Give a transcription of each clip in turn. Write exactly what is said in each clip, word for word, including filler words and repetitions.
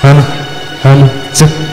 Hello, hello, check.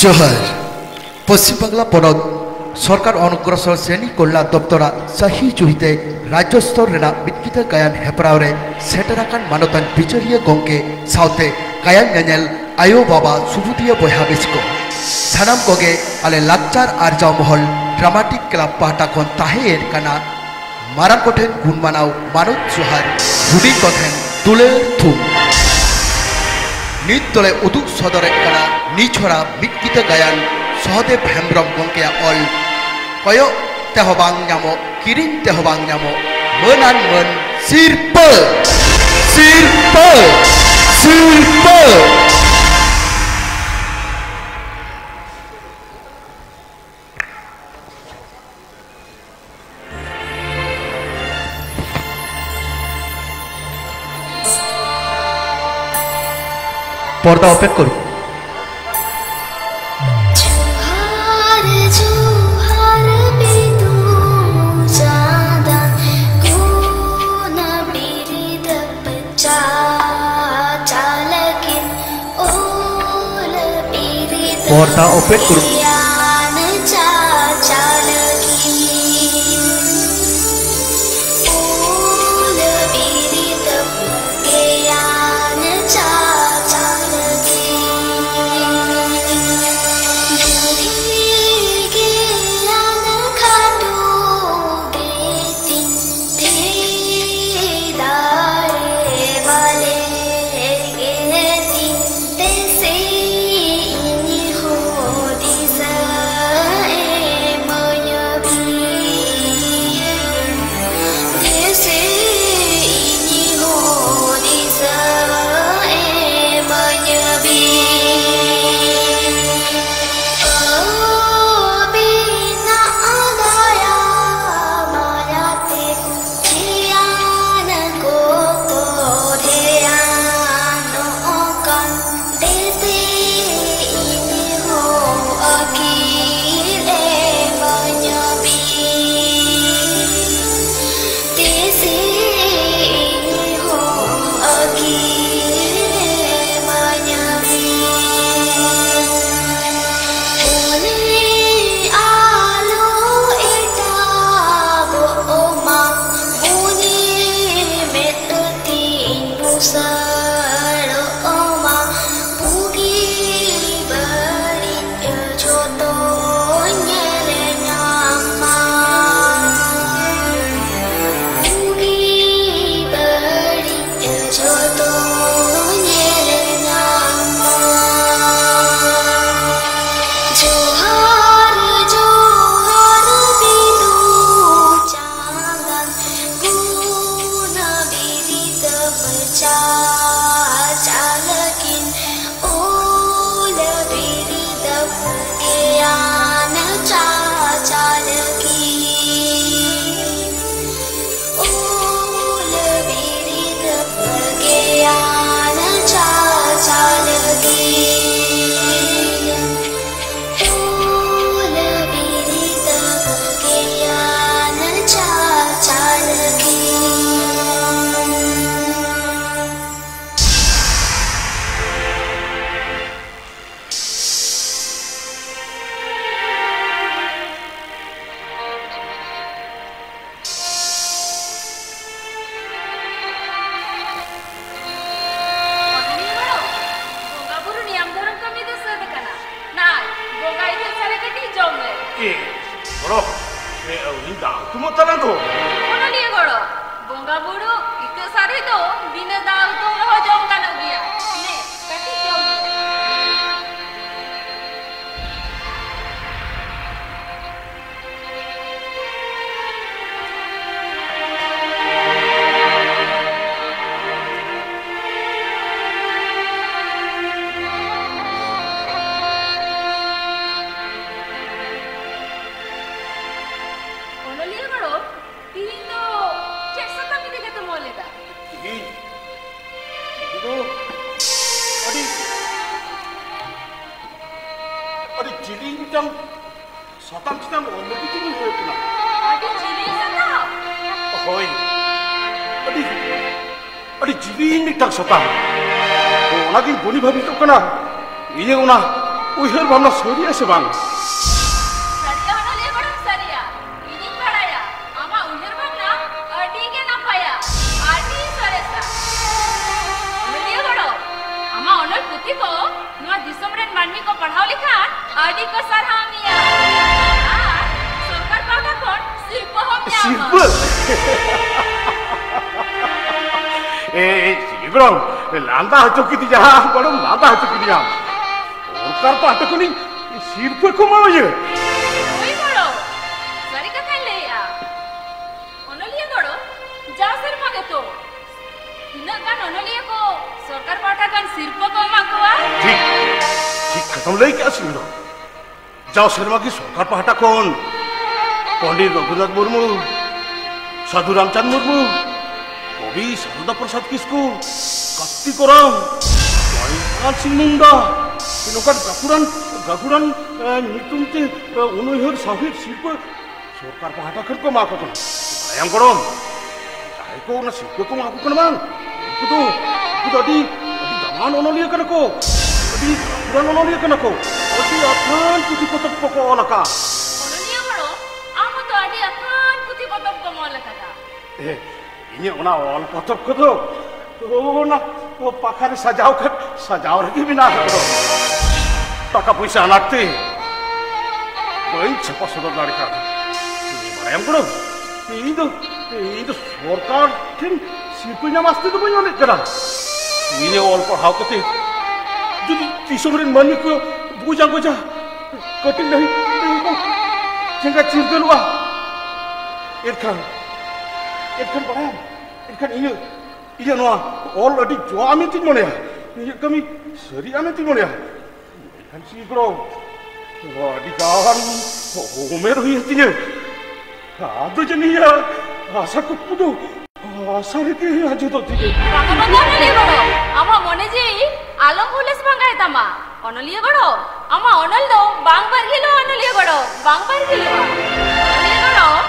ᱡᱚᱦᱟᱨ᱾ ᱯᱚᱥᱪᱤᱢ ᱵᱟᱝᱞᱟ ᱯᱚᱱᱚᱛ ᱥᱚᱨᱠᱟᱨ ᱚᱱᱚᱜᱨᱚᱥᱚᱨ ᱥᱨᱮᱱᱤ ᱠᱚᱞᱭᱟᱱ ᱫᱚᱯᱛᱚᱨᱟᱜ ᱥᱟᱹᱦᱤ ᱡᱩᱦᱤᱛᱮ ᱨᱟᱡᱽᱡᱚ ᱥᱛᱚᱨ ᱨᱮᱱᱟᱜ ᱢᱤᱫ ᱠᱤᱛᱟᱹ ᱜᱟᱭᱟᱱ ᱦᱮᱯᱨᱟᱣ ᱨᱮ ᱥᱮᱴᱮᱨ ᱟᱠᱟᱱ ᱢᱟᱱᱚᱛᱟᱱ ᱵᱤᱪᱟᱹᱨᱤᱭᱟᱹ ᱜᱚᱢᱠᱮ ᱥᱟᱶᱛᱮ ᱜᱟᱭᱟᱱ ᱧᱮᱧᱮᱞ ᱟᱭᱳ ᱵᱟᱵᱟ ᱥᱩᱵᱩᱫᱤᱭᱟᱹ ᱵᱚᱭᱦᱟ ᱢᱤᱥᱤ ᱠᱚ, ᱥᱟᱱᱟᱢ ᱠᱚᱜᱮ ᱟᱞᱮ ᱞᱟᱠᱪᱟᱨ ᱟᱨᱡᱟᱣ ᱢᱚᱦᱚᱞ ᱰᱨᱟᱢᱟᱴᱤᱠ ᱠᱞᱟᱵᱽ ᱯᱟᱦᱴᱟ ᱠᱷᱚᱱ ᱛᱟᱦᱮᱸᱭᱮᱱ ᱠᱟᱱᱟ ᱢᱟᱨᱟᱝ ᱠᱚᱴᱷᱮᱱ ᱜᱩᱱ ᱢᱟᱱᱟᱣ ᱢᱟᱱᱚᱛ ᱡᱚᱦᱟᱨ, ᱦᱩᱰᱤᱧ ᱠᱚᱴᱷᱮᱱ ᱫᱩᱞᱟᱹᱲ ᱛᱷᱩᱢ᱾ ᱱᱤᱛ ᱫᱚᱞᱮ ᱩᱫᱩᱜ ᱥᱚᱫᱚᱨᱮᱫ ᱠᱟᱱᱟ ᱱᱤᱪᱷᱚᱲᱟ ᱢᱤᱫ ᱠᱤᱛᱟᱹ ᱜᱟᱭᱟᱱ ᱥᱚᱦᱚᱫᱮᱵ ᱦᱮᱢᱵᱽᱨᱚᱢ ᱜᱚᱢᱠᱮᱭᱟᱜ ᱚᱞ, ᱠᱚᱭᱚᱜ ᱛᱮᱦᱚᱸ ᱵᱟᱝ ᱧᱟᱢᱚᱜ, ᱠᱤᱨᱤᱧ ᱛᱮᱦᱚᱸ ᱵᱟᱝ ᱧᱟᱢᱚᱜ, ᱢᱟᱹᱱᱟᱱ ᱢᱟᱹᱱ ᱥᱤᱨᱯᱟᱹ, ᱥᱤᱨᱯᱟᱹ, ᱥᱤᱨᱯᱟᱹ᱾ ᱯᱚᱨᱫᱟ ᱚᱯᱮᱱ ᱠᱚᱨᱩᱱ᱾ ᱡᱚᱦᱟᱨ, ᱡᱚᱦᱟᱨ ᱵᱤᱫᱩ ᱪᱟᱸᱫᱟᱱ, ᱜᱩᱱ ᱵᱤᱨᱤᱫ ᱪᱟᱨᱪᱟ ᱞᱟᱹᱜᱤᱫ, ᱚᱞ ᱵᱤᱨᱤᱫ ᱯᱚᱨᱫᱟ ᱚᱯᱮᱱ ᱠᱚᱨᱩᱱ᱾ ᱜᱮᱭᱟᱱ ᱪᱟᱨᱪᱟ ᱞᱟᱹᱜᱤᱫ, ᱚᱞ ᱵᱤᱨᱤᱫ ᱜᱮᱭᱟᱱ ᱪᱟᱨᱪᱟ ᱞᱟᱹᱜᱤᱫ, ᱵᱩᱫᱷᱤ ᱜᱮᱭᱟᱱ ᱠᱷᱟᱴᱚ ᱜᱮᱛᱤᱧ, ᱛᱤ ᱫᱟᱲᱮ ᱵᱟᱞᱮ ᱜᱮᱛᱤᱧ, ᱛᱮᱥᱮ ᱤᱧ ᱦᱩᱫᱤᱥ ᱚ, ᱮ, ᱟᱹᱣᱨᱤ ᱫᱟᱜ ᱩᱛᱩᱢᱚᱜ ᱛᱟᱞᱟᱝ ᱫᱚ᱾ ᱚᱱᱚᱞᱤᱭᱟᱹ ᱜᱚᱲᱚ, ᱵᱚᱸᱜᱟ ᱵᱩᱨᱩ ᱤᱛᱟᱹᱜ ᱥᱟᱨᱮᱡ ᱫᱚ ᱵᱤᱱᱟᱹ ᱫᱟᱜ ᱩᱛᱩ ᱨᱮᱦᱚᱸ ᱡᱚᱢ ᱜᱟᱱᱚᱜ ᱜᱮᱭᱟ᱾ ᱱᱮ, ᱠᱟᱹᱴᱤᱡ ᱡᱚᱢ ᱢᱮ᱾ ᱚᱱᱚᱞᱤᱭᱟᱹ ᱜᱚᱲᱚ, ᱛᱤᱦᱤᱧ ᱫᱚ ᱪᱮᱫ ᱥᱟᱛᱟᱢ ᱤᱫᱤ ᱠᱟᱛᱮᱢ ᱚᱞ ᱮᱫᱟ? ᱛᱤᱦᱤᱧ? ᱛᱤᱦᱤᱧ ᱫᱚ ᱟᱹᱰᱤ, ᱟᱹᱰᱤ ᱡᱤᱞᱤᱧ ᱢᱤᱫᱴᱟᱝ ᱥᱟᱛᱟᱢ ᱪᱮᱛᱟᱱ ᱚᱞ ᱞᱟᱹᱜᱤᱫ ᱤᱧ ᱩᱭᱦᱟᱹᱨ ᱠᱟᱱᱟ᱾ ᱟᱹᱰᱤ ᱡᱤᱞᱤᱧ ᱥᱟᱛᱟᱢ? ᱦᱳᱭ, ᱟᱹᱰᱤ, ᱟᱹᱰᱤ ᱡᱤᱞᱤᱧ ᱢᱤᱫᱴᱟᱝ ᱥᱟᱛᱟᱢ᱾ ᱛᱚ, ᱚᱱᱟᱜᱤᱧ ᱵᱚᱱᱤ ᱵᱷᱟᱵᱤᱛᱚᱜ ᱠᱟᱱᱟ, ᱤᱧᱟᱹᱜ ᱚᱱᱟ ᱩᱭᱦᱟᱹᱨ ᱵᱷᱟᱵᱽᱱᱟ ᱥᱟᱹᱨᱤᱜᱼᱟ ᱥᱮ ᱵᱟᱝ᱾ ᱥᱟᱹᱨᱤᱜᱼᱟ ᱚᱱᱚᱞᱤᱭᱟᱹ ᱜᱚᱲᱚᱢ, ᱥᱟᱹᱨᱤᱜᱼᱟ᱾ ᱤᱧᱤᱧ ᱵᱟᱲᱟᱭᱟ, ᱟᱢᱟᱜ ᱩᱭᱦᱟᱹᱨ ᱵᱷᱟᱵᱽᱱᱟ ᱟᱹᱰᱤ ᱜᱮ ᱱᱟᱯᱟᱭᱟ, ᱟᱹᱰᱤ ᱥᱚᱨᱮᱥᱟ᱾ ᱚᱱᱚᱞᱤᱭᱟᱹ ᱜᱚᱲᱚᱢ, ᱟᱢᱟᱜ ᱚᱱᱚᱞ ᱯᱩᱛᱷᱤ ᱠᱚ ᱱᱚᱣᱟ ᱫᱤᱥᱚᱢ ᱨᱮᱱ ᱢᱟᱹᱱᱢᱤ ᱠᱚ ᱯᱟᱲᱦᱟᱣ ᱞᱮᱠᱷᱟᱱ ᱟᱹᱰᱤ ᱠᱚ ᱥᱟᱨᱦᱟᱣ ᱢᱮᱭᱟ᱾ ᱟᱨ ᱥᱚᱨᱠᱟᱨ ᱯᱟᱦᱴᱟ ᱠᱷᱚᱱ ᱥᱤᱨᱯᱟᱹ ᱦᱚᱸᱢ ᱧᱟᱢᱟ᱾ ᱥᱤᱨᱯᱟᱹ? ᱮ, ᱮ, ᱪᱤᱞᱤ ᱜᱚᱲᱚᱢ, ᱞᱟᱸᱫᱟ ᱦᱚᱪᱚ ᱠᱤᱫᱤᱧᱟ, ᱜᱚᱲᱚᱢ ᱞᱟᱸᱫᱟ ᱦᱚᱪᱚ ᱠᱤᱫᱤᱧᱟ᱾ ᱥᱚᱨᱠᱟᱨ ᱯᱟᱦᱴᱟ ᱠᱷᱚᱱᱤᱧ ᱥᱤᱨᱯᱟᱹ ᱠᱚ ᱮᱢᱟᱣᱟᱹᱧᱟᱹ? ᱦᱳᱭ ᱜᱚᱲᱚᱢ, ᱥᱟᱹᱨᱤ ᱠᱟᱛᱷᱟᱧ ᱞᱟᱹᱭᱮᱜᱼᱟ᱾ ᱚᱱᱚᱞᱤᱭᱟᱹ ᱜᱚᱲᱚᱢ, ᱡᱟᱣ ᱥᱮᱨᱢᱟ ᱜᱮᱛᱚ ᱛᱤᱱᱟᱹᱜ ᱜᱟᱱ ᱚᱱᱚᱞᱤᱭᱟᱹ ᱠᱚ ᱥᱚᱨᱠᱟᱨ ᱯᱟᱦᱴᱟ ᱠᱷᱚᱱ ᱥᱤᱨᱯᱟᱹ ᱠᱚ ᱮᱢᱟ ᱠᱚᱣᱟ᱾ ᱴᱷᱤᱠ, ᱴᱷᱤᱠ ᱠᱟᱛᱷᱟᱢ ᱞᱟᱹᱭ ᱠᱮᱜᱼᱟ ᱥᱤᱝᱦᱚ᱾ ᱡᱟᱣ ᱥᱮᱨᱢᱟ ᱜᱮ ᱥᱚᱨᱠᱟᱨ ᱯᱟᱦᱴᱟ ᱠᱷᱚᱱ ᱯᱚᱱᱰᱤᱛ ᱨᱚᱜᱷᱩᱱᱟᱛᱷ ᱢᱩᱨᱢᱩ, ᱥᱟᱹᱫᱷᱩ ᱨᱟᱢᱪᱟᱸᱫᱽ ᱢᱩᱨᱢᱩ, ᱠᱚᱵᱤ ᱥᱟᱨᱚᱫᱟ ᱯᱨᱚᱥᱟᱫᱽ ᱠᱤᱥᱠᱩ, ᱠᱟᱨᱛᱤᱠ ᱳᱨᱟᱸᱣ, ᱡᱚᱭᱚᱱᱛ ᱞᱟᱞ ᱥᱤᱝ ᱢᱩᱱᱰᱟ, ᱱᱚᱝᱠᱟᱱ ᱜᱟᱹᱠᱷᱩᱲᱟᱱ, ᱜᱟᱹᱠᱷᱩᱲᱟᱱ, ᱮ, ᱧᱩᱛᱩᱢ ᱛᱮ, ᱮ, ᱩᱱᱩᱭᱦᱟᱹᱨ ᱥᱟᱶᱦᱮᱫ ᱥᱤᱨᱯᱟᱹ ᱥᱚᱨᱠᱟᱨ ᱯᱟᱦᱴᱟ ᱠᱷᱚᱱ ᱠᱚ ᱮᱢᱟ ᱠᱚ ᱠᱟᱱᱟ᱾ ᱵᱟᱲᱟᱭᱟᱢ ᱜᱚᱲᱚᱢ, ᱡᱟᱦᱟᱸᱭ ᱠᱚ ᱚᱱᱟ ᱥᱤᱨᱯᱟᱹ ᱠᱚ ᱮᱢᱟ ᱠᱚ ᱠᱟᱱᱟ ᱵᱟᱝ, ᱩᱱᱠᱩ ᱫᱚ, ᱩᱱᱠᱩ ᱫᱚ ᱟᱹᱰᱤ, ᱟᱹᱰᱤ ᱫᱟᱢᱟᱱ ᱚᱱᱚᱞᱤᱭᱟᱹ ᱠᱟᱱᱟ ᱠᱚ, ᱟᱹᱰᱤ ᱜᱟᱹᱠᱷᱩᱲᱟᱱ ᱚᱱᱚᱞᱤᱭᱟᱹ ᱠᱟᱱᱟ ᱠᱚ, ᱟᱹᱰᱤ ᱟᱛᱷᱟᱹᱱ ᱯᱩᱛᱷᱤ ᱯᱚᱛᱚᱵ ᱠᱚᱠᱚ ᱚᱞ ᱟᱠᱟᱫ᱾ ᱚᱱᱚᱞᱤᱭᱟᱹ ᱜᱚᱲᱚᱢ, ᱟᱢ ᱦᱚᱸᱛᱚ ᱟᱹᱰᱤ ᱟᱛᱷᱟᱹᱱ ᱯᱩᱛᱷᱤ ᱯᱚᱛᱚᱵ ᱠᱚᱢ ᱚᱞ ᱟᱠᱟᱫᱟ᱾ ᱮ, ᱤᱧᱟᱹᱜ ᱚᱱᱟ ᱚᱞ ᱯᱚᱛᱚᱵ ᱠᱚᱫᱚ ᱚᱱᱟ ᱯᱟᱠᱷᱟᱨᱮ ᱥᱟᱡᱟᱣ ᱠᱷᱟᱱ ᱥᱟᱡᱟᱣ ᱨᱮᱜᱮ ᱢᱮᱱᱟᱜ ᱟᱠᱟᱫᱟ᱾ ᱴᱟᱠᱟ ᱯᱚᱭᱥᱟ ᱟᱱᱟᱴ ᱛᱮ ᱵᱟᱹᱧ ᱪᱷᱟᱯᱟ ᱥᱚᱫᱚᱨ ᱫᱟᱲᱮ ᱠᱟᱣᱫᱟ᱾ ᱵᱟᱲᱟᱭᱟᱢ ᱜᱚᱲᱚᱢ, ᱤᱧ ᱫᱚ ᱤᱧ ᱫᱚ ᱥᱚᱨᱠᱟᱨ ᱴᱷᱮᱱ ᱥᱤᱨᱯᱟᱹ ᱧᱟᱢ ᱟᱥᱛᱮ ᱫᱚ ᱵᱟᱹᱧ ᱚᱞᱮᱫ ᱠᱟᱱᱟ᱾ ᱤᱧ ᱚᱞ ᱯᱟᱲᱦᱟᱣ ᱠᱟᱛᱮ ᱡᱩᱫᱤ ᱫᱤᱥᱚᱢ ᱨᱮᱱ ᱢᱟᱹᱱᱢᱤ ᱠᱚ ᱵᱩᱡᱟ ᱠᱚ ᱡᱟ ᱠᱟᱹᱴᱤᱡ ᱰᱟᱹᱦᱤ ᱰᱟᱹᱦᱤ ᱠᱚ ᱡᱟᱸᱜᱟ ᱪᱤᱨᱜᱟᱹᱞᱚᱜᱼᱟ, ᱮᱱᱠᱷᱟᱱ ᱮᱱᱠᱷᱟᱱ ᱵᱟᱲᱟᱭᱟᱢ, ᱮᱱᱠᱷᱟᱱ ᱤᱧᱟᱹᱜ ᱤᱧᱟᱹᱜ ᱱᱚᱣᱟ ᱚᱞ ᱟᱹᱰᱤ ᱡᱚᱣᱟ ᱢᱮᱱᱛᱮᱧ ᱢᱚᱱᱮᱭᱟ᱾ ᱤᱧᱟᱹᱜ ᱠᱟᱹᱢᱤ ᱥᱟᱹᱨᱤᱜᱼᱟ ᱢᱮᱱᱛᱮᱧ ᱢᱚᱱᱮᱭᱟ᱾ ᱮᱱᱠᱷᱟᱱ ᱥᱤ ᱜᱚᱲᱚᱢ, ᱟᱹᱰᱤ ᱜᱟᱱ ᱩᱢᱮᱨ ᱦᱩᱭᱮᱱ ᱛᱤᱧᱟᱹ᱾ ᱟᱫᱚ ᱡᱟᱹᱱᱤᱡ ᱟᱥᱟ ᱠᱩᱠᱢᱩ ᱫᱚ ᱟᱥᱟ ᱨᱮᱜᱮ ᱟᱸᱡᱮᱫᱚᱜ ᱛᱤᱧᱟᱹ᱾ ᱵᱟᱝᱟ, ᱵᱟᱝᱟ, ᱚᱱᱚᱞᱤᱭᱟᱹ ᱜᱚᱲᱚᱢ, ᱟᱢᱟᱜ ᱢᱚᱱᱮ ᱡᱤᱣᱤ ᱟᱞᱚᱢ ᱦᱩᱞᱟᱹᱥ ᱵᱷᱟᱸᱜᱟᱭ ᱛᱟᱢᱟ᱾ ᱚᱱᱚᱞᱤᱭᱟᱹ ᱜᱚᱲᱚᱢ, ᱟᱢᱟᱜ ᱚᱱᱚᱞ ᱫᱚ ᱵᱟᱝ ᱵᱟᱨᱜᱤᱞᱚᱜᱼᱟ, ᱚᱱᱚᱞᱤᱭᱟᱹ ᱜᱚᱲᱚᱢ, ᱵᱟᱝ ᱵᱟᱨᱜᱤᱞᱚᱜᱼᱟ᱾ ᱚᱱᱚᱞᱤᱭᱟᱹ ᱜᱚᱲᱚᱢ,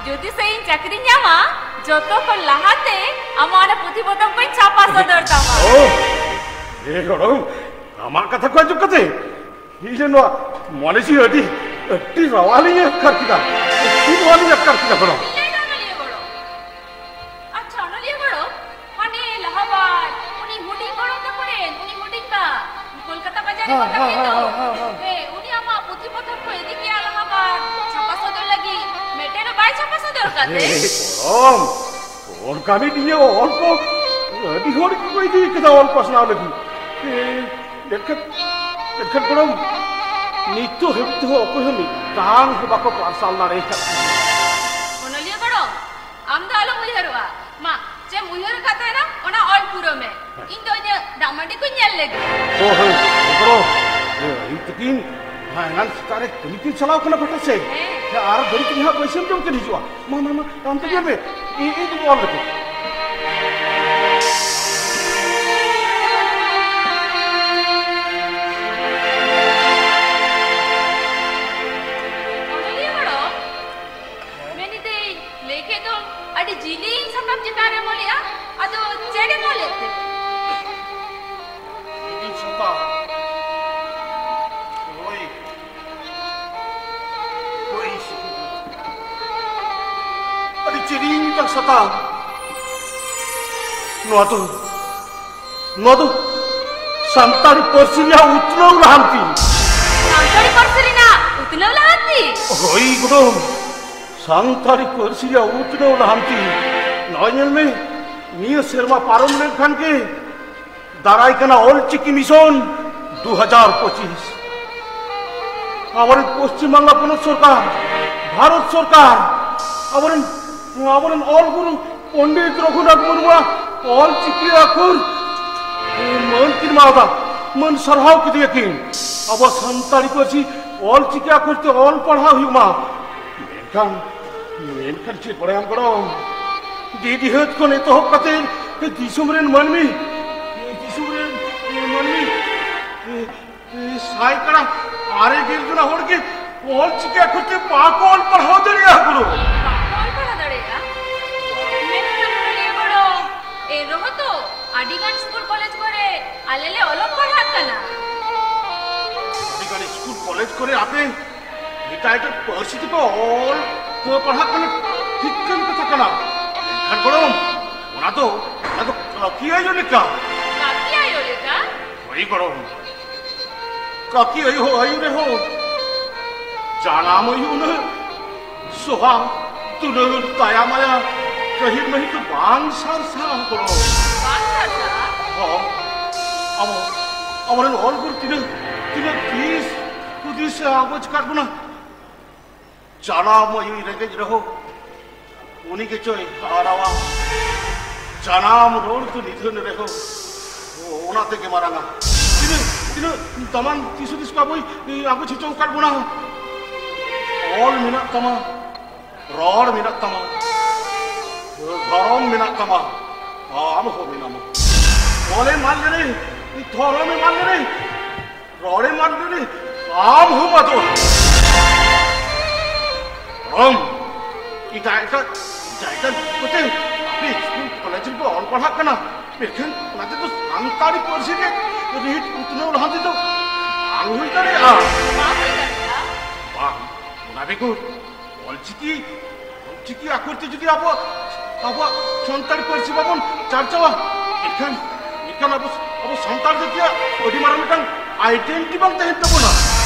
ᱡᱩᱫᱤ ᱥᱮ ᱤᱧ ᱪᱟᱹᱠᱨᱤᱧ ᱧᱟᱢᱟ, ᱡᱚᱛᱚ ᱠᱷᱚᱱ ᱞᱟᱦᱟᱛᱮ ᱟᱢᱟᱜ ᱚᱱᱟ ᱯᱩᱛᱷᱤ ᱯᱚᱛᱚᱵ ᱠᱚᱧ ᱪᱷᱟᱯᱟ ᱥᱚᱫᱚᱨ ᱛᱟᱢᱟ᱾ ᱳ, ᱮ ᱜᱚᱲᱚᱢ, ᱟᱢᱟᱜ ᱠᱟᱛᱷᱟ ᱠᱚ ᱟᱸᱡᱚᱢ ᱠᱟᱛᱮ ᱤᱧ ᱨᱮᱱ ᱱᱚᱣᱟ ᱢᱚᱱᱮ ᱡᱤᱣᱤ ᱟᱹᱰᱤ, ᱟᱹᱰᱤ ᱨᱟᱣᱟᱞᱤᱧ ᱟᱴᱠᱟᱨ ᱠᱮᱫᱟ᱾ ᱟᱹᱰᱤ ᱨᱟᱣᱟᱞᱤᱧ ᱟᱴᱠᱟᱨ ᱠᱮᱫᱟ ᱜᱚᱲᱚᱢ᱾ ᱤᱧ ᱞᱟᱹᱭ ᱫᱟ ᱚᱱᱚᱞᱤᱭᱟᱹ ᱜᱚᱲᱚᱢ᱾ ᱟᱪᱪᱷᱟ, ᱚᱱᱚᱞᱤᱭᱟᱹ ᱜᱚᱲᱚᱢ, ᱦᱟᱱᱮ ᱞᱟᱦᱟ ᱵᱟᱨ ᱩᱱᱤ ᱦᱩᱰᱤᱧ ᱜᱚᱲᱚᱢ ᱛᱟᱠᱚ ᱨᱮᱱ, ᱩᱱᱤ ᱦᱩᱰᱤᱧ ᱵᱟ, ᱠᱳᱞᱠᱟᱛᱟ ᱵᱟᱡᱟᱨ ᱨᱮ ᱦᱮᱸ, ᱠᱚᱴᱟ ᱦᱮᱸ, ᱠᱮᱫ ᱫᱚ᱾ ᱦᱮᱸ, ᱦᱮᱸ, ᱦᱮᱸ, ᱦᱮᱸ᱾ ᱦᱮᱸ, ᱩᱱᱤ ᱟᱢᱟᱜ ᱯᱩᱛᱷᱤ ᱯᱚᱛᱚᱵ ᱠᱚ ᱤᱫᱤ ᱠᱮᱭᱟ ᱞᱟᱦᱟ ᱵᱟᱨ, ᱪᱷᱟᱯᱟ ᱥᱚᱫᱚᱨ ᱞᱟᱹᱜᱤᱫ᱾ ᱢᱤᱫᱴᱮᱱ ᱦᱚᱸ ᱵᱟᱭ ᱪᱷᱟᱯᱟ ᱥᱚᱫᱚᱨ ᱠᱟᱫ ᱛᱮ᱾ ᱮ ᱜᱚᱲᱚᱢ, ᱚᱱᱠᱟᱱᱤᱡ ᱤᱧᱟᱹᱜ ᱚᱞ ᱠᱚ ᱟᱹᱰᱤ ᱦᱚᱲ ᱜᱮᱠᱚ ᱤᱫᱤ ᱠᱟᱫᱟ ᱚᱞ ᱯᱟᱥᱱᱟᱣ ᱞᱟᱹᱜᱤᱫ᱾ ᱮ, ᱢᱮᱱᱠᱷᱟᱱ, ᱢᱮᱱᱠᱷᱟᱱ ᱜᱚᱲᱚᱢ, ᱱᱤᱛᱚᱜ ᱦᱟᱹᱵᱤᱡ ᱛᱮᱦᱚᱸ ᱚᱠᱚᱭ ᱦᱚᱸ ᱢᱤᱫᱴᱟᱝ ᱦᱚᱸ ᱵᱟᱠᱚ ᱯᱟᱨᱥᱟᱞ ᱫᱟᱲᱮ ᱟᱠᱟᱫ ᱛᱤᱧᱟ᱾ ᱚᱱᱚᱞᱤᱭᱟᱹ ᱜᱚᱲᱚᱢ, ᱟᱢ ᱫᱚ ᱟᱞᱚᱢ ᱩᱭᱦᱟᱹᱨᱚᱜᱼᱟ᱾ ᱢᱟ, ᱪᱮᱫ ᱮᱢ ᱩᱭᱦᱟᱹᱨ ᱟᱠᱟᱫ ᱛᱟᱦᱮᱱᱟ, ᱚᱱᱟ ᱚᱞ ᱯᱩᱨᱟᱹᱣ ᱢᱮ᱾ ᱤᱧ ᱫᱚ ᱤᱧᱟᱹᱜ ᱫᱟᱜ ᱢᱟᱹᱰᱤ ᱠᱚᱧ ᱧᱮᱞ ᱞᱮᱜᱮ᱾ ᱚ, ᱦᱮᱸ, ᱜᱚᱲᱚᱢ, ᱤᱧ ᱛᱤᱠᱤᱱ ᱦᱮᱸ, ᱮᱱᱟᱱ ᱥᱮᱛᱟᱜ ᱨᱮ ᱠᱟᱹᱢᱤ ᱛᱮᱧ ᱪᱟᱞᱟᱣ ᱠᱟᱱᱟ ᱯᱟᱴᱟ ᱥᱮᱫ᱾ ᱦᱮᱸ᱾ ᱟᱨ ᱜᱷᱟᱹᱲᱤ ᱛᱮᱜᱮ ᱦᱟᱸᱜ ᱵᱟᱹᱭᱥᱟᱹᱢ ᱡᱚᱢ ᱛᱮᱧ ᱦᱤᱡᱩᱜᱼᱟ᱾ ᱢᱟ, ᱢᱟ, ᱢᱟ, ᱟᱢ ᱫᱚ ᱧᱮᱞ ᱢᱮ᱾ ᱤᱧ, ᱤᱧ ᱫᱩᱧ ᱚᱞ ᱞᱮᱜᱮ᱾ ᱚᱱᱚᱞᱤᱭᱟᱹ ᱜᱚᱲᱚᱢ, ᱢᱮᱱᱤᱫᱟᱹᱧ, ᱞᱟᱹᱭ ᱠᱮᱫ ᱫᱚᱢ ᱟᱹᱰᱤ ᱡᱤᱞᱤᱧ ᱥᱟᱛᱟᱢ ᱪᱮᱛᱟᱱ ᱨᱮᱢ ᱚᱞᱮᱜᱼᱟ, ᱟᱫᱚ ᱪᱮᱫ ᱮᱢ ᱚᱞᱮᱫ ᱛᱮ? ᱡᱤᱞᱤᱧ ᱥᱟᱛᱟᱢ? ᱦᱳᱭ᱾ ᱦᱳᱭ᱾ ᱟᱹᱰᱤ ᱡᱤᱞᱤᱧ ᱢᱤᱫᱴᱟᱝ ᱥᱟᱛᱟᱢ᱾ ᱱᱚᱣᱟ ᱫᱚ, ᱱᱚᱣᱟ ᱫᱚ ᱥᱟᱱᱛᱟᱲᱤ ᱯᱟᱹᱨᱥᱤ ᱨᱮᱭᱟᱜ ᱩᱛᱱᱟᱹᱣ ᱞᱟᱦᱟᱱᱛᱤ᱾ ᱥᱟᱱᱛᱟᱲᱤ ᱯᱟᱹᱨᱥᱤ ᱨᱮᱱᱟᱜ ᱩᱛᱱᱟᱹᱣ ᱞᱟᱦᱟᱱᱛᱤ᱾ ᱦᱳᱭ ᱜᱚᱲᱚᱢ, ᱥᱟᱱᱛᱟᱲᱤ ᱯᱟᱹᱨᱥᱤ ᱨᱮᱭᱟᱜ ᱩᱛᱱᱟᱹᱣ ᱞᱟᱦᱟᱱᱛᱤ᱾ ᱱᱚᱜᱼᱚᱭ ᱧᱮᱞ ᱢᱮ, ᱱᱤᱭᱟᱹ ᱥᱮᱨᱢᱟ ᱯᱟᱨᱚᱢ ᱞᱮᱱᱠᱷᱟᱱ ᱜᱮ ᱫᱟᱨᱟᱭ ᱠᱟᱱᱟ ᱚᱞ ᱪᱤᱠᱤ ᱢᱤᱥᱚᱱ ᱫᱩ ᱦᱟᱡᱟᱨ ᱯᱚᱸᱪᱤᱥ᱾ ᱟᱵᱚᱨᱮᱱ ᱯᱚᱥᱪᱤᱢ ᱵᱟᱝᱞᱟ ᱯᱚᱱᱚᱛ ᱥᱚᱨᱠᱟᱨ, ᱵᱷᱟᱨᱚᱛ ᱥᱚᱨᱠᱟᱨ, ᱟᱵᱚᱨᱮᱱ, ᱟᱵᱚᱨᱮᱱ ᱚᱞ ᱜᱩᱨᱩ ᱯᱚᱱᱰᱤᱛ ᱨᱚᱜᱷᱩᱱᱟᱛᱷ ᱢᱩᱨᱢᱩᱣᱟᱜ ᱚᱞ ᱪᱤᱠᱤ ᱟᱠᱷᱚᱨ ᱢᱟᱹᱱ ᱠᱤᱱ ᱮᱢᱟᱣᱟᱫᱟ, ᱢᱟᱹᱱ ᱥᱟᱨᱦᱟᱣ ᱠᱮᱫᱮᱭᱟᱠᱤᱱ᱾ ᱟᱵᱚ ᱥᱟᱱᱛᱟᱲᱤ ᱯᱟᱹᱨᱥᱤ ᱚᱞ ᱪᱤᱠᱤ ᱟᱠᱷᱚᱨ ᱛᱮ ᱚᱞ ᱯᱟᱲᱦᱟᱣ ᱦᱩᱭᱩᱜ ᱢᱟ᱾ ᱢᱮᱱᱠᱷᱟᱱ, ᱢᱮᱱᱠᱷᱟᱱ ᱪᱮᱫ ᱵᱟᱲᱟᱭᱟᱢ ᱜᱚᱲᱚᱢ, ᱰᱤᱰᱤᱦᱟᱹᱛ ᱠᱷᱚᱱ ᱮᱛᱚᱦᱚᱵ ᱠᱟᱛᱮ ᱫᱤᱥᱚᱢ ᱨᱮᱱ ᱢᱟᱹᱱᱢᱤ, ᱫᱤᱥᱚᱢ ᱨᱮᱱ ᱢᱟᱹᱱᱢᱤ ᱥᱟᱭ ᱠᱟᱲᱟ ᱟᱨᱮ ᱜᱮᱞ ᱡᱚᱱᱟ ᱦᱚᱲ ᱜᱮ ᱚᱞ ᱪᱤᱠᱤ ᱟᱠᱷᱚᱨ ᱛᱮ ᱵᱟᱠᱚ ᱚᱞ ᱯᱟᱲᱦᱟᱣ ᱫᱟᱲᱮᱭᱟᱜᱼᱟ ᱜᱩᱨᱩ᱾ ᱵᱟᱠᱚ ᱚᱞ ᱯᱟᱲᱦᱟᱣ ᱫᱟᱲᱮᱭᱟᱜᱼᱟ? ᱢᱮᱱᱠᱷᱟᱱ ᱢᱟᱹᱱᱤᱭᱟᱹ ᱜᱚᱲᱚᱢ, ᱮᱱ ᱨᱮᱦᱚᱸ ᱛᱚ ᱟᱹᱰᱤ ᱜᱟᱱ ᱥᱠᱩᱞ ᱠᱚᱞᱮᱡᱽ ᱠᱚᱨᱮ ᱟᱞᱮ ᱞᱮ ᱚᱞᱚᱜ ᱯᱟᱲᱦᱟᱜ ᱠᱟᱱᱟ᱾ ᱟᱹᱰᱤ ᱜᱟᱱ ᱥᱠᱩᱞ ᱠᱚᱞᱮᱡᱽ ᱠᱚᱨᱮ ᱟᱯᱮ ᱮᱴᱟᱜ ᱮᱴᱟᱜ ᱯᱟᱹᱨᱥᱤ ᱛᱮᱯᱮ ᱚᱞ ᱯᱟᱲᱦᱟᱜ ᱠᱟᱱᱟ, ᱴᱷᱤᱠ ᱠᱟᱱ ᱠᱟᱛᱷᱟ ᱠᱟᱱᱟ᱾ ᱢᱮᱱᱠᱷᱟᱱ ᱜᱚᱲᱚᱢ, ᱚᱱᱟ ᱫᱚ, ᱚᱱᱟ ᱫᱚ ᱠᱟᱹᱠᱤ ᱟᱭᱳ ᱞᱮᱠᱟ᱾ ᱠᱟᱹᱠᱤ ᱟᱭᱳ ᱞᱮᱠᱟ? ᱦᱳᱭ ᱜᱚᱲᱚᱢ, ᱠᱟᱹᱠᱤ ᱟᱭᱳ ᱟᱭᱳ ᱨᱮᱦᱚᱸ ᱡᱟᱱᱟᱢ ᱟᱭᱳ ᱩᱱᱟᱹᱜ ᱥᱚᱦᱟ ᱫᱩᱞᱟᱹᱲ ᱫᱟᱭᱟ ᱢᱟᱭᱟ ᱜᱟᱹᱦᱤᱨ ᱢᱟᱹᱦᱤᱨ ᱫᱚ ᱵᱟᱝ ᱥᱟᱨᱥᱟᱜᱼᱟ ᱜᱚᱲᱚᱢ᱾ ᱵᱟᱝ ᱥᱟᱨᱥᱟᱜᱼᱟ? ᱦᱚᱸ, ᱟᱵᱚ, ᱟᱵᱚᱨᱮᱱ ᱚᱞ ᱜᱩᱨᱩ ᱛᱤᱱᱟᱹᱜ, ᱛᱤᱱᱟᱹᱜ ᱫᱤᱥ ᱦᱩᱫᱤᱥ ᱮ ᱟᱜᱚᱡ ᱟᱠᱟᱫ ᱵᱚᱱᱟ᱾ ᱡᱟᱱᱟᱢ ᱟᱭᱳᱭ ᱨᱮᱸᱜᱮᱡ ᱨᱮᱦᱚᱸ ᱩᱱᱤ ᱜᱮᱪᱚᱭ ᱦᱟᱨᱟᱣᱟ᱾ ᱡᱟᱱᱟᱢ ᱨᱚᱲ ᱫᱚ ᱱᱤᱫᱷᱟᱹᱱ ᱨᱮᱦᱚᱸ ᱚᱱᱟ ᱛᱮᱜᱮ ᱢᱟᱨᱟᱝᱟ᱾ ᱛᱤᱱᱟᱹᱜ, ᱛᱤᱱᱟᱹᱜ ᱫᱟᱢᱟᱱ ᱫᱤᱥ ᱦᱩᱫᱤᱥ ᱠᱚ ᱟᱵᱚᱭ ᱟᱜᱚᱡ ᱦᱚᱪᱚ ᱟᱠᱟᱫ ᱵᱚᱱᱟ᱾ ᱚᱞ ᱢᱮᱱᱟᱜ ᱛᱟᱢᱟ, ᱨᱚᱲ ᱢᱮᱱᱟᱜ ᱛᱟᱢᱟ, ᱫᱷᱚᱨᱚᱢ ᱢᱮᱱᱟᱜ ᱛᱟᱢᱟ, ᱟᱢ ᱦᱚᱸ ᱢᱮᱱᱟᱢᱟ᱾ ᱚᱞᱮᱢ ᱟᱫ ᱞᱮᱨᱮ, ᱫᱷᱚᱨᱚᱢᱮᱢ ᱟᱫ ᱞᱮᱨᱮ, ᱨᱚᱲᱮᱢ ᱟᱫ ᱞᱮᱨᱮ, ᱟᱢ ᱦᱚᱸᱢ ᱟᱫᱚᱜᱼᱟ᱾ ᱫᱷᱚᱨᱚᱢ, ᱮᱴᱟᱜ ᱮᱴᱟᱜ ᱡᱟᱭᱜᱟ ᱠᱚᱛᱮ ᱟᱯᱮ ᱥᱠᱩᱞ ᱠᱚᱞᱮᱡᱽ ᱨᱮᱯᱮ ᱚᱞ ᱯᱟᱲᱦᱟᱜ ᱠᱟᱱᱟ, ᱢᱮᱱᱠᱷᱟᱱ ᱚᱱᱟ ᱛᱮᱫᱚ ᱥᱟᱱᱛᱟᱲᱤ ᱯᱟᱹᱨᱥᱤ ᱨᱮ ᱨᱤᱦᱤᱴ ᱩᱛᱱᱟᱹᱣ ᱞᱟᱦᱟᱱᱛᱤ ᱫᱚ ᱵᱟᱝ ᱦᱩᱭ ᱫᱟᱲᱮᱭᱟᱜᱼᱟ᱾ ᱵᱟᱝ ᱦᱩᱭ ᱫᱟᱲᱮᱭᱟᱜᱼᱟ᱾ ᱵᱟᱝ, ᱚᱱᱟ ᱵᱮᱜᱚᱨ ᱚᱞᱪᱤᱠᱤ, ᱚᱞᱪᱤᱠᱤ ᱟᱠᱷᱚᱨ ᱛᱮ ᱡᱩᱫᱤ ᱟᱵᱚ, ᱟᱵᱚᱣᱟᱜ ᱥᱟᱱᱛᱟᱲᱤ ᱯᱟᱹᱨᱥᱤ ᱵᱟᱵᱚᱱ ᱪᱟᱨᱪᱟᱣᱟ, ᱮᱱᱠᱷᱟᱱ, ᱮᱱᱠᱷᱟᱱ ᱟᱵᱚ, ᱟᱵᱚ ᱥᱟᱱᱛᱟᱲ ᱡᱟᱹᱛᱤᱭᱟᱜ ᱟᱹᱰᱤ ᱢᱟᱨᱟᱝ ᱢᱤᱫᱴᱟᱝ identity ᱵᱟᱝ ᱛᱟᱦᱮᱱ ᱛᱟᱵᱚᱱᱟ᱾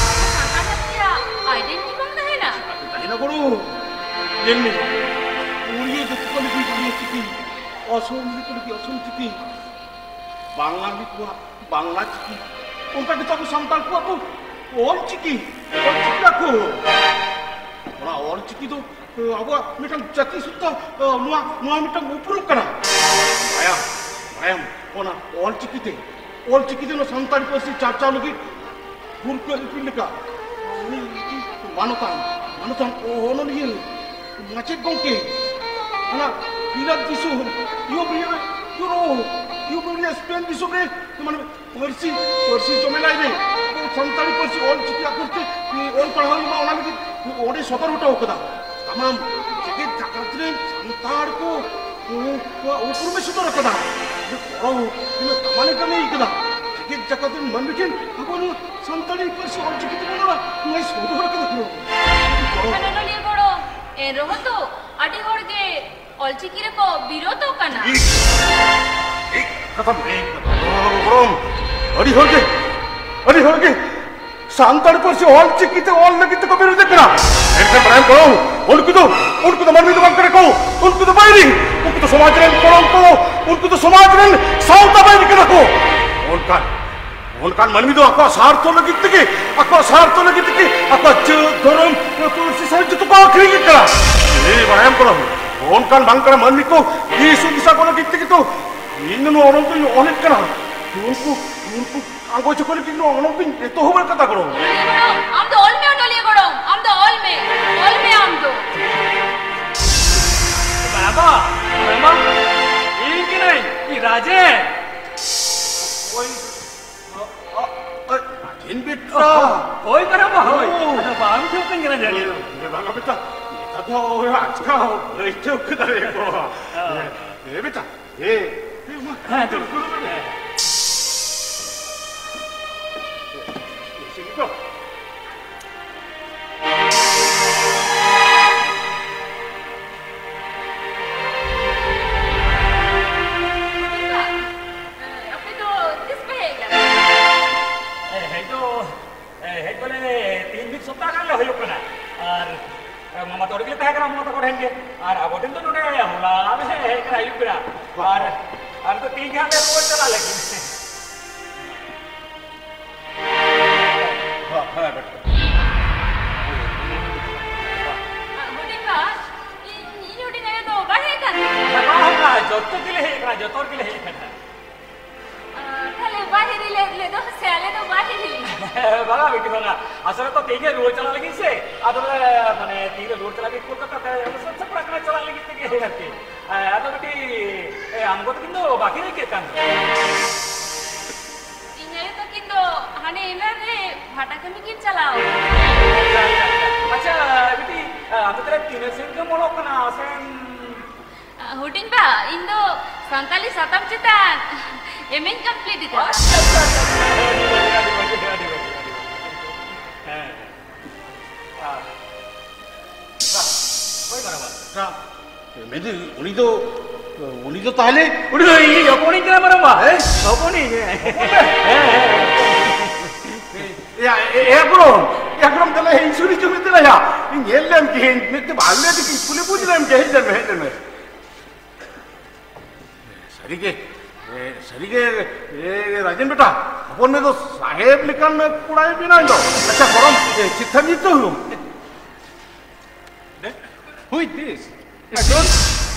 ᱥᱟᱱᱛᱟᱲ ᱡᱟᱹᱛᱤᱭᱟᱜ ᱟᱭᱰᱮᱱᱴᱤᱴᱤ ᱵᱟᱝ ᱛᱟᱦᱮᱱᱟ? ᱛᱟᱦᱮᱱᱟ ᱜᱚᱲᱚ᱾ ᱧᱮᱞ ᱢᱮ, ᱩᱲᱤᱭᱟᱹ ᱡᱟᱹᱛᱤ ᱠᱚ ᱞᱟᱹᱜᱤᱫ ᱩᱲᱤᱭᱟᱹ ᱪᱤᱠᱤ, ᱚᱥᱚᱢᱤ ᱠᱚ ᱞᱟᱹᱜᱤᱫ ᱚᱥᱚᱢ ᱪᱤᱠᱤ, ᱵᱟᱝᱞᱟᱰᱤ ᱠᱚᱣᱟᱜ ᱵᱟᱝᱞᱟ ᱪᱤᱠᱤ, ᱚᱱᱠᱟ ᱜᱮᱛᱚ ᱟᱵᱚ ᱥᱟᱱᱛᱟᱲ ᱠᱚᱣᱟᱜ ᱫᱚ ᱚᱞ ᱪᱤᱠᱤ, ᱚᱞ ᱪᱤᱠᱤ ᱟᱠᱚ᱾ ᱚᱱᱟ ᱚᱞ ᱪᱤᱠᱤ ᱫᱚ ᱟᱵᱚᱣᱟᱜ ᱢᱤᱫᱴᱟᱝ ᱡᱟᱹᱛᱤ ᱥᱩᱫᱽᱫᱷᱟ, ᱱᱚᱣᱟ, ᱱᱚᱣᱟ ᱢᱤᱫᱴᱟᱝ ᱩᱯᱨᱩᱢ ᱠᱟᱱᱟ᱾ ᱵᱟᱲᱟᱭᱟᱢ, ᱵᱟᱲᱟᱭᱟᱢ, ᱚᱱᱟ ᱚᱞ ᱪᱤᱠᱤ ᱛᱮ, ᱚᱞ ᱪᱤᱠᱤ ᱛᱮ ᱱᱚᱣᱟ ᱥᱟᱱᱛᱟᱲᱤ ᱯᱟᱹᱨᱥᱤ ᱪᱟᱨᱪᱟᱣ ᱞᱟᱹᱜᱤᱫ ᱵᱷᱩᱨᱠᱟᱹ ᱤᱯᱤᱞ ᱞᱮᱠᱟ ᱩᱱᱤ ᱢᱟᱱᱚᱛᱟᱱ, ᱢᱟᱱᱚᱛᱟᱱ ᱚᱱᱚᱞᱤᱭᱟᱹ, ᱢᱟᱪᱮᱫ ᱜᱚᱢᱠᱮ, ᱚᱱᱟ ᱵᱤᱞᱟᱹᱛ ᱫᱤᱥᱚᱢ, ᱤᱭᱩᱨᱳᱯ, ᱤᱭᱩᱨᱳᱯ, ᱤᱭᱩᱨᱳᱯ, ᱥᱯᱮᱱ ᱫᱤᱥᱚᱢ ᱨᱮ, ᱢᱟᱱᱮ, ᱯᱟᱹᱨᱥᱤ, ᱯᱟᱹᱨᱥᱤ ᱡᱚᱢᱮᱞᱟᱭ ᱨᱮ ᱟᱵᱚ ᱥᱟᱱᱛᱟᱲᱤ ᱯᱟᱹᱨᱥᱤ ᱚᱞ ᱪᱤᱠᱤ ᱟᱠᱷᱚᱨ ᱛᱮ ᱚᱞ ᱯᱟᱲᱦᱟᱣ ᱦᱩᱭᱩᱜ ᱢᱟ, ᱚᱱᱟ ᱞᱟᱹᱜᱤᱫ ᱚᱸᱰᱮ ᱥᱚᱫᱚᱨ ᱦᱚᱴᱚ ᱠᱟᱫᱟ᱾ ᱥᱟᱱᱟᱢ ᱡᱮᱜᱮᱛ ᱡᱟᱠᱟᱛ ᱨᱮᱱ ᱥᱟᱱᱛᱟᱲ ᱠᱚ ᱩᱱᱠᱩᱣᱟᱜ ᱩᱯᱨᱩᱢ ᱮ ᱥᱚᱫᱚᱨ ᱟᱠᱟᱫᱟ᱾ ᱡᱮ ᱜᱚᱲᱚ ᱛᱤᱱᱟᱹᱜ ᱫᱟᱢᱟᱱ ᱮ ᱠᱟᱹᱢᱤ ᱟᱠᱟᱫᱟ᱾ ᱡᱮᱜᱮᱛ ᱡᱟᱠᱟᱛ ᱨᱮᱱ ᱢᱟᱹᱱᱢᱤ ᱴᱷᱮᱱ ᱟᱵᱚ ᱱᱚᱣᱟ ᱥᱟᱱᱛᱟᱲᱤ ᱯᱟᱹᱨᱥᱤ ᱚᱞ ᱪᱤᱠᱤ ᱛᱮᱵᱚᱱ ᱨᱚᱲᱟ, ᱱᱚᱣᱟᱭ ᱥᱚᱫᱚᱨ ᱟᱠᱟᱫᱟ ᱠᱚ᱾ ᱜᱚᱲᱚ᱾ ᱚᱱᱚᱞᱤᱭᱟᱹ ᱜᱚᱲᱚ, ᱮᱱ ᱨᱮᱦᱚᱸ ᱛᱚ ᱟᱹᱰᱤ ᱦᱚᱲ ᱜᱮ ᱚᱞᱪᱤᱠᱤ ᱨᱮᱠᱚ ᱵᱤᱨᱳᱫᱚᱜ ᱠᱟᱱᱟ᱾ ᱴᱷᱤᱠ, ᱴᱷᱤᱠ ᱠᱟᱛᱷᱟᱢ ᱞᱟᱹᱭ ᱠᱟᱫᱟ᱾ ᱜᱚᱲᱚᱢ, ᱟᱹᱰᱤ ᱦᱚᱲ ᱜᱮ, ᱟᱹᱰᱤ ᱦᱚᱲ ᱜᱮ ᱥᱟᱱᱛᱟᱲ ᱯᱟᱹᱨᱥᱤ ᱚᱞ ᱪᱤᱠᱤ ᱛᱮ ᱚᱞ ᱞᱟᱹᱜᱤᱫ ᱛᱮᱠᱚ ᱵᱤᱨᱳᱫᱮᱫ ᱠᱟᱱᱟ᱾ ᱢᱮᱱᱠᱷᱟᱱ ᱵᱟᱲᱟᱭᱟᱢ ᱜᱚᱲᱚᱢ, ᱩᱱᱠᱩ ᱫᱚ, ᱩᱱᱠᱩ ᱫᱚ ᱢᱟᱹᱱᱢᱤ ᱫᱚ ᱵᱟᱝ ᱠᱟᱱᱟ ᱠᱚ, ᱩᱱᱠᱩ ᱫᱚ ᱵᱟᱹᱭᱨᱤ, ᱩᱱᱠᱩ ᱫᱚ ᱥᱚᱢᱟᱡᱽ ᱨᱮᱱ ᱠᱚᱞᱚᱝᱠᱚ, ᱩᱱᱠᱩ ᱫᱚ ᱥᱚᱢᱟᱡᱽ ᱨᱮᱱ ᱥᱟᱶᱛᱟ ᱵᱟᱹᱭᱨᱤ ᱠᱟᱱᱟ ᱠᱚ᱾ ᱚᱱᱠᱟᱱ, ᱚᱱᱠᱟᱱ ᱢᱟᱹᱱᱢᱤ ᱫᱚ ᱟᱠᱚᱣᱟᱜ ᱥᱟᱨᱛᱷᱚ ᱞᱟᱹᱜᱤᱫ ᱛᱮᱜᱮ, ᱟᱠᱚᱣᱟᱜ ᱥᱟᱨᱛᱷᱚ ᱞᱟᱹᱜᱤᱫ ᱛᱮᱜᱮ ᱟᱠᱚᱣᱟᱜ ᱡᱟᱹᱛ, ᱫᱷᱚᱨᱚᱢ, ᱯᱟᱹᱨᱥᱤ ᱥᱟᱶ ᱡᱚᱛᱚ ᱠᱚ ᱟᱹᱠᱷᱨᱤᱧᱮᱫ ᱠᱟᱱᱟ᱾ ᱮ ᱵᱟᱲᱟᱭᱟᱢ ᱠᱚᱲᱟ, ᱚᱱᱠᱟᱱ ᱵᱟᱝ ᱠᱟᱱᱟ ᱢᱟᱹᱱᱢᱤ ᱠᱚ ᱫᱤᱥ ᱦᱩᱫᱤᱥ ᱟᱠᱚ ᱞᱟᱹᱜᱤᱫ ᱛᱮᱜᱮ ᱛᱚ ᱤᱧ ᱫᱚ ᱱᱚᱣᱟ ᱚᱱᱚᱞ ᱫᱚᱧ ᱚᱞᱮᱫ ᱠᱟᱱᱟ᱾ ᱩᱱᱠᱩ, ᱩᱱᱠᱩ ᱟᱸᱜᱚᱪ ᱟᱠᱚ ᱞᱟᱹᱜᱤᱫ ᱱᱚᱣᱟ ᱚᱱᱚᱞ ᱫᱚᱧ ᱮᱛᱚᱦᱚᱵ ᱟᱠᱟᱫᱟ ᱜᱚᱲᱚᱢ᱾ ᱚᱱᱚᱞᱤᱭᱟᱹ ᱜᱚᱲᱚᱢ, ᱟᱢ ᱫᱚ ᱚᱞ ᱢᱮ, ᱚᱱᱚᱞᱤᱭᱟᱹ ᱜᱚᱲᱚᱢ, ᱟᱢ ᱫᱚ ᱚᱞ ᱢᱮ, ᱚᱞ ᱢᱮ ᱟᱢ ᱫᱚ᱾ ᱵᱟᱲᱟᱭᱟᱢ, ᱵᱟᱲᱟᱭᱟᱢ, ᱤᱧ ᱠᱟᱹᱱᱟᱹᱧ, ᱤᱧ ᱨᱟᱡᱮᱱ᱾ ᱳᱭ, ᱟ, ᱟ, ᱟ, ᱨᱟᱡᱮᱱ ᱵᱮᱴᱟ᱾ ᱦᱳᱭ, ᱵᱟᱲᱟᱭᱟᱢ, ᱦᱳᱭ᱾ ᱳ᱾ ᱟᱫᱚ ᱵᱟᱢ ᱴᱷᱤᱠᱟᱹᱧ ᱠᱟᱱᱟ ᱡᱟᱹᱱᱤᱡ᱾ ᱮ, ᱵᱟᱝᱟ ᱵᱮᱴᱟ, ᱱᱮᱛᱟᱨ ᱫᱚ ᱳᱭ ᱟᱪᱠᱟ ᱵᱟᱹᱧ ᱴᱷᱤᱠᱟᱹ ᱫᱟᱲᱮᱭᱟᱠᱚᱣᱟ᱾ ᱦᱮᱸ᱾ ᱮ, ᱮ ᱵᱮᱴᱟ, ᱦᱮᱸ, ᱢᱟ᱾ ᱦᱮᱸ, ᱫᱩᱲᱩᱵ᱾ ᱦᱮᱸ᱾ ᱪᱮᱫ ᱠᱚ? ᱟᱯᱮ ᱫᱚ ᱛᱤᱥ ᱯᱮ ᱦᱮᱡ ᱞᱮᱱᱟ? ᱦᱮᱡ ᱫᱚ, ᱦᱮᱡ ᱫᱚᱞᱮ ᱛᱤᱦᱤᱧ ᱢᱤᱫ ᱥᱚᱯᱛᱟᱦ ᱜᱟᱱ ᱞᱮ ᱦᱩᱭᱩᱜ ᱠᱟᱱᱟ᱾ ᱟᱨ ᱢᱟᱢᱟ ᱛᱟᱠᱚ ᱨᱮᱜᱮ ᱞᱮ ᱛᱟᱦᱮᱸ ᱠᱟᱱᱟ, ᱢᱟᱢᱟ ᱛᱟᱠᱚ ᱴᱷᱮᱱ ᱜᱮ᱾ ᱟᱨ ᱟᱵᱚ ᱴᱷᱮᱱ ᱫᱚ ᱱᱚᱰᱮ ᱦᱚᱞᱟ ᱞᱮ ᱦᱮᱡ ᱠᱟᱱᱟ, ᱟᱹᱭᱩᱵ ᱵᱮᱲᱟ᱾ ᱟᱨ, ᱟᱨ ᱱᱤᱛᱚᱜ ᱛᱮᱦᱮᱧ ᱜᱮ ᱦᱟᱸᱜ ᱞᱮ ᱨᱩᱣᱟᱹᱲ ᱪᱟᱞᱟᱜ ᱞᱟᱹᱜᱤᱫ᱾ ᱦᱮᱸ, ᱦᱮᱸ, ᱵᱮᱴᱟ᱾ ᱦᱩᱰᱤᱧ ᱵᱟ, ᱤᱧ, ᱤᱧ ᱦᱩᱰᱤᱧ ᱟᱭᱳ ᱫᱚ ᱵᱟᱭ ᱦᱮᱡ ᱠᱟᱱ ᱛᱮ? ᱵᱟᱝ, ᱵᱟᱝ, ᱡᱚᱛᱚ ᱜᱮᱞᱮ ᱦᱮᱡ ᱠᱟᱱᱟ, ᱡᱚᱛᱚ ᱜᱮᱞᱮ ᱦᱮᱡ ᱠᱟᱱᱟ᱾ ᱟᱨ ᱛᱟᱦᱞᱮ ᱵᱟᱭ ᱦᱤᱨᱤ ᱞᱮᱫ ᱞᱮᱫᱚ ᱥᱮ ᱟᱞᱮ ᱫᱚ ᱵᱟᱭ ᱦᱤᱨᱤ ᱞᱮᱫ ᱞᱮᱭᱟ? ᱵᱟᱝᱟ ᱵᱤᱴᱤ, ᱵᱟᱝᱟ᱾ ᱟᱥᱚᱞᱮ ᱛᱚ ᱛᱮᱦᱮᱧ ᱜᱮ ᱨᱩᱣᱟᱹᱲ ᱪᱟᱞᱟᱜ ᱞᱟᱹᱜᱤᱫ ᱥᱮ, ᱟᱫᱚ ᱞᱮ, ᱢᱟᱱᱮ, ᱛᱮᱦᱮᱧ ᱞᱮ ᱨᱩᱣᱟᱹᱲ ᱪᱟᱞᱟᱜ ᱞᱟᱹᱜᱤᱫ ᱠᱳᱞᱠᱟᱛᱟ ᱛᱮ, ᱟᱫᱚ ᱥᱟᱹᱛ ᱥᱟᱯᱲᱟᱜ ᱠᱟᱱᱟ ᱪᱟᱞᱟᱜ ᱞᱟᱹᱜᱤᱫ ᱛᱮᱜᱮ ᱟᱨᱠᱤ᱾ ᱦᱮᱸ, ᱟᱫᱚ ᱵᱤᱴᱤ, ᱮ, ᱟᱢ ᱜᱚ ᱛᱟᱹᱠᱤᱱ ᱫᱚ ᱵᱟᱹᱠᱤᱱ ᱦᱮᱡ ᱠᱟᱱ ᱫᱚ? ᱤᱧ ᱟᱭᱳ ᱛᱟᱹᱠᱤᱱ ᱫᱚ ᱦᱟᱱᱮ ᱮᱱᱟᱝ ᱨᱮ ᱵᱷᱟᱴᱟ ᱠᱟᱹᱢᱤ ᱠᱤᱱ ᱪᱟᱞᱟᱣ ᱟᱠᱟᱱᱟ᱾ ᱟᱪᱪᱷᱟ, ᱟᱪᱪᱷᱟ, ᱟᱪᱪᱷᱟ᱾ ᱟᱪᱪᱷᱟ, ᱵᱤᱴᱤ, ᱮ, ᱟᱢ ᱫᱚ ᱛᱟᱦᱞᱮ ᱛᱤᱱᱟᱹᱜ ᱥᱮᱱ ᱜᱮᱢ ᱚᱞᱚᱜ ᱠᱟᱱᱟ? ᱥᱮᱢ ᱦᱩᱰᱤᱧ ᱵᱟ, ᱤᱧ ᱫᱚ ᱥᱟᱱᱛᱟᱞᱤ ᱥᱟᱛᱟᱢ ᱪᱮᱛᱟᱱ ᱮᱢ ᱮᱧ ᱠᱚᱢᱯᱞᱤᱴ ᱟᱠᱟᱫᱟ᱾ ᱟᱪᱪᱷᱟ, ᱟᱪᱪᱷᱟ, ᱟᱪᱪᱷᱟ, ᱟᱹᱰᱤ ᱵᱷᱟᱹᱜᱤ, ᱟᱹᱰᱤ ᱵᱷᱟᱹᱜᱤ, ᱟᱹᱰᱤ ᱵᱷᱟᱹᱜᱤ, ᱟᱹᱰᱤ ᱵᱷᱟᱹᱜᱤ᱾ ᱦᱮᱸ, ᱦᱮᱸ᱾ ᱟᱨ, ᱵᱟ, ᱦᱳᱭ, ᱢᱟᱨᱟᱝᱵᱟ᱾ ᱢᱮᱱᱫᱟᱹᱧ, ᱩᱱᱤ ᱫᱚ, ᱩᱱᱤ ᱫᱚ ᱛᱟᱦᱞᱮ? ᱩᱱᱤ ᱫᱚ ᱤᱧᱤᱡ ᱦᱚᱯᱚᱱᱤᱧ ᱠᱟᱱᱟ, ᱢᱟᱨᱟᱝᱵᱟ᱾ ᱦᱮᱸ? ᱦᱚᱯᱚᱱᱤᱧ, ᱦᱮᱸ᱾ ᱦᱮᱸ, ᱦᱮᱸ᱾ ᱮᱭᱟ, ᱮ-, ᱮ-, ᱮᱠᱫᱚᱢ, ᱮᱠᱫᱚᱢ, ᱫᱮᱞᱟ, ᱤᱧ ᱥᱩᱨ ᱦᱤᱡᱩᱜ ᱢᱮ, ᱫᱮᱞᱟ ᱭᱟ᱾ ᱤᱧ ᱧᱮᱞ ᱞᱮᱢ ᱜᱮ, ᱤᱧ ᱢᱤᱫ ᱫᱚ ᱵᱟᱝ ᱞᱟᱹᱭ ᱛᱮᱜᱮ ᱠᱩᱞᱤ ᱵᱩᱡᱽ ᱞᱮᱢ ᱜᱮ, ᱦᱮᱡ ᱞᱮᱱ ᱢᱮ, ᱦᱮᱡ ᱞᱮᱱ ᱢᱮ᱾ ᱥᱟᱹᱨᱤᱜᱮ, ᱮ, ᱥᱟᱹᱨᱤᱜᱮ, ᱮ, ᱨᱟᱡᱮᱱ ᱵᱮᱴᱟ, ᱦᱚᱯᱚᱱ ᱢᱮ ᱫᱚ ᱥᱟᱦᱮᱵ ᱞᱮᱠᱟᱱ ᱠᱚᱲᱟᱭ ᱵᱮᱱᱟᱣ ᱫᱚ᱾ ᱟᱪᱪᱷᱟ, ᱜᱚᱲᱚᱢ, ᱮ, ᱪᱤᱛᱛᱷᱟᱧᱡᱤᱛ ᱫᱚ ᱦᱩᱭᱩᱜ᱾ Who is this? I don't,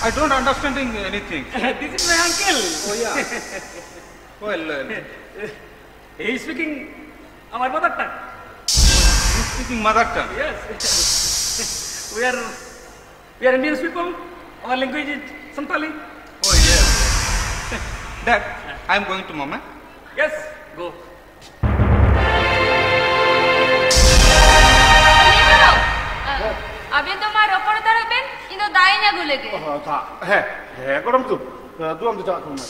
I don't understanding anything. This is my uncle. Oh, yeah. Well, uh, he is speaking our mother tongue. He is speaking mother tongue. Yes. We are, we are Indian people. Our language is Santali. Oh, yes. Dad, I am going to Mama. Yes, go. ᱟᱵᱮᱱ ᱫᱚ ᱢᱟ ᱨᱚᱯᱚᱲ ᱦᱟᱛᱟᱲᱚᱜ ᱵᱮᱱ, ᱤᱧ ᱫᱚ ᱫᱟᱜ ᱤᱧ ᱟᱹᱜᱩ ᱞᱮᱜᱮ᱾ ᱚ, ᱫᱟᱜ, ᱦᱮᱸ, ᱦᱮᱸ, ᱜᱚᱲᱚᱢ ᱫᱩ, ᱫᱩ ᱟᱢ ᱫᱚ ᱪᱟᱞᱟᱜ ᱛᱟᱵᱚᱱ ᱢᱮ᱾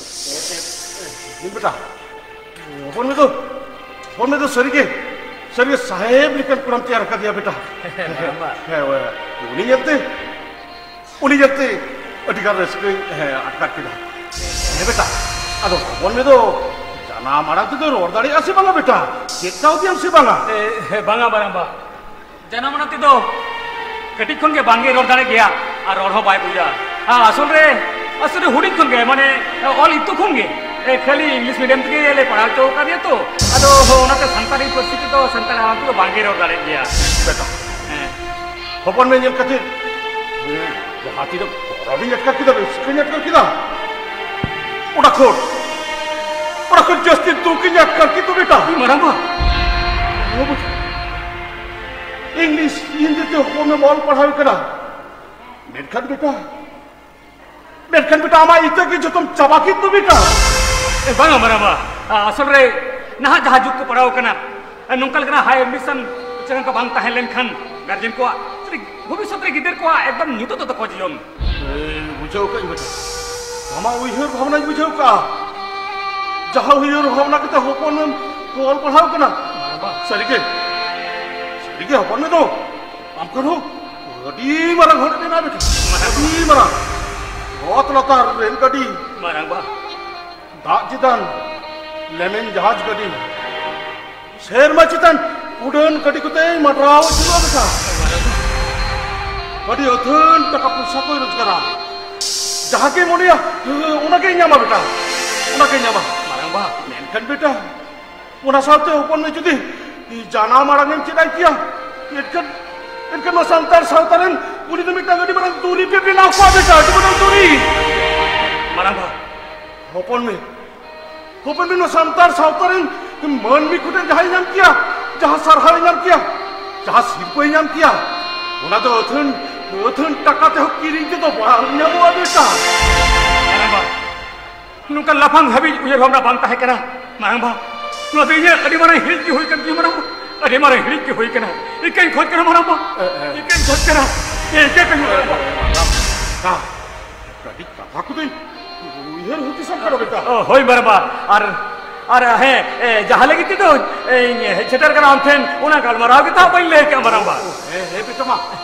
ᱤᱧ ᱵᱮᱴᱟ, ᱦᱚᱯᱚᱱ ᱢᱮ ᱫᱚ, ᱦᱚᱯᱚᱱ ᱢᱮ ᱫᱚ ᱥᱟᱹᱨᱤᱜᱮ, ᱥᱟᱹᱨᱤᱜᱮ ᱥᱟᱦᱮᱵ ᱞᱮᱠᱟᱱ ᱠᱚᱲᱟᱢ ᱛᱮᱭᱟᱨ ᱟᱠᱟᱫᱮᱭᱟ ᱵᱮᱴᱟ᱾ ᱦᱮᱸ, ᱵᱟᱝ, ᱵᱟᱝ᱾ ᱦᱮᱸ, ᱩᱱᱤ ᱧᱮᱞᱛᱮ ᱩᱱᱤ ᱧᱮᱞᱛᱮ ᱟᱹᱰᱤ ᱜᱟᱱ ᱨᱟᱹᱥᱠᱟᱹᱧ, ᱦᱮᱸ, ᱟᱴᱠᱟᱨ ᱠᱮᱫᱟ᱾ ᱦᱮᱸ ᱵᱮᱴᱟ, ᱟᱫᱚ ᱦᱚᱯᱚᱱ ᱢᱮ ᱫᱚ ᱡᱟᱱᱟᱢ ᱟᱲᱟᱝ ᱛᱮᱫᱚ ᱨᱚᱲ ᱫᱟᱲᱮᱭᱟᱜᱼᱟ ᱥᱮ ᱵᱟᱝᱟ ᱵᱮᱴᱟ? ᱪᱮᱫ ᱠᱟᱣᱫᱤᱭᱟᱢ ᱥᱮ ᱵᱟᱝᱟ? ᱮ, ᱦᱮᱸ, ᱵᱟᱝᱟ, ᱵᱟᱝᱟ, ᱵᱟᱝ᱾ ᱡᱟᱱᱟᱢ ᱟᱲᱟᱝ ᱛᱮᱫᱚ ᱠᱟᱹᱴᱤᱡ ᱠᱷᱚᱱ ᱜᱮ ᱵᱟᱝ ᱜᱮ ᱨᱚᱲ ᱫᱟᱲᱮ ᱜᱮᱭᱟ ᱟᱨ ᱨᱚᱲ ᱦᱚᱸ ᱵᱟᱭ ᱵᱩᱡᱟ᱾ ᱟᱨ ᱟᱥᱚᱞ ᱨᱮ, ᱟᱥᱚᱞ ᱨᱮ ᱦᱩᱰᱤᱧ ᱠᱷᱚᱱ ᱜᱮ, ᱢᱟᱱᱮ, ᱚᱞ ᱤᱛᱩ ᱠᱷᱚᱱ ᱜᱮ, ᱮ, ᱠᱷᱟᱹᱞᱤ ᱤᱝᱞᱤᱥ ᱢᱤᱰᱤᱭᱟᱢ ᱛᱮᱜᱮ ᱞᱮ ᱯᱟᱲᱦᱟᱣ ᱦᱚᱪᱚ ᱟᱠᱟᱫᱮᱭᱟ ᱛᱚ᱾ ᱟᱫᱚ ᱚᱱᱟᱛᱮ ᱥᱟᱱᱛᱟᱲᱤ ᱯᱟᱹᱨᱥᱤ ᱛᱮᱫᱚ, ᱥᱟᱱᱛᱟᱲ ᱟᱲᱟᱝ ᱛᱮᱫᱚ ᱵᱟᱝ ᱜᱮ ᱨᱚᱲ ᱫᱟᱲᱮᱭᱟᱜ ᱜᱮᱭᱟ᱾ ᱵᱮᱴᱟ, ᱦᱮᱸ᱾ ᱦᱚᱯᱚᱱ ᱢᱮ ᱧᱮᱞ ᱠᱟᱛᱮ ᱡᱟᱦᱟᱸ ᱛᱤᱱᱟᱹᱜ ᱜᱚᱨᱚᱵᱤᱧ ᱟᱴᱠᱟᱨ ᱠᱮᱫᱟ, ᱨᱟᱹᱥᱠᱟᱹᱧ ᱟᱴᱠᱟᱨ ᱠᱮᱫᱟ, ᱚᱱᱟ ᱠᱷᱚᱱ, ᱚᱱᱟ ᱠᱷᱚᱱ ᱡᱟᱹᱥᱛᱤ ᱫᱩᱠᱤᱧ ᱟᱴᱠᱟᱨ ᱠᱮᱫᱟ ᱵᱮᱴᱟ᱾ ᱢᱟᱨᱟᱝᱵᱟ᱾ ᱤᱝᱞᱤᱥ, ᱦᱤᱱᱫᱤ ᱛᱮ ᱦᱚᱯᱚᱱ ᱮᱢ ᱚᱞ ᱯᱟᱲᱦᱟᱣ ᱠᱟᱱᱟ, ᱢᱮᱱᱠᱷᱟᱱ ᱵᱮᱴᱟ, ᱢᱮᱱᱠᱷᱟᱱ ᱵᱮᱴᱟ, ᱟᱢᱟᱜ ᱤᱛᱟᱹ ᱜᱮ ᱡᱚᱛᱚᱢ ᱪᱟᱵᱟ ᱠᱮᱫ ᱫᱚ ᱵᱮᱴᱟ᱾ ᱮ, ᱵᱟᱝᱟ ᱢᱟᱨᱟᱝᱵᱟ, ᱟ, ᱟᱥᱚᱞ ᱨᱮ ᱱᱟᱦᱟᱜ ᱡᱟᱦᱟᱸ ᱡᱩᱜᱽ ᱠᱚ ᱯᱟᱲᱟᱣ ᱠᱟᱱᱟ, ᱱᱚᱝᱠᱟ ᱞᱮᱠᱟᱱᱟᱜ ᱦᱟᱭ ᱮᱢᱵᱤᱥᱚᱱ ᱪᱮᱫ ᱞᱮᱠᱟ ᱵᱟᱝ ᱛᱟᱦᱮᱸ ᱞᱮᱱᱠᱷᱟᱱ ᱜᱟᱨᱡᱮᱱ ᱠᱚᱣᱟᱜ, ᱥᱟᱹᱨᱤ ᱵᱷᱚᱵᱤᱥᱥᱚᱛ ᱨᱮ ᱜᱤᱫᱟᱹᱨ ᱠᱚᱣᱟᱜ ᱮᱠᱫᱚᱢ ᱧᱩᱛᱟᱹᱛ ᱛᱟᱠᱚ ᱡᱤᱭᱚᱱ᱾ ᱮ, ᱵᱩᱡᱷᱟᱹᱣ ᱠᱟᱜ ᱟᱹᱧ ᱵᱮᱴᱟ, ᱟᱢᱟᱜ ᱩᱭᱦᱟᱹᱨ ᱵᱷᱟᱵᱽᱱᱟᱧ ᱵᱩᱡᱷᱟᱹᱣ ᱠᱟᱜᱼᱟ᱾ ᱡᱟᱦᱟᱸ ᱩᱭᱦᱟᱹᱨ ᱵᱷᱟᱵᱽᱱᱟ ᱠᱟᱛᱮ ᱦᱚᱯᱚᱱ ᱮᱢ ᱚᱞ ᱯᱟᱲᱦᱟᱣ ᱠᱟᱱᱟ, ᱥᱟᱹᱨᱤᱜᱮ, ᱥᱟᱹᱨᱤᱜᱮ ᱦᱚᱯᱚᱱ ᱢᱮ ᱫᱚ ᱟᱢ ᱠᱷᱚᱱ ᱦᱚᱸ ᱟᱹᱰᱤ ᱢᱟᱨᱟᱝ ᱦᱚᱲ ᱢᱮᱱᱟᱜ ᱵᱮᱴᱟ, ᱟᱹᱰᱤ ᱢᱟᱨᱟᱝ᱾ ᱚᱛ ᱞᱟᱛᱟᱨ ᱨᱮᱞ ᱜᱟᱹᱰᱤ, ᱢᱟᱨᱟᱝᱵᱟ᱾ ᱫᱟᱜ ᱪᱮᱛᱟᱱ ᱞᱮᱢᱮᱧ ᱡᱟᱦᱟᱡᱽ ᱜᱟᱹᱰᱤ, ᱥᱮᱨᱢᱟ ᱪᱮᱛᱟᱱ ᱩᱰᱟᱹᱱ ᱜᱟᱹᱰᱤ ᱠᱚᱛᱮᱭ ᱢᱟᱰᱨᱟᱣ ᱟᱹᱪᱩᱨᱚᱜᱼᱟ ᱵᱮᱴᱟ᱾ ᱟᱹᱰᱤ ᱟᱹᱛᱷᱟᱹᱱ ᱴᱟᱠᱟ ᱯᱚᱭᱥᱟ ᱠᱚᱭ ᱨᱳᱡᱽᱜᱟᱨᱟ᱾ ᱡᱟᱦᱟᱸ ᱜᱮᱭ ᱢᱚᱱᱮᱭᱟ, ᱚᱱᱟ ᱜᱮᱭ ᱧᱟᱢᱟ ᱵᱮᱴᱟ, ᱚᱱᱟ ᱜᱮᱭ ᱧᱟᱢᱟ᱾ ᱢᱟᱨᱟᱝᱵᱟ᱾ ᱢᱮᱱᱠᱷᱟᱱ ᱵᱮᱴᱟ, ᱚᱱᱟ ᱥᱟᱶᱛᱮ ᱦᱚᱯᱚᱱ ᱢᱮ ᱡᱩᱫᱤ ᱡᱟᱱᱟᱢ ᱟᱲᱟᱝ ᱮᱢ ᱪᱮᱫ ᱟᱭ ᱠᱮᱭᱟ, ᱮᱱᱠᱷᱟᱱ, ᱮᱱᱠᱷᱟᱱ ᱱᱚᱣᱟ ᱥᱟᱱᱛᱟᱲ ᱥᱟᱶᱛᱟ ᱨᱮᱱ ᱩᱱᱤ ᱫᱚ ᱢᱤᱫᱴᱟᱝ ᱟᱹᱰᱤ ᱢᱟᱨᱟᱝ ᱫᱩᱨᱤᱵ ᱮ ᱵᱮᱱᱟᱣ ᱠᱚᱣᱟ ᱵᱮᱴᱟ, ᱟᱹᱰᱤ ᱢᱟᱨᱟᱝ ᱫᱩᱨᱤᱵ᱾ ᱢᱟᱨᱟᱝᱵᱟ᱾ ᱦᱚᱯᱚᱱ ᱢᱮ, ᱦᱚᱯᱚᱱ ᱢᱮ, ᱱᱚᱣᱟ ᱥᱟᱱᱛᱟᱲ ᱥᱟᱶᱛᱟ ᱨᱮᱱ ᱢᱟᱹᱱᱢᱤ ᱠᱚᱴᱷᱮᱱ ᱡᱟᱦᱟᱸᱭ ᱧᱟᱢ ᱠᱮᱭᱟ, ᱡᱟᱦᱟᱸ ᱥᱟᱨᱦᱟᱣ ᱧᱟᱢ ᱠᱮᱭᱟ, ᱡᱟᱦᱟᱸ ᱥᱤᱨᱯᱟᱹᱭ ᱧᱟᱢ ᱠᱮᱭᱟ, ᱚᱱᱟ ᱫᱚ ᱟᱹᱛᱷᱟᱹᱱ, ᱟᱹᱛᱷᱟᱹᱱ ᱴᱟᱠᱟ ᱛᱮᱦᱚᱸ ᱠᱤᱨᱤᱧ ᱛᱮᱫᱚ ᱵᱟᱝ ᱧᱟᱢᱚᱜᱼᱟ ᱵᱮᱴᱟ᱾ ᱢᱟᱨᱟᱝᱵᱟ, ᱱᱚᱝᱠᱟ ᱞᱟᱯᱷᱟᱝ ᱦᱟᱹᱵᱤᱡ ᱩᱭᱦᱟᱹᱨ ᱵᱷᱟᱵᱽᱱᱟ ᱵᱟᱝ ᱛᱟᱦᱮᱸ ᱠᱟᱱᱟ ᱢᱟᱨᱟᱝᱵᱟ᱾ ᱱᱚᱣᱟ ᱫᱚ ᱤᱧᱟᱹᱜ ᱟᱹᱰᱤ ᱢᱟᱨᱟᱝ ᱦᱤᱲᱤᱡ ᱜᱮ ᱦᱩᱭ ᱠᱟᱱ ᱛᱤᱧᱟᱹ ᱢᱟᱨᱟᱝᱵᱟ, ᱟᱹᱰᱤ ᱢᱟᱨᱟᱝ ᱦᱤᱲᱤᱡ ᱜᱮ ᱦᱩᱭ ᱠᱟᱱᱟ᱾ ᱤᱠᱟᱹᱧ ᱠᱷᱚᱡ ᱠᱟᱱᱟ ᱢᱟᱨᱟᱝᱵᱟ, ᱮ, ᱮ᱾ ᱤᱠᱟᱹᱧ ᱠᱷᱚᱡ ᱠᱟᱱᱟ, ᱤᱠᱟᱹ ᱠᱟᱹᱧ ᱢᱟᱨᱟᱝᱵᱟ᱾ ᱠᱟᱹᱴᱤᱡ ᱠᱟᱛᱷᱟ ᱠᱚᱫᱚᱧ ᱩᱭᱦᱟᱹᱨ ᱦᱩᱫᱤᱥᱟᱢ ᱠᱟᱱᱟ ᱵᱮᱴᱟ᱾ ᱚ, ᱦᱳᱭ ᱢᱟᱨᱟᱝᱵᱟ, ᱟᱨ, ᱟᱨ ᱦᱮᱸ, ᱮ, ᱡᱟᱦᱟᱸ ᱞᱟᱹᱜᱤᱫ ᱛᱮᱫᱚ ᱤᱧ ᱦᱮᱡ ᱥᱮᱴᱮᱨ ᱠᱟᱱᱟ ᱟᱢ ᱴᱷᱮᱱ, ᱚᱱᱟ ᱜᱟᱞᱢᱟᱨᱟᱣ ᱜᱮ ᱛᱟᱦᱮᱸ ᱵᱟᱹᱧ ᱞᱟᱹᱭ ᱠᱮᱜᱼᱟ ᱢᱟᱨᱟᱝᱵᱟ᱾ ᱚ, ᱦᱮᱸ, ᱦᱮᱸ ᱵᱮᱴᱟ ᱢᱟ,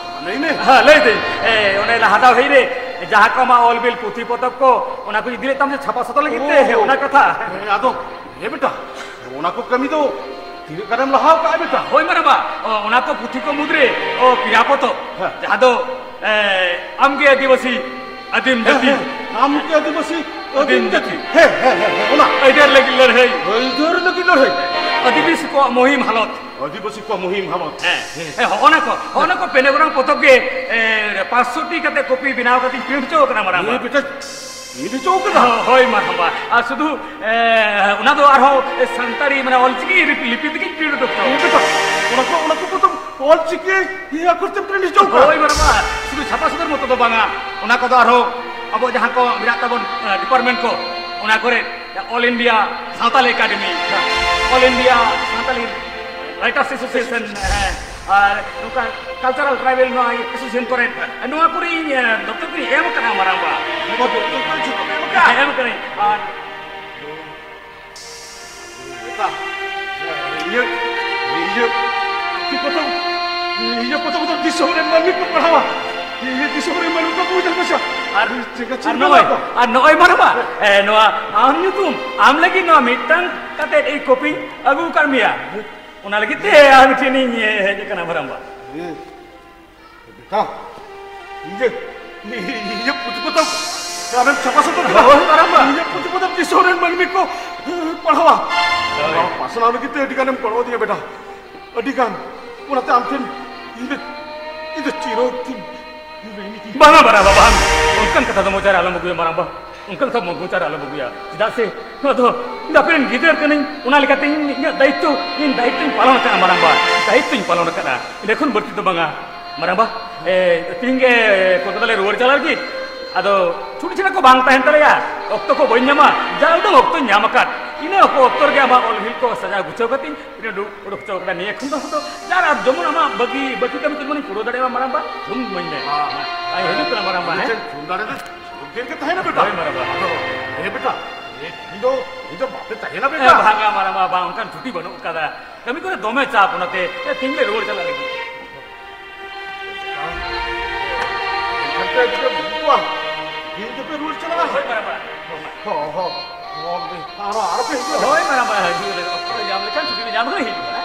ᱞᱟᱹᱭ ᱢᱮ᱾ ᱦᱮᱸ, ᱞᱟᱹᱭ ᱫᱟᱹᱧ, ᱮ, ᱚᱱᱮ ᱞᱟᱦᱟ ᱫᱷᱟᱣ ᱦᱮᱡ ᱨᱮ ᱡᱟᱦᱟᱸ ᱠᱚ ᱟᱢᱟᱜ ᱚᱞ ᱵᱤᱞ ᱯᱩᱛᱷᱤ ᱯᱚᱛᱚᱵ ᱠᱚ, ᱚᱱᱟ ᱠᱚ ᱤᱫᱤ ᱞᱮᱫ ᱛᱟᱢ ᱥᱮ ᱪᱷᱟᱯᱟ ᱥᱚᱫᱚᱨ ᱞᱟᱹᱜᱤᱫ ᱛᱮ, ᱚ, ᱚᱱᱟ ᱠᱟᱛᱷᱟ᱾ ᱦᱮᱸ, ᱟᱫᱚ, ᱦᱮᱸ ᱵᱮᱴᱟ, ᱚᱱᱟ ᱠᱚ ᱠᱟᱹᱢᱤ ᱫᱚ ᱛᱤᱱᱟᱹᱜ ᱜᱟᱱᱮᱢ ᱞᱟᱦᱟ ᱟᱠᱟᱫᱼᱟ ᱵᱮᱴᱟ? ᱦᱳᱭ ᱢᱟᱨᱟᱝᱵᱟ, ᱚ, ᱚᱱᱟ ᱠᱚ ᱯᱩᱛᱷᱤ ᱠᱚ ᱢᱩᱫᱽᱨᱮ, ᱚ, ᱯᱮᱭᱟ ᱯᱚᱛᱚᱵ, ᱦᱮᱸ᱾ ᱡᱟᱦᱟᱸ ᱫᱚ, ᱮ, ᱟᱢᱜᱮ ᱟᱹᱫᱤᱵᱟᱹᱥᱤ ᱟᱹᱫᱤᱢ ᱦᱮᱸ, ᱡᱟᱹᱛᱤ᱾ ᱦᱮᱸ, ᱟᱢᱜᱮ ᱟᱹᱫᱤᱵᱟᱹᱥᱤ ᱟᱹᱫᱤᱢ ᱟᱹᱫᱤᱢ ᱡᱟᱹᱛᱤ᱾ ᱡᱟᱹᱛᱤ᱾ ᱦᱮᱸ, ᱦᱮᱸ, ᱦᱮᱸ, ᱦᱮᱸ, ᱚᱱᱟ᱾ ᱟᱹᱭᱫᱟᱹᱨ ᱞᱟᱹᱜᱤᱫ ᱞᱟᱹᱲᱦᱟᱹᱭ᱾ ᱟᱹᱭᱫᱟᱹᱨ ᱞᱟᱹᱜᱤᱫ ᱞᱟᱹᱲᱦᱟᱹᱭ᱾ ᱟᱹᱫᱤᱵᱟᱹᱥᱤ ᱠᱚᱣᱟᱜ ᱢᱩᱦᱤᱢ ᱦᱟᱞᱚᱛ᱾ ᱟᱹᱫᱤᱵᱟᱹᱥᱤ ᱠᱚᱣᱟᱜ ᱢᱩᱦᱤᱢ ᱦᱟᱞᱚᱛ᱾ ᱦᱮᱸ, ᱦᱮᱸ, ᱦᱚᱸᱜᱼᱚ ᱱᱟ ᱠᱚ, ᱦᱚᱸᱜᱼᱚ ᱱᱟ ᱠᱚ ᱯᱮᱱᱮ ᱜᱚᱱᱟᱝ ᱯᱚᱛᱚᱵ ᱜᱮ, ᱮ, ᱯᱟᱸᱪᱥᱚ ᱴᱤ ᱠᱟᱛᱮ ᱠᱚᱯᱤ ᱵᱮᱱᱟᱣ ᱠᱟᱛᱮᱧ ᱯᱨᱤᱱᱴ ᱦᱚᱪᱚ ᱠᱟᱱᱟ ᱢᱟᱨᱟᱝᱵᱟ᱾ ᱱᱤᱭᱟᱹ ᱵᱮᱴᱟ ᱢᱤᱫ ᱦᱚᱪᱚ ᱠᱟᱫᱟ? ᱦᱳᱭ, ᱢᱟᱨᱟᱝᱵᱟ᱾ ᱟᱨ ᱥᱩᱫᱷᱩ, ᱮ, ᱚᱱᱟ ᱫᱚ ᱟᱨᱦᱚᱸ ᱥᱟᱱᱛᱟᱲᱤ, ᱢᱟᱱᱮ, ᱚᱞᱪᱤᱠᱤ ᱞᱤᱯᱤ, ᱞᱤᱯᱤ ᱛᱮᱜᱮᱧ ᱯᱨᱤᱱᱴ ᱦᱚᱴᱚ ᱠᱟᱜᱼᱟ᱾ ᱤᱭᱟᱹ ᱵᱮᱴᱟ, ᱚᱱᱟ ᱠᱚ, ᱚᱱᱟ ᱠᱚ ᱯᱚᱛᱚᱵ ᱚᱞᱪᱤᱠᱤ ᱤᱭᱟᱹ ᱟᱠᱷᱚᱨ ᱛᱮᱢ ᱯᱨᱤᱱᱴ ᱦᱚᱪᱚ ᱠᱟᱜᱼᱟ? ᱦᱳᱭ, ᱢᱟᱨᱟᱝᱵᱟ᱾ ᱥᱩᱫᱷᱩ ᱪᱷᱟᱯᱟ ᱥᱚᱫᱚᱨ ᱢᱚᱛᱚ ᱫᱚ ᱵᱟᱝᱟ, ᱚᱱᱟ ᱠᱚᱫᱚ ᱟᱨᱦᱚᱸ ᱟᱵᱚ ᱡᱟᱦᱟᱸ ᱠᱚ ᱢᱮᱱᱟᱜ ᱛᱟᱵᱚᱱ, ᱮ, ᱰᱤᱯᱟᱨᱴᱢᱮᱱᱴ ᱠᱚ, ᱚᱱᱟ ᱠᱚᱨᱮ All India Santali Academy, All India Santali Writers Association, ᱦᱮᱸ, ᱟᱨ ᱱᱚᱝᱠᱟ cultural tribal ᱱᱚᱣᱟ association ᱠᱚᱨᱮ, ᱱᱚᱣᱟ ᱠᱚᱨᱮ ᱤᱧ, ᱮ, ᱫᱚᱯᱛᱚᱨ ᱠᱚᱨᱮᱧ ᱮᱢ ᱠᱟᱱᱟ ᱢᱟᱨᱟᱝᱵᱟ᱾ ᱱᱚᱣᱟ ᱫᱚᱯᱛᱚᱨ ᱠᱚᱨᱮ ᱡᱷᱚᱛᱚᱢ ᱮᱢ ᱠᱟᱜᱼᱟ? ᱦᱮᱸ, ᱮᱢ ᱠᱟᱹᱱᱟᱹᱧ᱾ ᱟᱨ ᱵᱮᱴᱟ, ᱤᱭᱟᱹ, ᱤᱭᱟᱹ, ᱪᱮᱫ ᱠᱚ ᱛᱟᱢ? ᱤᱭᱟᱹ ᱠᱚ ᱛᱟᱢ ᱫᱤᱥᱚᱢ ᱨᱮᱱ ᱢᱟᱹᱱᱢᱤ ᱠᱚ ᱯᱟᱲᱦᱟᱣᱟ᱾ ᱤᱭᱟᱹ ᱫᱤᱥᱚᱢ ᱨᱮᱱ ᱢᱟᱹᱱᱢᱤ ᱠᱚ ᱵᱩᱡᱟ ᱠᱚ ᱥᱮ? ᱟᱨ ᱪᱮᱫ ᱠᱚ ᱟᱨ ᱪᱤᱱᱛᱟᱹ ᱱᱚᱜᱼᱚᱭ, ᱵᱟᱠᱚ? ᱟᱨ ᱱᱚᱜᱼᱚᱭ ᱢᱟᱨᱟᱝᱵᱟ, ᱮ, ᱱᱚᱣᱟ ᱟᱢ ᱧᱩᱛᱩᱢ, ᱟᱢ ᱞᱟᱹᱜᱤᱫ ᱱᱚᱣᱟ ᱢᱤᱫᱴᱟᱝ ᱠᱟᱛᱮ ᱮᱭ ᱠᱚᱯᱤᱧ ᱟᱹᱜᱩ ᱟᱠᱟᱫ ᱢᱮᱭᱟ᱾ ᱚᱱᱟ ᱞᱟᱹᱜᱤᱫ ᱛᱮ ᱟᱢ ᱴᱷᱮᱱᱤᱧ ᱦᱮᱡ ᱟᱠᱟᱱᱟ ᱢᱟᱨᱟᱝᱵᱟ᱾ ᱦᱮᱸ᱾ ᱵᱮᱴᱟ, ᱤᱧ ᱡᱮ, ᱤᱧ ᱡᱮ ᱯᱩᱛᱷᱤ ᱯᱚᱛᱚᱵ ᱟᱢᱮᱢ ᱪᱷᱟᱯᱟ ᱥᱚᱫᱚᱨ ᱠᱮᱫᱟ᱾ ᱦᱳᱭ, ᱢᱟᱨᱟᱝᱵᱟ᱾ ᱤᱧ ᱡᱮ ᱯᱩᱛᱷᱤ ᱯᱚᱛᱚᱵ ᱫᱤᱥᱚᱢ ᱨᱮᱱ ᱢᱟᱹᱱᱢᱤ ᱠᱚ, ᱮ, ᱯᱟᱲᱦᱟᱣᱟ᱾ ᱦᱳᱭ᱾ ᱱᱚᱣᱟ ᱯᱟᱥᱱᱟᱣ ᱞᱟᱹᱜᱤᱫ ᱛᱮ ᱟᱹᱰᱤ ᱜᱟᱱᱮᱢ ᱜᱚᱲᱚ ᱟᱹᱫᱤᱧᱟ ᱵᱮᱴᱟ, ᱟᱹᱰᱤ ᱜᱟᱱ᱾ ᱚᱱᱟᱛᱮ ᱟᱢ ᱴᱷᱮᱱ ᱤᱧ ᱫᱚ, ᱤᱧ ᱫᱚ ᱪᱤᱨᱚ ᱨᱤᱱᱤᱧ ᱨᱤᱱᱤᱧ᱾ ᱵᱟᱝᱟ, ᱵᱟᱝᱟ, ᱵᱟᱝ᱾ ᱚᱱᱠᱟᱱ ᱠᱟᱛᱷᱟ ᱫᱚ ᱢᱚᱪᱟ ᱨᱮ ᱟᱞᱚᱢ ᱟᱹᱜᱩᱭᱟ ᱢᱟᱨᱟᱝᱵᱟ᱾ ᱚᱱᱠᱟᱱ ᱠᱟᱛᱷᱟ ᱢᱚᱪᱟ ᱨᱮ ᱟᱞᱚᱢ ᱟᱹᱜᱩᱭᱟ᱾ ᱪᱮᱫᱟᱜ ᱥᱮ ᱱᱚᱣᱟ ᱫᱚ ᱤᱧ ᱫᱚ ᱟᱯᱮ ᱨᱮᱱ ᱜᱤᱫᱟᱹᱨ ᱠᱟᱹᱱᱟᱹᱧ, ᱚᱱᱟ ᱞᱮᱠᱟᱛᱮ ᱤᱧ ᱤᱧᱟᱹᱜ ᱫᱟᱭᱤᱛᱛᱚ, ᱤᱧ ᱫᱟᱭᱤᱛᱛᱚᱧ ᱯᱟᱞᱚᱱ ᱟᱠᱟᱫᱼᱟ ᱢᱟᱨᱟᱝᱵᱟ, ᱫᱟᱭᱤᱛᱛᱚᱧ ᱯᱟᱞᱚᱱ ᱟᱠᱟᱫᱼᱟ᱾ ᱮᱸᱰᱮ ᱠᱷᱚᱱ ᱵᱟᱹᱲᱛᱤ ᱫᱚ ᱵᱟᱝᱟ ᱢᱟᱨᱟᱝᱵᱟ᱾ ᱮ, ᱛᱤᱦᱤᱧ ᱜᱮ ᱠᱳᱞᱠᱟᱛᱟ ᱞᱮ ᱨᱩᱣᱟᱹᱲ ᱪᱟᱞᱟᱜ ᱞᱟᱹᱜᱤᱫ᱾ ᱟᱫᱚ ᱪᱷᱩᱴᱤ ᱪᱷᱟᱲᱟ ᱠᱚ ᱵᱟᱝ ᱛᱟᱦᱮᱱ ᱛᱟᱞᱮᱭᱟ, ᱚᱠᱛᱚ ᱠᱚ ᱵᱟᱹᱧ ᱧᱟᱢᱟ᱾ ᱡᱟ ᱩᱰᱟᱹᱝ ᱚᱠᱛᱚᱧ ᱧᱟᱢ ᱟᱠᱟᱫ, ᱤᱱᱟᱹ ᱚᱠᱛᱚ ᱨᱮᱜᱮ ᱟᱢᱟᱜ ᱚᱞ ᱵᱤᱞ ᱠᱚ ᱥᱟᱡᱟᱣ ᱜᱩᱪᱷᱟᱹᱣ ᱠᱟᱛᱮᱧ ᱤᱱᱟᱹ ᱩᱰᱩᱠ, ᱩᱰᱩᱠ ᱦᱚᱪᱚ ᱠᱟᱫᱟ᱾ ᱱᱤᱭᱟᱹ ᱠᱷᱚᱱ ᱫᱚ ᱟᱫᱚ ᱡᱟᱨ ᱟᱨ ᱡᱮᱢᱚᱱ ᱟᱢᱟᱜ ᱵᱟᱹᱜᱤ, ᱵᱟᱹᱠᱤ ᱠᱟᱹᱢᱤ ᱠᱚ ᱡᱮᱢᱚᱱᱤᱧ ᱯᱩᱨᱟᱹᱣ ᱫᱟᱲᱮᱭᱟᱜ ᱢᱟ ᱢᱟᱨᱟᱝᱵᱟ, ᱯᱷᱳᱱ ᱤᱢᱟᱹᱧ ᱢᱮ᱾ ᱦᱮᱸ, ᱦᱮᱸ᱾ ᱟᱨ ᱦᱤᱡᱩᱜ ᱠᱟᱱᱟ ᱢᱟᱨᱟᱝᱵᱟ, ᱦᱮᱸ? ᱯᱷᱳᱱ ᱫᱟᱲᱮ ᱫᱚ ᱰᱷᱮᱨ ᱜᱮ ᱛᱟᱦᱮᱱᱟ ᱵᱮᱴᱟ᱾ ᱦᱳᱭ ᱢᱟᱨᱟᱝᱵᱟ᱾ ᱟᱫᱚ, ᱦᱮᱸ ᱵᱮᱴᱟ, ᱤᱧ ᱫᱚ, ᱤᱧ ᱫᱚ ᱵᱟᱯᱮ ᱛᱟᱦᱮᱱᱟ ᱵᱮᱴᱟ᱾ ᱦᱮᱸ, ᱵᱟᱝᱟ ᱢᱟᱨᱟᱝᱵᱟ, ᱵᱟᱝ, ᱚᱱᱠᱟᱱ ᱪᱷᱩᱴᱤ ᱵᱟᱹᱱᱩᱜ ᱟᱠᱟᱫᱟ᱾ ᱠᱟᱹᱢᱤ ᱠᱚᱨᱮ ᱫᱚᱢᱮ ᱪᱟᱯ, ᱚᱱᱟᱛᱮ ᱛᱮᱦᱮᱧ ᱞᱮ ᱨᱩᱣᱟᱹᱲ ᱪᱟᱞᱟᱜ ᱞᱟᱹᱜᱤᱫ᱾ ᱮᱱᱠᱷᱟᱱ ᱯᱮ ᱟᱹᱰᱤ ᱯᱮ ᱵᱩᱡᱷᱟᱹᱣᱟ᱾ ᱛᱮᱦᱮᱧ ᱜᱮᱯᱮ ᱨᱩᱣᱟᱹᱲ ᱪᱟᱞᱟᱜᱼᱟ? ᱦᱳᱭ ᱢᱟᱨᱟᱝᱵᱟ᱾ ᱦᱚᱸ, ᱦᱚᱸ᱾ ᱟᱨᱚ, ᱟᱨᱚ ᱯᱮ ᱦᱤᱡᱩᱜᱼᱟ᱾ ᱦᱳᱭ, ᱢᱟᱨᱟᱝ ᱵᱟᱭ ᱦᱤᱡᱩᱜ ᱨᱮ, ᱚᱠᱛᱚ ᱞᱮ ᱧᱟᱢ ᱞᱮᱠᱷᱟᱱ ᱪᱷᱩᱴᱤ ᱞᱮ ᱧᱟᱢ ᱨᱮ ᱦᱤᱡᱩᱜᱼᱟ᱾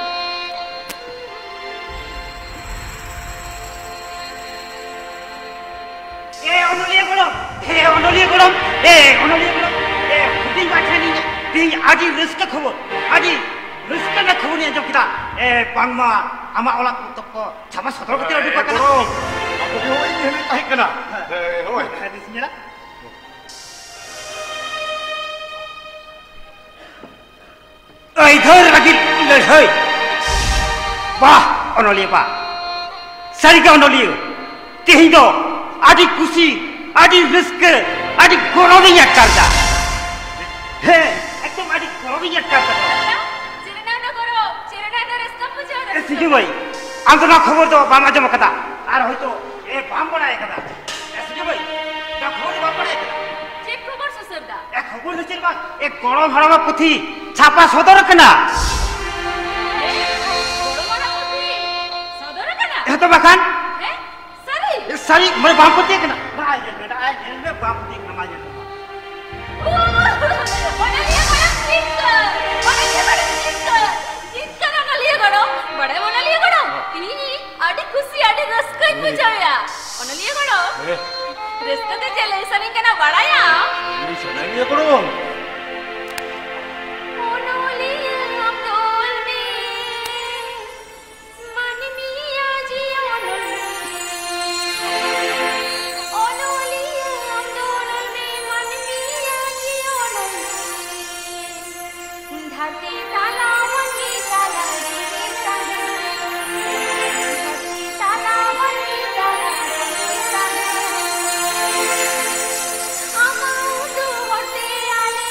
ᱮ ᱚᱱᱚᱞᱤᱭᱟᱹ ᱜᱚᱲᱚᱢ, ᱮ ᱚᱱᱚᱞᱤᱭᱟᱹ ᱜᱚᱲᱚᱢ, ᱮ ᱚᱱᱚᱞᱤᱭᱟᱹ ᱜᱚᱲᱚᱢ, ᱮ ᱦᱩᱰᱤᱧ ᱵᱟ ᱴᱷᱮᱱ ᱤᱧ ᱛᱮᱦᱮᱧ ᱟᱹᱰᱤ ᱨᱟᱹᱥᱠᱟᱹ ᱠᱷᱚᱵᱚᱨ, ᱟᱹᱰᱤ ᱨᱟᱹᱥᱠᱟᱹ ᱨᱮᱱᱟᱜ ᱠᱷᱚᱵᱚᱨᱤᱧ ᱟᱸᱡᱚᱢ ᱠᱮᱫᱟ᱾ ᱮ, ᱵᱟᱝᱢᱟ ᱟᱢᱟᱜ ᱚᱲᱟᱜ ᱯᱚᱛᱚᱵ ᱠᱚ ᱪᱷᱟᱯᱟ ᱥᱚᱫᱚᱨ ᱠᱟᱛᱮ ᱩᱰᱩᱠ ᱟᱠᱟᱱᱟ᱾ ᱜᱚᱲᱚᱢ, ᱟᱵᱚ ᱜᱮ ᱦᱚᱸ ᱤᱧ ᱦᱮᱡ ᱛᱟᱦᱮᱸ ᱠᱟᱱᱟ᱾ ᱦᱮᱸ, ᱦᱳᱭ᱾ ᱦᱮᱸ, ᱫᱤᱥ ᱧᱮᱞᱟ᱾ ᱟᱹᱭᱫᱟᱹᱨ ᱞᱟᱹᱜᱤᱫ ᱞᱟᱹᱲᱦᱟᱹᱭ᱾ ᱵᱟᱦ, ᱚᱱᱚᱞᱤᱭᱟᱹ ᱵᱟ, ᱥᱟᱹᱨᱤᱜᱮ ᱚᱱᱚᱞᱤᱭᱟᱹ, ᱛᱮᱦᱮᱧ ᱫᱚ ᱟᱹᱰᱤ ᱠᱩᱥᱤ, ᱟᱹᱰᱤ ᱨᱟᱹᱥᱠᱟᱹ, ᱟᱹᱰᱤ ᱜᱚᱨᱚᱵᱤᱧ ᱟᱴᱠᱟᱨ ᱮᱫᱟ᱾ ᱦᱮᱸ, ᱮᱠᱫᱚᱢ ᱟᱹᱰᱤ ᱜᱚᱨᱚᱵᱤᱧ ᱟᱴᱠᱟᱨ ᱮᱫᱟ᱾ ᱪᱮᱫ ᱨᱮᱱᱟᱜ ᱫᱚ ᱜᱚᱨᱚᱵ, ᱪᱮᱫ ᱨᱮᱱᱟᱜ ᱫᱚ ᱨᱟᱹᱥᱠᱟᱹᱢ ᱵᱩᱡᱷᱟᱹᱣ ᱮᱫᱟ? ᱮ, ᱥᱤᱸᱡᱩ ᱵᱷᱟᱹᱭ, ᱟᱢ ᱫᱚ ᱱᱚᱣᱟ ᱠᱷᱚᱵᱚᱨ ᱫᱚ ᱵᱟᱢ ᱟᱸᱡᱚᱢ ᱟᱠᱟᱫᱟ, ᱟᱨ ᱦᱚᱭᱛᱳ, ᱮ, ᱵᱟᱢ ᱵᱟᱲᱟᱭ ᱟᱠᱟᱫᱟ᱾ ᱮ, ᱥᱤᱸᱡᱩ ᱵᱷᱟᱹᱭ, ᱱᱚᱣᱟ ᱠᱷᱚᱵᱚᱨ ᱫᱚ ᱵᱟᱢ ᱵᱟᱲᱟᱭ ᱟᱠᱟᱫᱟ᱾ ᱪᱮᱫ ᱠᱷᱚᱵᱚᱨ ᱥᱩᱥᱟᱹᱨ ᱫᱟ? ᱮ, ᱠᱷᱚᱵᱚᱨ ᱫᱚ ᱪᱮᱫ ᱵᱟᱝ, ᱮ, ᱜᱚᱲᱚᱢ ᱦᱟᱲᱟᱢᱟᱜ ᱯᱩᱛᱷᱤ ᱪᱷᱟᱯᱟ ᱥᱚᱫᱚᱨ ᱟᱠᱟᱱᱟ᱾ ᱮ, ᱜᱚᱲᱚᱢ ᱦᱟᱲᱟᱢᱟᱜ ᱯᱩᱛᱷᱤ ᱥᱚᱫᱚᱨ ᱟᱠᱟᱱᱟ? ᱦᱮᱸ ᱛᱚ ᱵᱟᱠᱷᱟᱱ᱾ ᱦᱮᱸ? ᱥᱟᱹᱨᱤ? ᱮ, ᱥᱟᱹᱨᱤ, ᱢᱟᱱᱮ ᱵᱟᱢ ᱯᱟᱹᱛᱭᱟᱹᱜ ᱠᱟᱱᱟ? ᱱᱚᱜᱼᱚᱭ ᱧᱮᱞ ᱢᱮ, ᱱᱚᱜᱼᱚᱭ ᱧᱮᱞ ᱢᱮ, ᱵᱟᱢ ᱯᱟᱹᱛᱭᱟᱹᱜ ᱠᱟᱱᱟ, ᱱᱚᱜᱼᱚᱭ ᱧᱮᱞ ᱢᱮ᱾ ᱚᱱᱚᱞᱤᱭᱟᱹ ᱜᱚᱲᱚᱢ ᱪᱤᱛᱠᱟᱹᱨ, ᱚᱱᱚᱞᱤᱭᱟᱹ ᱜᱚᱲᱚᱢ ᱪᱤᱛᱠᱟᱹᱨ, ᱪᱤᱛᱠᱟᱹᱨ ᱚᱱᱚᱞᱤᱭᱟᱹ ᱜᱚᱲᱚᱢ, ᱵᱟᱲᱟᱭ ᱚᱱᱚᱞᱤᱭᱟᱹ ᱜᱚᱲᱚᱢ, ᱤᱧ ᱟᱹᱰᱤ ᱠᱷᱩᱥᱤ, ᱟᱹᱰᱤ ᱨᱟᱹᱥᱠᱟᱹᱧ ᱵᱩᱡᱷᱟᱹᱣᱮᱫᱼᱟ᱾ ᱚᱱᱚᱞᱤᱭᱟᱹ ᱜᱚᱲᱚᱢ, ᱦᱮᱸ᱾ ᱨᱟᱹᱥᱠᱟᱹ ᱛᱮ ᱪᱮᱫ ᱞᱟᱹᱭ ᱥᱟᱱᱟᱧ ᱠᱟᱱᱟ ᱵᱟᱲᱟᱭᱟᱢ? ᱞᱟᱹᱭ ᱥᱟᱱᱟᱧ ᱜᱮᱭᱟ ᱜᱚᱲᱚᱢ᱾ ᱚᱱᱚᱞᱤᱭᱟᱹ ᱟᱢ ᱫᱚ ᱚᱞ ᱢᱮ, ᱢᱟᱹᱱᱢᱤᱭᱟᱜ ᱡᱤᱭᱚᱱ ᱚᱞ ᱢᱮ᱾ ᱚᱱᱚᱞᱤᱭᱟᱹ ᱟᱢ ᱫᱚ ᱚᱞ ᱢᱮ, ᱢᱟᱹᱱᱢᱤᱭᱟᱜ ᱡᱤᱭᱚᱱ ᱚᱞ ᱢᱮ᱾ ᱫᱷᱟᱹᱨᱛᱤ ᱛᱟᱞᱟ ᱢᱟᱹᱱᱢᱤ ᱛᱟᱞᱟ ᱡᱤᱣᱤ ᱛᱟᱦᱮᱸ᱾ ᱫᱷᱟᱹᱨᱛᱤ ᱛᱟᱞᱟ ᱢᱟᱹᱱᱢᱤ ᱛᱟᱞᱟ ᱡᱤᱣᱤ ᱛᱟᱦᱮᱸ᱾ ᱟᱢᱟᱜ ᱩᱫᱩᱜ ᱦᱚᱨᱛᱮ ᱟᱞᱮ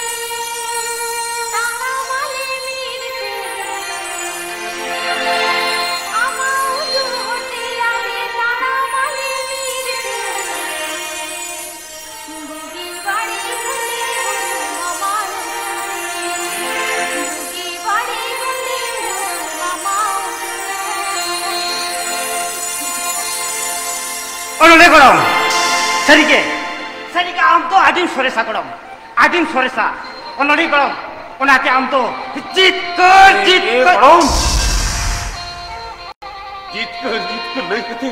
ᱛᱟᱲᱟᱢᱟᱞᱮ ᱢᱤᱫ ᱛᱮ᱾ ᱟᱢᱟᱜ ᱩᱫᱩᱜ ᱦᱚᱨᱛᱮ ᱟᱞᱮ ᱛᱟᱲᱟᱢᱟᱞᱮ ᱢᱤᱫ ᱛᱮ᱾ ᱵᱩᱜᱤ ᱵᱟᱹᱲᱤᱡ ᱦᱚᱸᱞᱮ ᱦᱩᱲᱩ ᱟᱢᱟᱜ ᱩᱫᱩᱜ᱾ ᱵᱩᱜᱤ ᱵᱟᱹᱲᱤᱡ ᱦᱚᱸᱞᱮ ᱦᱩᱲᱩ ᱟᱢᱟᱜ ᱩᱫᱩᱜ᱾ ᱚᱱᱚᱞᱤᱭᱟᱹ ᱜᱚᱲᱚᱢ, ᱥᱟᱹᱨᱤᱜᱮ, ᱥᱟᱹᱨᱤᱜᱮ ᱟᱢ ᱫᱚ ᱟᱹᱰᱤᱢ ᱥᱚᱨᱮᱥᱟ ᱜᱚᱲᱚᱢ, ᱟᱹᱰᱤᱢ ᱥᱚᱨᱮᱥᱟ᱾ ᱚᱱᱚᱞᱤᱭᱟᱹ ᱜᱚᱲᱚᱢ, ᱚᱱᱟᱛᱮ ᱟᱢ ᱫᱚ ᱡᱤᱛᱠᱟᱹᱨ, ᱮ, ᱮ, ᱡᱤᱛᱠᱟᱹᱨ᱾ ᱜᱚᱲᱚᱢ! ᱡᱤᱛᱠᱟᱹᱨ, ᱡᱤᱛᱠᱟᱹᱨ ᱞᱟᱹᱭ ᱠᱟᱛᱮ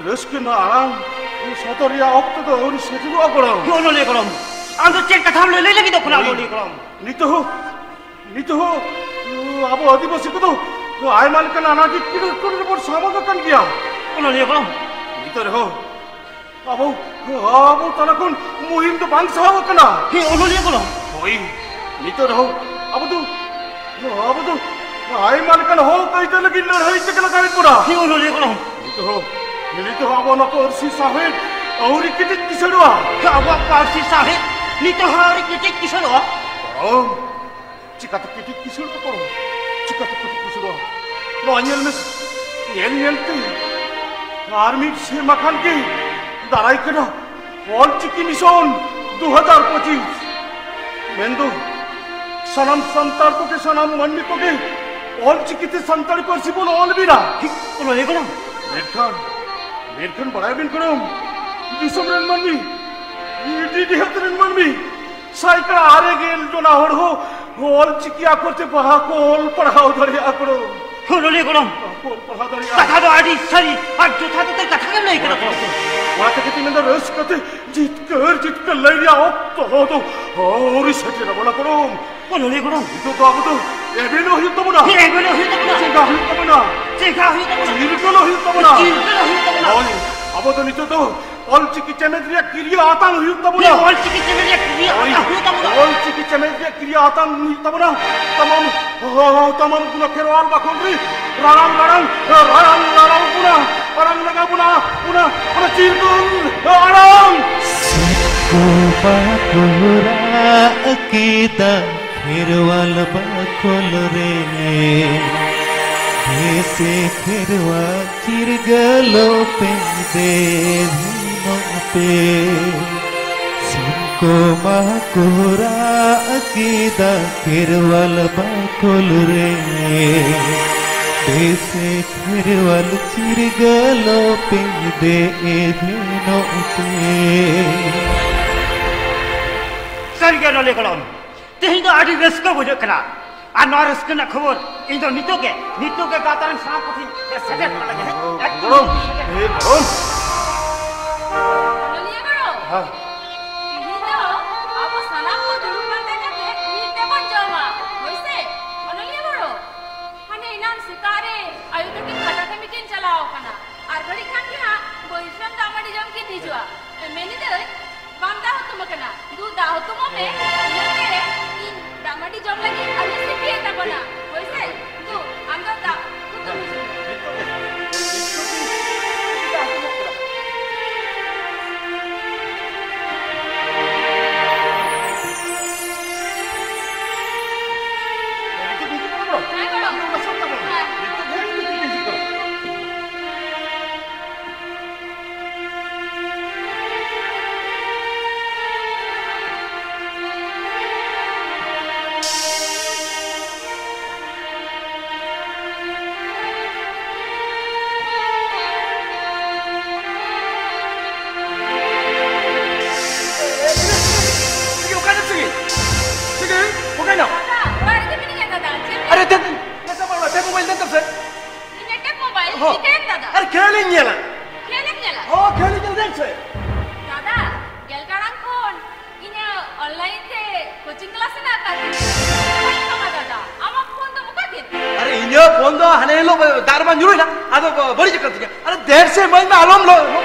ᱨᱟᱹᱥᱠᱟᱹ ᱨᱮᱱᱟᱜ ᱟᱲᱟᱝ ᱥᱚᱫᱚᱨ ᱨᱮᱭᱟᱜ ᱚᱠᱛᱚ ᱫᱚ ᱟᱹᱣᱨᱤ ᱥᱮᱴᱮᱨᱚᱜᱼᱟ, ᱜᱚᱲᱚᱢ᱾ ᱚᱱᱚᱞᱤᱭᱟᱹ ᱜᱚᱲᱚᱢ, ᱟᱢ ᱫᱚ ᱪᱮᱫ ᱠᱟᱛᱷᱟᱢ ᱞᱟᱹᱭ, ᱞᱟᱹᱭ ᱞᱟᱹᱜᱤᱫᱚᱜ ᱠᱟᱱᱟ, ᱦᱳᱭ᱾ ᱚᱱᱚᱞᱤᱭᱟᱹ ᱜᱚᱲᱚᱢ? ᱱᱤᱛᱚᱜ ᱦᱚᱸ, ᱱᱤᱛᱚᱜ ᱦᱚᱸ ᱟᱵᱚ ᱟᱹᱫᱤᱵᱟᱹᱥᱤ ᱠᱚᱫᱚ ᱟᱭᱢᱟ ᱞᱮᱠᱟᱱ ᱟᱱᱟᱴ ᱮᱴᱠᱮᱴᱚᱬᱮ ᱨᱮᱵᱚᱱ ᱥᱟᱢᱟᱝ ᱟᱠᱟᱱ ᱜᱮᱭᱟ᱾ ᱚᱱᱚᱞᱤᱭᱟᱹ ᱜᱚᱲᱚᱢ᱾ ᱱᱤᱛᱚᱜ ᱨᱮᱦᱚᱸ ᱟᱵᱚ, ᱟᱵᱚ ᱛᱟᱞᱟ ᱠᱷᱚᱱ ᱢᱩᱦᱤᱢ ᱫᱚ ᱵᱟᱝ ᱥᱟᱦᱟᱣ ᱟᱠᱟᱱᱟ᱾ ᱦᱮᱸ, ᱚᱱᱚᱞᱤᱭᱟᱹ ᱜᱚᱲᱚᱢ᱾ ᱦᱳᱭ, ᱱᱤᱛᱚᱜ ᱨᱮᱦᱚᱸ ᱟᱵᱚ ᱫᱚ, ᱟᱵᱚ ᱫᱚ ᱟᱭᱢᱟ ᱞᱮᱠᱟᱱ ᱦᱚᱠ ᱟᱹᱭᱫᱟᱹᱨ ᱞᱟᱹᱜᱤᱫ ᱞᱟᱹᱲᱦᱟᱹᱭ ᱛᱮᱜᱮ ᱞᱟᱜᱟᱣᱮᱫ ᱵᱚᱱᱟ᱾ ᱦᱮᱸ, ᱚᱱᱚᱞᱤᱭᱟᱹ ᱜᱚᱲᱚᱢ᱾ ᱱᱤᱛᱚᱜ ᱦᱚᱸ, ᱱᱤᱛᱚᱜ ᱦᱚᱸ ᱟᱵᱚ ᱱᱚᱣᱟ ᱯᱟᱹᱨᱥᱤ ᱥᱟᱶᱦᱮᱫ ᱟᱹᱣᱨᱤ ᱠᱮᱴᱮᱡ ᱠᱤᱥᱟᱹᱬᱚᱜᱼᱟ᱾ ᱦᱮᱸ, ᱟᱵᱚᱣᱟᱜ ᱯᱟᱹᱨᱥᱤ ᱥᱟᱶᱦᱮᱫ ᱱᱤᱛᱚᱜ ᱦᱚᱸ ᱟᱹᱣᱨᱤ ᱠᱮᱴᱮᱡ ᱠᱤᱥᱟᱹᱬᱚᱜᱼᱟ᱾ ᱜᱚᱲᱚᱢ, ᱪᱤᱠᱟᱹᱛᱮ ᱠᱮᱴᱮᱡ ᱠᱤᱥᱟᱹᱬ ᱛᱟᱠᱚ? ᱪᱤᱠᱟᱹᱛᱮ ᱠᱮᱴᱮᱡ ᱠᱤᱥᱟᱹᱬᱚᱜᱼᱟ? ᱱᱚᱣᱟ ᱧᱮᱞ ᱢᱮ, ᱧᱮᱞ ᱧᱮᱞ ᱛᱮ ᱟᱨ ᱢᱤᱫ ᱥᱮᱨᱢᱟ ᱠᱷᱟᱱ ᱜᱮ ᱫᱟᱨᱟᱭ ᱠᱟᱱᱟ ᱚᱞ ᱪᱤᱠᱤ ᱢᱤᱥᱚᱱ ᱫᱩ ᱦᱟᱡᱟᱨ ᱯᱚᱸᱪᱤᱥ᱾ ᱢᱮᱱᱫᱚ ᱥᱟᱱᱟᱢ ᱥᱟᱱᱛᱟᱲ ᱠᱚᱜᱮ, ᱥᱟᱱᱟᱢ ᱢᱟᱹᱱᱢᱤ ᱠᱚᱜᱮ ᱚᱞ ᱪᱤᱠᱤ ᱛᱮ ᱥᱟᱱᱛᱟᱲᱤ ᱯᱟᱹᱨᱥᱤ ᱵᱚᱱ ᱚᱞ ᱵᱮᱱᱟ᱾ ᱴᱷᱤᱠ ᱚᱱᱟ ᱞᱟᱹᱭ ᱠᱟᱱᱟ᱾ ᱢᱮᱱᱠᱷᱟᱱ, ᱢᱮᱱᱠᱷᱟᱱ ᱵᱟᱲᱟᱭ ᱵᱮᱱ ᱠᱟᱱᱟ, ᱫᱤᱥᱚᱢ ᱨᱮᱱ ᱢᱟᱹᱱᱢᱤ, ᱰᱤ-, ᱰᱤᱦᱟᱹᱛ ᱨᱮᱱ ᱢᱟᱹᱱᱢᱤ, ᱥᱟᱭᱠᱟ ᱟᱨᱮ ᱜᱮᱞ ᱡᱚᱱᱟ ᱦᱚᱲ ᱦᱚᱸ ᱚᱞ ᱪᱤᱠᱤ ᱟᱠᱷᱚᱨ ᱛᱮ ᱵᱟᱦᱟ ᱠᱚ ᱚᱞ ᱯᱟᱲᱦᱟᱣ ᱫᱟᱲᱮᱭᱟᱜᱼᱟ ᱠᱚ᱾ ᱦᱳᱭ, ᱞᱟᱹᱭ ᱜᱚᱲᱚᱢ᱾ ᱵᱟᱦᱟ ᱠᱚ ᱚᱞ ᱯᱟᱲᱦᱟᱣ ᱫᱟᱲᱮᱭᱟᱜᱼᱟ᱾ ᱠᱟᱛᱷᱟ ᱫᱚ ᱟᱹᱰᱤ ᱥᱟᱹᱨᱤ ᱟᱨ ᱡᱚᱛᱷᱟᱛ ᱩᱛᱟᱹᱨ ᱠᱟᱛᱷᱟ ᱜᱮᱢ ᱞᱟᱹᱭ ᱠᱮᱫᱟ ᱜᱚᱲᱚᱢ᱾ ᱚᱱᱟ ᱛᱮᱜᱮ ᱛᱤᱧ ᱢᱮᱱᱫᱟ, ᱨᱟᱹᱥᱠᱟᱹ ᱛᱮ ᱡᱤᱛᱠᱟᱹᱨ, ᱡᱤᱛᱠᱟᱹᱨ ᱞᱟᱹᱭ ᱨᱮᱭᱟᱜ ᱚᱠᱛᱚ ᱫᱚ ᱟᱹᱣᱨᱤ ᱥᱮᱴᱮᱨ ᱟᱵᱚᱱᱟ ᱜᱚᱲᱚᱢ᱾ ᱚᱱᱚᱞᱤᱭᱟᱹ ᱜᱚᱲᱚᱢ᱾ ᱱᱤᱛᱚᱜ ᱫᱚ ᱟᱵᱚ ᱫᱚ ᱮᱵᱷᱮᱱᱚᱜ ᱦᱩᱭᱩᱜ ᱛᱟᱵᱚᱱᱟ᱾ ᱦᱮᱸ, ᱮᱵᱷᱮᱱᱚᱜ ᱦᱩᱭᱩᱜ ᱛᱟᱵᱚᱱᱟ᱾ ᱪᱮᱸᱜᱷᱟ ᱦᱩᱭᱩᱜ ᱛᱟᱵᱚᱱᱟ᱾ ᱪᱮᱸᱜᱷᱟ ᱦᱩᱭᱩᱜ ᱛᱟᱵᱚᱱᱟ᱾ ᱪᱤᱨᱜᱟᱹᱞᱚᱜ ᱦᱩᱭᱩᱜ ᱛᱟᱵᱚᱱᱟ᱾ ᱪᱤᱨᱜᱟᱹᱞᱚᱜ ᱦᱩᱭᱩᱜ ᱛᱟᱵᱚᱱᱟ᱾ ᱦᱳᱭ, ᱟᱵᱚ ᱫᱚ ᱱᱤᱛᱚᱜ ᱫᱚ ᱚᱞ ᱪᱤᱠᱤ ᱪᱮᱢᱮᱫ ᱨᱮᱭᱟᱜ ᱠᱤᱨᱭᱟᱹ ᱟᱛᱟᱝ ᱦᱩᱭᱩᱜ ᱛᱟᱵᱚᱱᱟ᱾ ᱦᱮᱸ, ᱚᱞ ᱪᱤᱠᱤ ᱪᱮᱢᱮᱫ ᱨᱮᱭᱟᱜ ᱠᱤᱨᱭᱟᱹ ᱦᱳᱭ, ᱟᱛᱟᱝ ᱦᱩᱭᱩᱜ ᱛᱟᱵᱚᱱᱟ᱾ ᱚᱞ ᱪᱤᱠᱤ ᱪᱮᱢᱮᱫ ᱨᱮᱭᱟᱜ ᱠᱤᱨᱭᱟᱹ ᱟᱛᱟᱝ ᱦᱩᱭᱩᱜ ᱛᱟᱵᱚᱱᱟ᱾ ᱛᱟᱢᱟᱢ, ᱦᱚ, ᱦᱚ, ᱛᱟᱢᱟᱢ ᱜᱩᱱᱟ ᱠᱷᱮᱨᱣᱟᱞ ᱵᱟᱠᱷᱳᱞ ᱨᱮ ᱨᱟᱲᱟᱝ, ᱨᱟᱲᱟᱝ, ᱨᱟᱲᱟᱝ, ᱨᱟᱲᱟᱝ ᱵᱚᱱᱟ, ᱨᱟᱲᱟᱝ ᱞᱟᱜᱟᱣ ᱵᱚᱱᱟ, ᱚᱱᱟ, ᱚᱱᱟ ᱪᱤᱨᱜᱟᱹᱞ ᱟᱲᱟᱝ᱾ ᱥᱤᱢ ᱠᱚ ᱵᱟᱠᱚ ᱨᱟᱜ ᱠᱮᱫᱟ ᱠᱷᱮᱨᱣᱟᱞ ᱵᱟᱠᱷᱳᱞ ᱨᱮ᱾ ᱦᱮᱸ ᱥᱮ ᱠᱷᱮᱨᱣᱟᱞ ᱪᱤᱨᱜᱟᱹᱞᱚᱜ ᱯᱮ ᱫᱮᱵᱤᱱᱚᱜ ᱯᱮ᱾ ᱥᱤᱢ ᱠᱚ ᱢᱟ ᱠᱚ ᱨᱟᱜ ᱠᱮᱫᱟ ᱠᱷᱮᱨᱣᱟᱞ ᱵᱟᱠᱷᱳᱞ ᱨᱮ᱾ ᱦᱮᱸ ᱥᱮ ᱠᱷᱮᱨᱣᱟᱞ ᱪᱤᱨᱜᱟᱹᱞᱚᱜ ᱯᱮ ᱫᱮᱵᱤᱱᱚᱜ ᱯᱮ᱾ ᱥᱟᱹᱨᱤᱜᱮ ᱚᱱᱚᱞᱤᱭᱟᱹ ᱜᱚᱲᱚᱢ, ᱛᱮᱦᱮᱧ ᱫᱚ ᱟᱹᱰᱤ ᱨᱟᱹᱥᱠᱟᱹ ᱵᱩᱡᱷᱟᱹᱜ ᱠᱟᱱᱟ᱾ ᱟᱨ ᱱᱚᱣᱟ ᱨᱟᱹᱥᱠᱟᱹ ᱨᱮᱱᱟᱜ ᱠᱷᱚᱵᱚᱨ ᱤᱧ ᱫᱚ ᱱᱤᱛᱚᱜ ᱜᱮ, ᱱᱤᱛᱚᱜ ᱜᱮ ᱜᱟᱶᱛᱟ ᱨᱮᱱ ᱥᱟᱱᱟᱢ ᱠᱚ ᱴᱷᱮᱱ ᱥᱮᱴᱮᱨ ᱠᱟᱜ ᱞᱟᱹᱜᱤᱫ᱾ ᱮᱠᱫᱚᱢ ᱜᱚᱲᱚᱢ, ᱥᱮᱴᱮᱨ ᱮ ᱠᱟᱜ ᱜᱚᱲᱚᱢ᱾ ᱚᱱᱚᱞᱤᱭᱟᱹ ᱜᱚᱲᱚᱢ, ᱦᱮᱸ᱾ ᱛᱤᱦᱤᱧ ᱫᱚ ᱟᱵᱚ ᱥᱟᱱᱟᱢ ᱠᱚ ᱫᱩᱲᱩᱵ ᱯᱟᱱᱛᱮ ᱠᱟᱛᱮ ᱢᱤᱫ ᱛᱮᱵᱚᱱ ᱡᱚᱢᱟ, ᱦᱳᱭ ᱥᱮ? ᱚᱱᱚᱞᱤᱭᱟᱹ ᱜᱚᱲᱚᱢ, ᱦᱟᱱᱮ ᱮᱱᱟᱱ ᱥᱮᱛᱟᱜ ᱨᱮ ᱟᱭᱳ ᱛᱟᱹᱠᱤᱱ ᱯᱷᱟᱸᱠᱟ ᱠᱟᱹᱢᱤ ᱠᱤᱱ ᱪᱟᱞᱟᱣ ᱟᱠᱟᱱᱟ, ᱟᱨ ᱜᱷᱟᱹᱲᱤᱡ ᱠᱷᱟᱱ ᱜᱮ ᱦᱟᱸᱜ ᱵᱟᱹᱭᱥᱟᱹᱢ ᱫᱟᱜ ᱢᱟᱹᱰᱤ ᱡᱚᱢ ᱠᱤᱱ ᱦᱤᱡᱩᱜᱼᱟ᱾ ᱢᱮᱱᱤᱫᱟᱹᱧ, ᱵᱟᱢ ᱫᱟᱜ ᱦᱩᱛᱩᱢ ᱟᱠᱟᱱᱟ, ᱫᱩ ᱫᱟᱜ ᱦᱩᱛᱩᱢᱚᱜ ᱢᱮ, ᱤᱱᱟᱹ ᱛᱮ ᱤᱧ ᱫᱟᱜ ᱢᱟᱹᱰᱤ ᱡᱚᱢ ᱞᱟᱹᱜᱤᱫ ᱟᱹᱞᱩ ᱥᱤᱯᱤᱭᱮᱫ ᱛᱟᱵᱚᱱᱟ, ᱦᱳᱭ ᱥᱮ? ᱫᱩ, ᱟᱢ ᱫᱚ ᱫᱟᱜ ᱦᱩᱛᱩᱢ ᱦᱤᱡᱩᱜ ᱢᱮ᱾ ᱦᱮᱸ, ᱜᱚᱲᱚᱢ᱾ ᱦᱮᱸ᱾ ᱪᱤᱠᱟᱹ, ᱚᱠᱟᱭᱮᱱᱟᱢ ᱥᱟᱹᱜᱤᱧ? ᱪᱤᱠᱟᱹ, ᱚᱠᱟᱭᱮᱱᱟᱢ? ᱫᱟᱫᱟ, ᱚᱲᱟᱜ ᱨᱮᱜᱮ ᱢᱤᱱᱟᱹᱧᱟ ᱫᱟᱫᱟ, ᱪᱮᱫ ᱮᱢ ᱟᱨᱮ, ᱞᱟᱹᱭᱫᱟ? ᱫᱮᱱ, ᱫᱮᱱ, ᱫᱮᱱ, ᱢᱳᱵᱟᱭᱤᱞ ᱫᱮᱱ ᱛᱟᱢ ᱥᱮ᱾ ᱤᱧᱟᱹᱜ ᱴᱮᱯ ᱢᱳᱵᱟᱭᱤᱞ, ᱦᱚᱸ᱾ ᱪᱤᱠᱟᱹᱭᱮᱱ ᱫᱟᱫᱟ? ᱟᱨ ᱠᱷᱮᱞ ᱤᱧ ᱧᱮᱞᱟ᱾ ᱠᱷᱮᱞ ᱮᱢ ᱧᱮᱞᱟ? ᱦᱚᱸ, ᱠᱷᱮᱞ ᱤᱧ ᱧᱮᱞ ᱫᱮᱱ ᱥᱮ᱾ ᱫᱟᱫᱟ, ᱜᱮᱞ ᱴᱟᱲᱟᱝ ᱠᱷᱚᱱ ᱤᱧᱟᱹᱜ online ᱛᱮ coaching class ᱦᱮᱱᱟᱜ ᱟᱠᱟᱫ ᱛᱤᱧᱟᱹ᱾ ᱵᱟᱹᱧ ᱮᱢᱟᱢᱟ ᱫᱟᱫᱟ, ᱟᱢᱟᱜ ᱯᱷᱳᱱ ᱫᱚ ᱚᱠᱟ ᱠᱮᱫ? ᱟᱨᱮ, ᱤᱧᱟᱹᱜ ᱯᱷᱳᱱ ᱫᱚ ᱦᱟᱱᱮ ᱦᱤᱞᱳᱜ ᱫᱟᱜ ᱨᱮ ᱵᱟᱝ ᱧᱩᱨᱩᱭᱮᱱᱟ, ᱟᱫᱚ ᱵᱟᱹᱲᱤᱡ ᱟᱠᱟᱱ ᱛᱤᱧᱟ᱾ ᱟᱨᱮ, ᱫᱮᱱ ᱥᱮ ᱤᱢᱟᱹᱧ ᱢᱮ, ᱟᱞᱚᱢ ᱞᱚ-, ᱞᱚ-,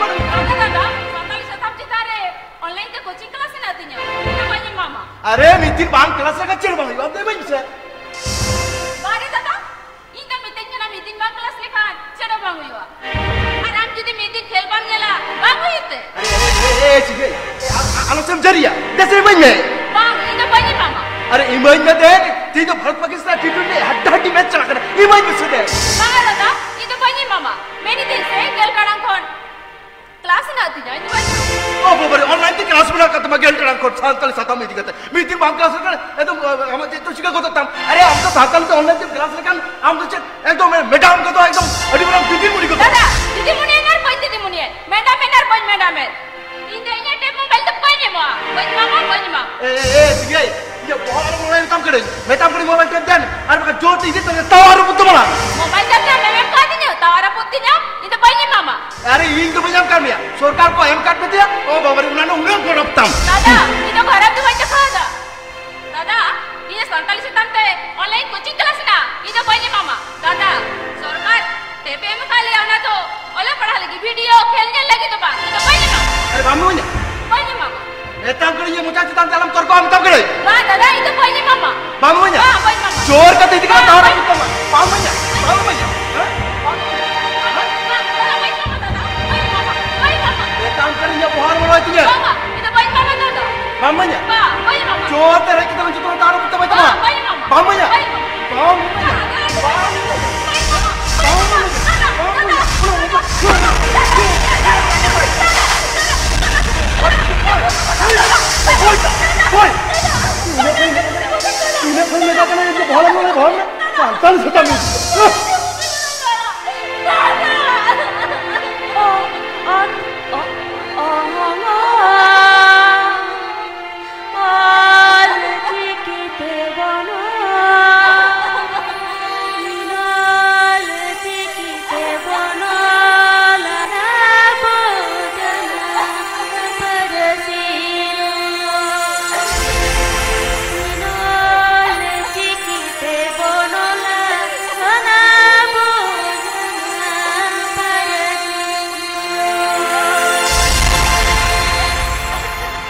ᱫᱟᱫᱟ, ᱫᱟᱫᱟ, ᱥᱟᱱᱛᱟᱲᱤ ᱥᱟᱛᱟᱢ ᱪᱮᱛᱟᱱ ᱨᱮ online ᱛᱮ coaching class ᱦᱮᱱᱟᱜ ᱛᱤᱧᱟᱹ, ᱤᱧ ᱫᱚ ᱵᱟᱹᱧ ᱮᱢᱟᱢᱟ᱾ ᱟᱨᱮ, ᱢᱤᱫ ᱫᱤᱱ ᱵᱟᱝ ᱠᱞᱟᱥ ᱞᱮᱠᱷᱟᱱ ᱪᱮᱫ ᱵᱟᱝ ᱦᱩᱭᱩᱜᱼᱟ? ᱟᱢ ᱫᱚ ᱤᱢᱟᱹᱧ ᱢᱮᱥᱮ᱾ ᱵᱟᱨᱮ ᱫᱟᱫᱟ, ᱤᱧ ᱫᱚ ᱢᱤᱛᱟᱹᱧ ᱠᱟᱱᱟ, ᱢᱤᱫ ᱫᱤᱱ ᱵᱟᱝ ᱠᱞᱟᱥ ᱞᱮᱠᱷᱟᱱ ᱪᱮᱫ ᱦᱚᱸ ᱵᱟᱝ ᱦᱩᱭᱩᱜᱼᱟ᱾ ᱟᱨ ᱟᱢ ᱡᱩᱫᱤ ᱢᱤᱫ ᱫᱤᱱ ᱠᱷᱮᱞ ᱵᱟᱢ ᱧᱮᱞᱟ, ᱵᱟᱝ ᱦᱩᱭᱩᱜ ᱛᱮ᱾ ᱮ, ᱮ, ᱮ, ᱮ, ᱪᱤᱠᱟᱹᱭ? ᱮ, ᱟ-, ᱟ-, ᱟᱞᱚ ᱥᱮᱢ ᱡᱟᱹᱨᱤᱭᱟ᱾ ᱫᱮᱥᱮ ᱤᱢᱟᱹᱧ ᱢᱮ᱾ ᱵᱟᱝ, ᱤᱧ ᱫᱚ ᱵᱟᱹᱧ ᱮᱢᱟᱢᱟ᱾ ᱟᱨᱮ, ᱤᱢᱟᱹᱧ ᱢᱮ ᱫᱮ᱾ ᱛᱮᱦᱮᱧ ᱫᱚ ᱵᱷᱟᱨᱚᱛ ᱯᱟᱠᱤᱥᱛᱟᱱ ᱴᱤ ᱴᱩᱭᱮᱱᱴᱤ ᱦᱟᱰᱰᱟ ᱦᱟᱰᱰᱤ ᱢᱮᱪ ᱪᱟᱞᱟᱜ ᱠᱟᱱᱟ᱾ ᱤᱢᱟᱹᱧ ᱢᱮᱥᱮ ᱫᱮ᱾ ᱵᱟᱝᱟ ᱫᱟᱫᱟ, ᱤᱧ ᱫᱚ ᱵᱟᱹᱧ ᱮᱢᱟᱢᱟ᱾ ᱢᱮᱱᱤᱫᱟᱹᱧ ᱥᱮ, ᱜᱮᱞ ᱴᱟᱲᱟᱝ ᱠᱷᱚᱱ ᱠᱞᱟᱥ ᱦᱮᱱᱟᱜ ᱛᱤᱧᱟ, ᱤᱧ ᱫᱚ ᱵᱟᱹᱧ ᱮᱢᱟᱢᱟ᱾ ᱚ ᱵᱟᱵᱟᱨᱮ, online ᱛᱮ ᱠᱞᱟᱥ ᱢᱮᱱᱟᱜ ᱟᱠᱟᱫ ᱛᱟᱢᱟ ᱜᱮᱞ ᱴᱟᱲᱟᱝ ᱠᱷᱚᱱ ᱥᱟᱱᱛᱟᱲᱤ ᱥᱟᱛᱟᱢ ᱤᱫᱤ ᱠᱟᱛᱮ᱾ ᱢᱤᱫ ᱫᱤᱱ ᱵᱟᱢ ᱠᱞᱟᱥ ᱞᱮᱠᱷᱟᱱ ᱮᱠᱫᱚᱢ, ᱟᱢᱟᱜ ᱪᱮᱫ ᱪᱚ ᱪᱤᱠᱟᱹ ᱜᱚᱫᱚᱜ ᱛᱟᱢ? ᱟᱨᱮ, ᱟᱢ ᱫᱚ ᱥᱟᱱᱛᱟᱲᱤ ᱛᱮ online ᱛᱮᱢ ᱠᱞᱟᱥ ᱞᱮᱠᱷᱟᱱ ᱟᱢ ᱫᱚ ᱪᱮᱫ ᱮᱠᱫᱚᱢ ᱢᱮᱰᱟᱢ ᱜᱚᱫᱚᱜ, ᱮᱠᱫᱚᱢ ᱟᱹᱰᱤ ᱢᱟᱨᱟᱝ ᱫᱤᱫᱤᱢᱩᱱᱤ ᱜᱚᱫᱚᱜ᱾ ᱫᱟᱫᱟ, ᱫᱤᱫᱤᱢᱩᱱᱤ ᱮᱱᱟᱨ ᱵᱟᱹᱧ ᱫᱤᱫᱤᱢᱩᱱᱤ, ᱢᱮᱰᱟᱢ ᱮᱱᱟᱨ ᱵᱟᱹᱧ ᱢᱮᱰᱟᱢ᱾ ᱤᱧ ᱫᱚ ᱤᱧᱟᱹᱜ ᱴᱮᱯ ᱢᱳᱵᱟᱭᱤᱞ ᱫᱚ ᱵᱟᱹᱧ ᱮᱢᱚᱜᱼᱟ, ᱵᱟᱹᱧ ᱮᱢᱟᱢᱟ, ᱵᱟᱹᱧ ᱮᱢᱟᱢᱟ᱾ ᱮ, ᱮ, ᱮ, ᱥᱤᱝᱜᱟᱹᱭ, ᱤᱧᱟᱹᱜ ᱵᱚᱦᱚᱜ ᱪᱳᱴ ᱤᱫᱤ ᱛᱮ ᱛᱟᱣ ᱟᱨ ᱵᱩᱫᱷ ᱢᱟᱱᱟ᱾ ᱢᱳᱵᱟᱭᱤᱞ ᱫᱟᱠᱟ ᱟᱢᱮᱢ ᱮᱢ ᱠᱟᱣᱫᱤᱧᱟ, ᱛᱟᱣ ᱟᱨ ᱵᱩᱫᱷ ᱛᱤᱧᱟᱢ, ᱤᱧ ᱫᱚ ᱵᱟᱹᱧ ᱮᱢᱟᱢᱟ᱾ ᱟᱨᱮ, ᱤᱧ ᱫᱚ ᱵᱟᱹᱧ ᱮᱢ ᱠᱟᱫ ᱢᱮᱭᱟ, ᱥᱚᱨᱠᱟᱨ ᱠᱚ ᱮᱢ ᱠᱟᱫ ᱢᱮᱛᱮᱭᱟ᱾ ᱳ ᱵᱟᱵᱟ ᱨᱮ, ᱚᱱᱟ ᱨᱮᱱᱟᱜ ᱩᱱᱟᱹᱜ ᱜᱚᱨᱚᱵ ᱛᱟᱢ᱾ ᱫᱟᱫᱟ, ᱤᱧ ᱫᱚ ᱜᱚᱨᱚᱵ ᱫᱚ ᱵᱟᱹᱧ ᱫᱮᱠᱷᱟᱣ ᱮᱫᱟ᱾ ᱫᱟᱫᱟ, ᱤᱧ ᱥᱟᱱᱛᱟᱲᱤ ᱪᱮᱛᱟᱱ ᱛᱮ online coaching class ᱨᱮᱱᱟᱜ ᱤᱧ ᱫᱚ ᱵᱟᱹᱧ ᱮᱢᱟᱢᱟ᱾ ᱫᱟᱫᱟ, ᱥᱚᱨᱠᱟᱨ ᱴᱮᱵ ᱮ ᱮᱢ ᱟᱠᱟᱫ ᱞᱮᱭᱟ, ᱚᱱᱟ ᱫᱚ ᱚᱞᱚᱜ ᱯᱟᱲᱦᱟᱜ ᱞᱟᱹᱜᱤᱫ, video ᱠᱷᱮᱞ ᱧᱮᱞ ᱞᱟᱹᱜᱤᱫ ᱫᱚ ᱵᱟᱝ, ᱤᱧ ᱫᱚ ᱵᱟᱹᱧ ᱮᱢᱟᱢᱟ᱾ ᱟᱨᱮ ᱵᱟᱢ ᱤᱢᱟᱹᱧᱟ? ᱵᱟᱹᱧ ᱮᱢᱟᱢᱟ᱾ ᱢᱮᱛᱟᱢ ᱠᱟᱹᱱᱟᱹᱧ ᱡᱮ ᱢᱚᱪᱟ ᱪᱮᱛᱟᱱ ᱛᱮ ᱟᱞᱚᱢ ᱛᱚᱨᱠᱚᱜᱼᱟ, ᱢᱮᱛᱟᱢ ᱠᱟᱹᱱᱟᱹᱧ᱾ ᱵᱟᱝ ᱫᱟᱫᱟ, ᱤᱧ ᱫᱚ ᱵᱟᱹᱧ ᱮᱢᱟᱢᱟ᱾ ᱵᱟᱢ ᱤᱢᱟᱹᱧᱟ? ᱵᱟᱝ, ᱵᱟᱹᱧ ᱮᱢᱟᱢᱟ᱾ ᱡᱳᱨ ᱠᱟᱛᱮ ᱤᱫᱤ ᱠᱟᱱᱟ, ᱵᱟᱝ, ᱛᱟᱣ ᱨᱮ ᱵᱟᱹᱧ ᱮᱢᱟᱢᱟ᱾ ᱵᱟᱢ ᱤᱢᱟᱹᱧᱟ? ᱦᱮᱸ? ᱵᱟᱢ ᱤᱢᱟᱹᱧᱟ? ᱦᱮᱸ? ᱵᱟᱝ, ᱵᱟᱝ, ᱵᱟᱹᱧ ᱮᱢᱟᱢᱟ ᱫᱟᱫᱟ, ᱵᱟᱹᱧ ᱮᱢᱟᱢᱟ, ᱵᱟᱹᱧ ᱮᱢᱟᱢᱟ᱾ ᱢᱮᱛᱟᱢ ᱠᱟᱹᱱᱟᱹᱧ ᱡᱮ ᱵᱚᱦᱚᱜ ᱟᱞᱚᱢ ᱞᱚᱲᱚᱭ ᱛᱤᱧᱟᱹ᱾ ᱵᱟᱝ, ᱵᱟᱝ, ᱤᱧ ᱫᱚ ᱵᱟᱹᱧ ᱮᱢᱟᱢᱟ ᱫᱟᱫᱟ᱾ ᱵᱟᱢ ᱤᱢᱟᱹᱧᱟ? ᱵᱟᱝ, ᱵᱟᱹᱧ ᱮᱢᱟᱢᱟ᱾ ᱡᱳᱨ ᱛᱮ ᱨᱮᱡ ᱠᱟᱛᱮ ᱡᱚᱛᱚ ᱦᱚᱲ ᱛᱟᱣ ᱨᱮ ᱵᱟᱹᱧ ᱮᱢᱟᱢᱟ᱾ ᱵᱟᱝ, ᱵᱟᱹᱧ ᱮᱢᱟᱢᱟ᱾ ᱵᱟᱢ ᱤᱢᱟᱹᱧᱟ? ᱵᱟᱹᱧ ᱮᱢᱟᱢᱟ᱾ ᱵᱟᱢ ᱤᱢᱟᱹᱧᱟ? ᱵᱟᱢ ᱤᱢᱟᱹᱧᱟ? ᱵᱟᱢ ᱤᱢᱟᱹᱧᱟ? ᱦᱳᱭ, ᱦᱳᱭ, ᱦᱳᱭ᱾ ᱤᱱᱟᱹ ᱠᱷᱚᱱ ᱢᱮᱛᱟ ᱠᱟᱱᱟ, ᱤᱧ ᱫᱚ ᱵᱚᱦᱚᱞ ᱟᱞᱚᱢ ᱞᱚᱲᱚᱭᱟ, ᱵᱚᱦᱚᱞ ᱟᱞᱚᱢ ᱞᱚᱲᱚᱭᱟ, ᱵᱚᱦᱚᱞ ᱟᱞᱚᱢ ᱞᱚᱲᱚᱭᱟ᱾ ᱥᱟᱱᱛᱟᱲ ᱥᱟᱛᱟᱢ ᱤᱧ᱾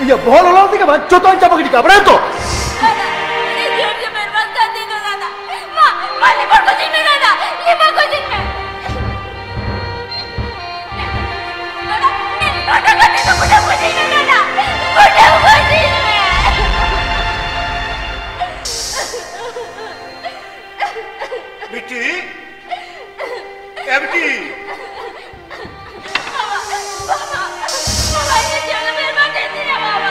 ᱤᱧᱟᱹᱜ ᱵᱚᱦᱚᱞ ᱞᱚᱲᱚ ᱛᱮᱜᱮ ᱵᱟᱝ, ᱡᱚᱛᱚᱧ ᱪᱟᱵᱟ ᱜᱤᱰᱤ ᱠᱟᱜᱼᱟ, ᱵᱟᱲᱟᱭᱟᱢ ᱛᱚ? ᱫᱟᱫᱟ, ᱤᱧᱟᱹᱜ ᱡᱤᱭᱚᱱ ᱜᱮ ᱵᱮᱨᱵᱟᱫ ᱠᱟᱜ ᱛᱤᱧ ᱫᱚ ᱫᱟᱫᱟ᱾ ᱢᱟ, ᱢᱟ, ᱞᱤᱵᱷᱟᱨ ᱠᱚ ᱡᱤᱞ ᱢᱮ ᱫᱟᱫᱟ, ᱞᱤᱵᱷᱟᱨ ᱠᱚ ᱡᱤᱞ ᱢᱮ᱾ ᱫᱟᱫᱟ, ᱞᱤᱵᱷᱟᱨ ᱠᱚ ᱡᱤᱞ ᱢᱮ ᱫᱟᱫᱟ, ᱜᱩᱰᱟᱹ ᱠᱚ ᱡᱤᱞ ᱢᱮ᱾ ᱵᱤᱴᱤ, ᱮ ᱵᱤᱴᱤ᱾ ᱵᱟᱵᱟ, ᱵᱟᱵᱟ, ᱵᱟᱵᱟ, ᱤᱧᱟᱹᱜ ᱡᱤᱭᱚᱱ ᱫᱚ ᱵᱮᱨᱵᱟᱫ ᱮᱱ ᱛᱤᱧᱟ ᱵᱟᱵᱟ,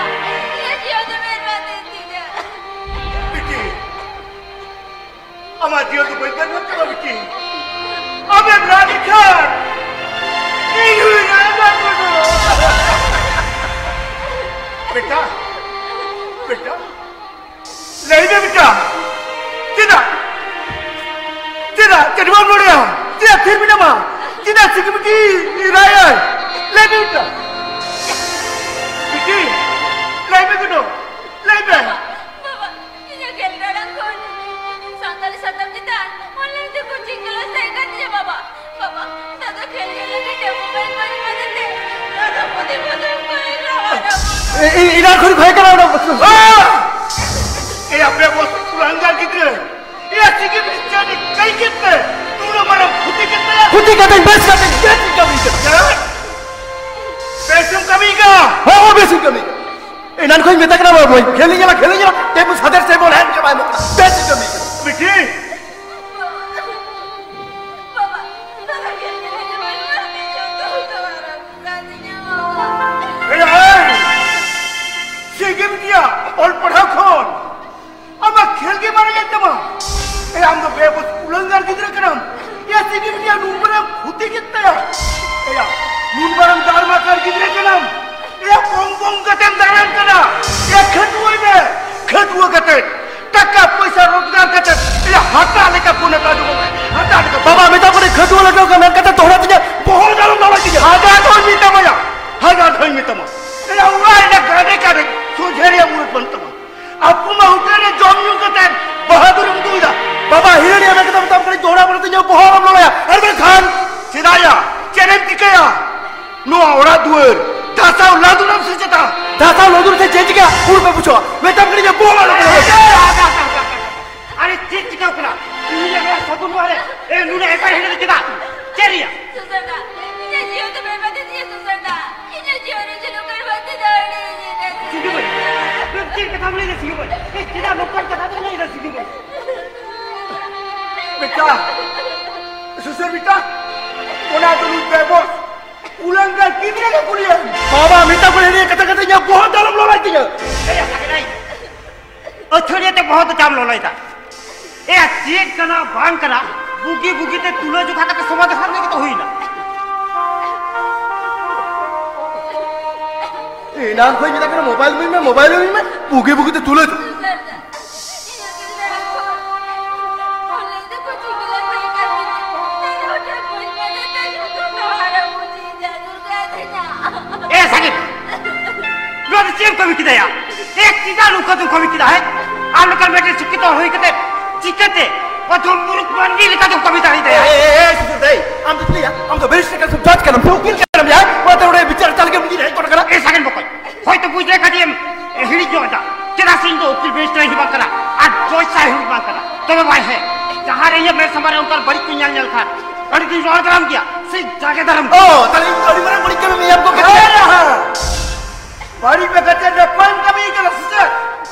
ᱤᱧᱟᱹᱜ ᱡᱤᱭᱚᱱ ᱫᱚ ᱵᱮᱨᱵᱟᱫ ᱮᱱ ᱛᱤᱧᱟ᱾ ᱵᱤᱴᱤ, ᱟᱢᱟᱜ ᱡᱤᱭᱚᱱ ᱫᱚ ᱵᱟᱹᱧ ᱵᱮᱨᱵᱟᱫ ᱛᱟᱢᱟ ᱵᱤᱴᱤ᱾ ᱟᱢᱮᱢ ᱨᱟᱜ ᱞᱮᱠᱷᱟᱱ ᱤᱧ ᱦᱚᱸᱧ ᱨᱟᱜ ᱜᱚᱫᱚᱜᱼᱟ᱾ ᱵᱮᱴᱟ, ᱵᱮᱴᱟ, ᱞᱟᱹᱭ ᱢᱮ ᱵᱮᱴᱟ, ᱪᱮᱫᱟᱜ? ᱪᱮᱫ ᱵᱟᱢ ᱨᱚᱲᱮᱭᱟ? ᱪᱮᱫᱟᱜ ᱛᱷᱤᱨ ᱢᱮᱱᱟᱢᱟ? ᱪᱮᱫᱟᱜ ᱥᱤᱠᱤ ᱢᱤᱠᱤ ᱨᱟᱭ? ᱞᱟᱹᱭ ᱢᱮ ᱵᱤᱴᱤ᱾ ᱵᱤᱴᱤ, ᱞᱟᱹᱭ ᱢᱮ ᱜᱚᱱᱚ, ᱞᱟᱹᱭ ᱢᱮ᱾ ᱵᱟᱵᱟ, ᱤᱧᱟᱹᱜ ᱠᱷᱮᱞ ᱴᱟᱲᱟᱝ ᱠᱷᱚᱱ ᱥᱟᱱᱛᱟᱲᱤ ᱥᱟᱛᱟᱢ ᱪᱮᱛᱟᱱ online ᱛᱮ coaching class ᱛᱟᱦᱮᱸ ᱠᱟᱱ ᱛᱤᱧᱟᱹ ᱵᱟᱵᱟ᱾ ᱵᱟᱵᱟ, ᱫᱟᱫᱟ ᱠᱷᱮᱞ ᱠᱷᱮᱞ ᱞᱟᱹᱜᱤᱫ ᱛᱮ mobile ᱵᱟᱹᱧ ᱮᱢᱟ ᱫᱮᱛᱮ, ᱫᱟᱫᱟ ᱯᱩᱛᱷᱤ ᱯᱚᱛᱚᱵ ᱠᱚᱭ ᱨᱟᱣᱟᱞᱟ᱾ ᱮ-, ᱮ-, ᱮᱱᱟᱱ ᱠᱷᱚᱱ ᱵᱷᱚᱭ ᱠᱟᱱᱟ ᱚᱱᱟ ᱵᱚᱥᱛᱩ᱾ ᱮ ᱟᱯᱮ ᱵᱚᱥᱛᱩ ᱞᱟᱸᱜᱟ ᱜᱤᱫᱽᱨᱟᱹ, ᱮ ᱥᱤᱜᱤ ᱢᱤᱥᱴᱟᱨ ᱠᱟᱹᱭ ᱠᱮᱫ ᱛᱮ ᱱᱩᱱᱟᱹᱜ ᱢᱟᱨᱟᱝ ᱠᱷᱩᱛᱤ ᱠᱮᱫ ᱛᱟᱭᱟ᱾ ᱠᱷᱩᱛᱤ ᱠᱟᱛᱮ ᱵᱮᱥ ᱠᱟᱛᱮ ᱵᱮᱥ ᱤᱧ ᱠᱟᱹᱢᱤ ᱠᱟᱱᱟ᱾ ᱪᱮᱫ? ᱵᱮᱥ ᱮᱢ ᱠᱟᱹᱢᱤ ᱠᱟᱱᱟ? ᱦᱚᱸ, ᱦᱚᱸ, ᱵᱮᱥ ᱤᱧ ᱠᱟᱹᱢᱤ ᱠᱟᱱᱟ᱾ ᱮᱱᱟᱱ ᱠᱷᱚᱱ ᱢᱮᱛᱟ ᱠᱟᱱᱟ ᱵᱟᱵᱩ, ᱠᱷᱮᱞ ᱤᱧ ᱧᱮᱞᱟ, ᱠᱷᱮᱞ ᱤᱧ ᱧᱮᱞᱟ, ᱛᱮ ᱵᱩ ᱥᱟᱫᱮᱨ ᱥᱮ ᱵᱚᱞ ᱦᱮᱸ ᱪᱟᱵᱟᱭ ᱢᱚᱜ ᱠᱟᱱᱟ᱾ ᱵᱮᱥ ᱤᱧ ᱠᱟᱹᱢᱤ ᱠᱟᱱᱟ᱾ ᱵᱤᱴᱤ, ᱵᱟᱵᱟ, ᱫᱟᱫᱟ ᱠᱷᱮᱞ ᱠᱷᱮᱞ ᱛᱮ ᱢᱟᱹᱭ ᱢᱟᱹᱭ ᱡᱚᱛᱚ ᱠᱚ ᱨᱟᱜ ᱠᱟᱫᱤᱧᱟ, ᱵᱟᱵᱟ᱾ ᱮᱭ, ᱮᱭ! ᱪᱮᱫ ᱜᱮᱢ ᱤᱫᱤᱭᱟ ᱚᱞ ᱯᱟᱲᱦᱟᱣ ᱠᱷᱚᱱ? ᱟᱢᱟᱜ ᱠᱷᱮᱞ ᱜᱮ ᱢᱟᱨᱟᱝ ᱮᱱ ᱛᱟᱢᱟ᱾ ᱮᱭ, ᱟᱢ ᱫᱚ ᱵᱮᱵᱚᱥ ᱩᱞᱟᱹᱝᱜᱟᱨ ᱜᱤᱫᱽᱨᱟᱹ ᱠᱟᱱᱟᱢ᱾ ᱮᱭᱟ, ᱪᱮᱫ ᱜᱮᱢ ᱤᱫᱤᱭᱟ ᱱᱩᱱ ᱢᱟᱨᱟᱝ ᱠᱷᱚᱛᱤ ᱠᱮᱫ ᱛᱟᱭᱟ᱾ ᱮᱭᱟ, ᱱᱩᱱ ᱢᱟᱨᱟᱝ ᱫᱟᱨᱢᱟᱠᱟᱨ ᱜᱤᱫᱽᱨᱟᱹ ᱠᱟᱱᱟᱢ᱾ ᱮᱭᱟ, ᱠᱚᱢ ᱠᱚᱢ ᱠᱟᱛᱮᱢ ᱫᱟᱬᱟᱱ ᱠᱟᱱᱟ᱾ ᱮᱭᱟ, ᱠᱷᱟᱹᱴᱩᱣᱟᱹᱭ ᱢᱮ᱾ ᱠᱷᱟᱹᱴᱩᱣᱟᱹ ᱠᱟᱛᱮ ᱴᱟᱠᱟ ᱯᱚᱭᱥᱟ ᱨᱳᱡᱽᱜᱟᱨ ᱠᱟᱛᱮ, ᱮᱭᱟ, ᱦᱟᱴᱟᱜ ᱞᱮᱠᱟ ᱠᱚᱱᱮ ᱠᱟᱡᱚᱜ ᱢᱮ᱾ ᱦᱟᱴᱟᱜ ᱞᱮᱠᱟ᱾ ᱵᱟᱵᱟ, ᱢᱮᱛᱟ ᱠᱚ ᱠᱟᱹᱱᱟᱹᱧ, ᱠᱷᱟᱹᱴᱩᱣᱟᱹ ᱞᱟᱹᱴᱩ ᱠᱟᱱᱟ, ᱢᱮᱱ ᱠᱟᱛᱮ ᱫᱚᱦᱲᱟ ᱛᱤᱧᱟ, ᱵᱚᱦᱚᱜ ᱟᱞᱚᱢ ᱫᱟᱲᱟ ᱛᱤᱧᱟ᱾ ᱦᱟᱜᱟᱨ ᱫᱚᱧ ᱢᱮᱛᱟᱢᱟ ᱭᱟ, ᱦᱟᱜᱟᱨ ᱫᱚᱧ ᱢᱮᱛᱟᱢᱟ᱾ ᱮᱭᱟ, ᱚᱲᱟᱜ ᱨᱮᱱᱟᱜ ᱜᱟᱰᱮ ᱠᱟᱰᱮ ᱥᱚᱡᱷᱮ ᱨᱮᱭᱟᱜ ᱢᱩᱨᱩᱫ ᱵᱟᱹᱱᱩᱜ ᱛᱟᱢᱟ᱾ ᱟᱠᱚ ᱢᱟ ᱦᱳᱴᱮᱞ ᱨᱮ ᱡᱚᱢ ᱧᱩ ᱠᱟᱛᱮ ᱵᱟᱦᱟᱫᱩᱨ ᱮᱢ ᱩᱫᱩᱜ ᱮᱫᱟ᱾ ᱵᱟᱵᱟ, ᱦᱤᱨᱟᱹᱲᱤᱭᱟᱹ ᱢᱮᱱ ᱠᱟᱛᱮ ᱢᱮᱛᱟᱢ ᱠᱟᱹᱱᱟᱹᱧ, ᱫᱚᱦᱲᱟ ᱵᱟᱹᱱᱩᱜ ᱛᱤᱧᱟ, ᱵᱚᱦᱚᱜ ᱟᱞᱚᱢ ᱞᱚᱞᱚᱭᱟ᱾ ᱟᱨ ᱢᱮᱱᱠᱷᱟᱱ ᱪᱮᱫᱟᱜ ᱭᱟ? ᱪᱮᱫ ᱮᱢ ᱪᱤᱠᱟᱹᱭᱟ? ᱱᱚᱣᱟ ᱚᱲᱟᱜ ᱫᱩᱣᱟᱹᱨ ᱫᱷᱟᱥᱟᱣ ᱞᱟᱸᱫᱩᱨᱟᱢ ᱥᱮ ᱪᱮᱛᱟ? ᱫᱷᱟᱥᱟᱣ ᱞᱟᱸᱫᱩᱨ ᱥᱮ ᱪᱮᱫ ᱪᱤᱠᱟᱹ? ᱩᱨ ᱯᱮ ᱵᱩᱡᱷᱟᱹᱣᱟ᱾ ᱢᱮᱛᱟᱢ ᱠᱟᱹᱱᱟᱹᱧ ᱡᱮ ᱵᱚᱦᱚᱜ ᱟᱞᱚᱢ ᱞᱚᱞᱚᱭᱟ᱾ ᱟᱨᱮ ᱪᱮᱫ ᱪᱤᱠᱟᱹᱣ ᱠᱟᱱᱟ? ᱤᱧ ᱧᱮᱞ ᱠᱟᱱᱟ ᱥᱟᱹᱜᱩᱱ ᱱᱚᱣᱟ ᱨᱮ᱾ ᱮ, ᱱᱩᱱᱟᱹᱜ ᱮᱠᱟᱭ ᱦᱮᱡ ᱮᱱᱟ ᱪᱮᱫᱟᱜ? ᱪᱮᱫ ᱨᱮᱭᱟᱜ? ᱥᱩᱥᱟᱹᱨ ᱫᱟ, ᱤᱧᱟᱹᱜ ᱡᱤᱭᱚᱱ ᱫᱚ ᱵᱮᱨᱵᱟᱫ ᱮᱱ ᱛᱤᱧᱟᱹ ᱥᱩᱥᱟᱹᱨ ᱫᱟ᱾ ᱤᱧᱟᱹᱜ ᱡᱤᱭᱚᱱ ᱨᱮ ᱪᱮᱫ ᱱᱚᱝᱠᱟᱱ ᱵᱟᱹᱲᱛᱤ ᱫᱟᱲᱮ ᱤᱧ ᱧᱟᱢᱟ? ᱥᱤᱸᱫᱩ ᱢᱟᱹᱭ, ᱪᱮᱫ ᱠᱟᱛᱷᱟᱢ ᱞᱟᱹᱭ ᱮᱫᱟ ᱥᱤᱸᱫᱩ ᱢᱟᱹᱭ? ᱮ, ᱪᱮᱫᱟᱜ ᱱᱚᱝᱠᱟᱱ ᱠᱟᱛᱷᱟ ᱫᱚᱢ ᱞᱟᱹᱭ ᱮᱫᱟ ᱥᱤᱸᱫᱩ ᱢᱟᱹᱭ? ᱵᱮᱴᱟ, ᱥᱩᱥᱟᱹᱨ ᱵᱮᱴᱟ, ᱚᱱᱟ ᱫᱚ ᱱᱩᱭ ᱵᱮᱵᱚᱥ ᱩᱞᱟᱝᱜᱟ ᱜᱤᱫᱽᱨᱟᱹ ᱜᱮ ᱠᱩᱞᱤᱭᱮᱢ᱾ ᱵᱟᱵᱟ, ᱢᱮᱛᱟ ᱠᱚ ᱱᱤᱭᱟᱹ ᱠᱟᱛᱷᱟ ᱠᱟᱛᱷᱟ ᱤᱧᱟᱹᱜ ᱵᱚᱦᱚᱜ ᱫᱚ ᱟᱞᱚᱢ ᱞᱚᱞᱟᱭ ᱛᱤᱧᱟᱹ᱾ ᱮᱭᱟ, ᱥᱟᱜᱮᱱᱟᱭ, ᱟᱹᱛᱷᱟᱹᱲᱤᱭᱟᱹ ᱛᱮ ᱵᱚᱦᱚᱜ ᱫᱚ ᱪᱟᱢ ᱞᱚᱞᱚᱭᱮᱫᱟ᱾ ᱮᱭᱟ, ᱪᱮᱫ ᱠᱟᱱᱟ ᱵᱟᱝ ᱠᱟᱱᱟ, ᱵᱩᱜᱤ ᱵᱩᱜᱤ ᱛᱮ ᱛᱩᱞᱟᱹ ᱡᱚᱠᱷᱟ ᱠᱟᱛᱮ ᱥᱚᱢᱟᱫᱷᱟᱱ ᱞᱟᱹᱜᱤᱫ ᱫᱚ ᱦᱩᱭᱱᱟ᱾ ᱮᱱᱟᱝ ᱠᱷᱚᱱ ᱢᱮᱛᱟᱜ ᱠᱟᱱᱟ, mobile ᱤᱢᱟᱹᱧ ᱢᱮ, mobile ᱤᱢᱟᱹᱧ ᱢᱮ, ᱵᱩᱜᱤ ᱵᱩᱜᱤ ᱛᱮ ᱛᱩᱞᱟᱹ ᱡᱚᱠᱷᱟ᱾ ᱠᱟᱹᱢᱤ ᱠᱮᱫᱟᱭᱟ? ᱮ, ᱪᱮᱫᱟᱜ ᱱᱚᱝᱠᱟ ᱫᱚᱢ ᱠᱟᱹᱢᱤ ᱠᱮᱫᱟ, ᱦᱮᱸ? ᱟᱢ ᱞᱮᱠᱟᱱ ᱢᱤᱫᱴᱮᱱ ᱥᱤᱠᱠᱷᱤᱛ ᱦᱚᱲ ᱦᱩᱭ ᱠᱟᱛᱮ ᱪᱤᱠᱟᱹᱛᱮ ᱚᱫᱷᱚᱢ ᱢᱩᱨᱩᱠᱷ ᱢᱟᱹᱱᱢᱤ ᱞᱮᱠᱟ ᱫᱚᱢ ᱠᱟᱹᱢᱤ ᱫᱟᱲᱮᱭᱟᱫᱟᱭᱟ? ᱮ, ᱮ, ᱮ, ᱥᱩᱥᱤᱞ ᱫᱟᱹᱭ, ᱟᱢ ᱫᱚ ᱪᱮᱫ ᱭᱟ? ᱟᱢ ᱫᱚ ᱵᱮᱨᱤᱥᱴᱟᱨ ᱠᱟᱱᱟᱢ ᱥᱮ ᱩᱠᱤᱞ ᱠᱟᱱᱟᱢ ᱭᱟ? ᱚᱱᱟᱛᱮ ᱚᱸᱰᱮ ᱵᱤᱪᱟᱹᱨ ᱪᱟᱞ ᱞᱟᱹᱜᱤᱫ ᱤᱧ ᱦᱮᱡ ᱜᱚᱫ ᱟᱠᱟᱱᱟ᱾ ᱮ ᱥᱟᱜᱮᱱ ᱵᱚᱠᱚᱧ, ᱦᱚᱭᱛᱚ ᱵᱩᱡᱽ ᱞᱮ ᱠᱷᱟᱹᱛᱤᱨ ᱮᱢ ᱦᱤᱲᱤᱧ ᱧᱚᱜ ᱮᱫᱟ᱾ ᱪᱮᱫᱟᱜ ᱥᱮ ᱤᱧ ᱫᱚ ᱩᱠᱤᱞ ᱵᱮᱨᱤᱥᱴᱟᱨ ᱤᱧ ᱦᱚᱸ ᱵᱟᱝ ᱠᱟᱱᱟ ᱟᱨ ᱯᱚᱭᱥᱟ ᱦᱚᱸ ᱵᱟᱝ ᱠᱟᱱᱟ᱾ ᱛᱚᱵᱮ ᱵᱷᱟᱭ, ᱦᱮᱸ, ᱡᱟᱦᱟᱸ ᱨᱮ ᱤᱧᱟᱹᱜ ᱢᱮᱫ ᱥᱟᱢᱟᱝ ᱨᱮ ᱚᱱᱠᱟᱱ ᱵᱟᱹᱲᱤᱡ ᱠᱚᱧ ᱧᱮᱞ ᱧᱮᱞ ᱠᱷᱟᱱ ᱟᱹᱰᱤ ᱫᱤᱱ ᱨᱚᱲ ᱫᱟᱨᱟᱢ ᱜᱮᱭᱟ ᱥᱮ ᱡᱟᱜᱮ ᱫᱟᱨᱟᱢ ᱚ, ᱜᱮᱭᱟ᱾ ᱛᱟᱦᱞᱮ ᱤᱧ ᱫᱚ ᱟᱹᱰᱤ ᱢᱟᱨᱟᱝ ᱵᱟᱹᱲᱤᱡ ᱠᱟᱹᱢᱤ ᱢᱮᱭᱟᱢ ᱠᱚ ᱠᱟᱹᱢᱤᱭᱟ᱾ ᱦᱮᱸ, ᱦᱮᱸ᱾ ᱵᱟᱹᱲᱤᱡ ᱢᱮ ᱠᱟᱛᱮ ᱱᱟᱯᱟᱭᱮᱢ ᱠᱟᱹᱢᱤ ᱠᱟᱱᱟ ᱥᱮ ᱪᱮᱫ?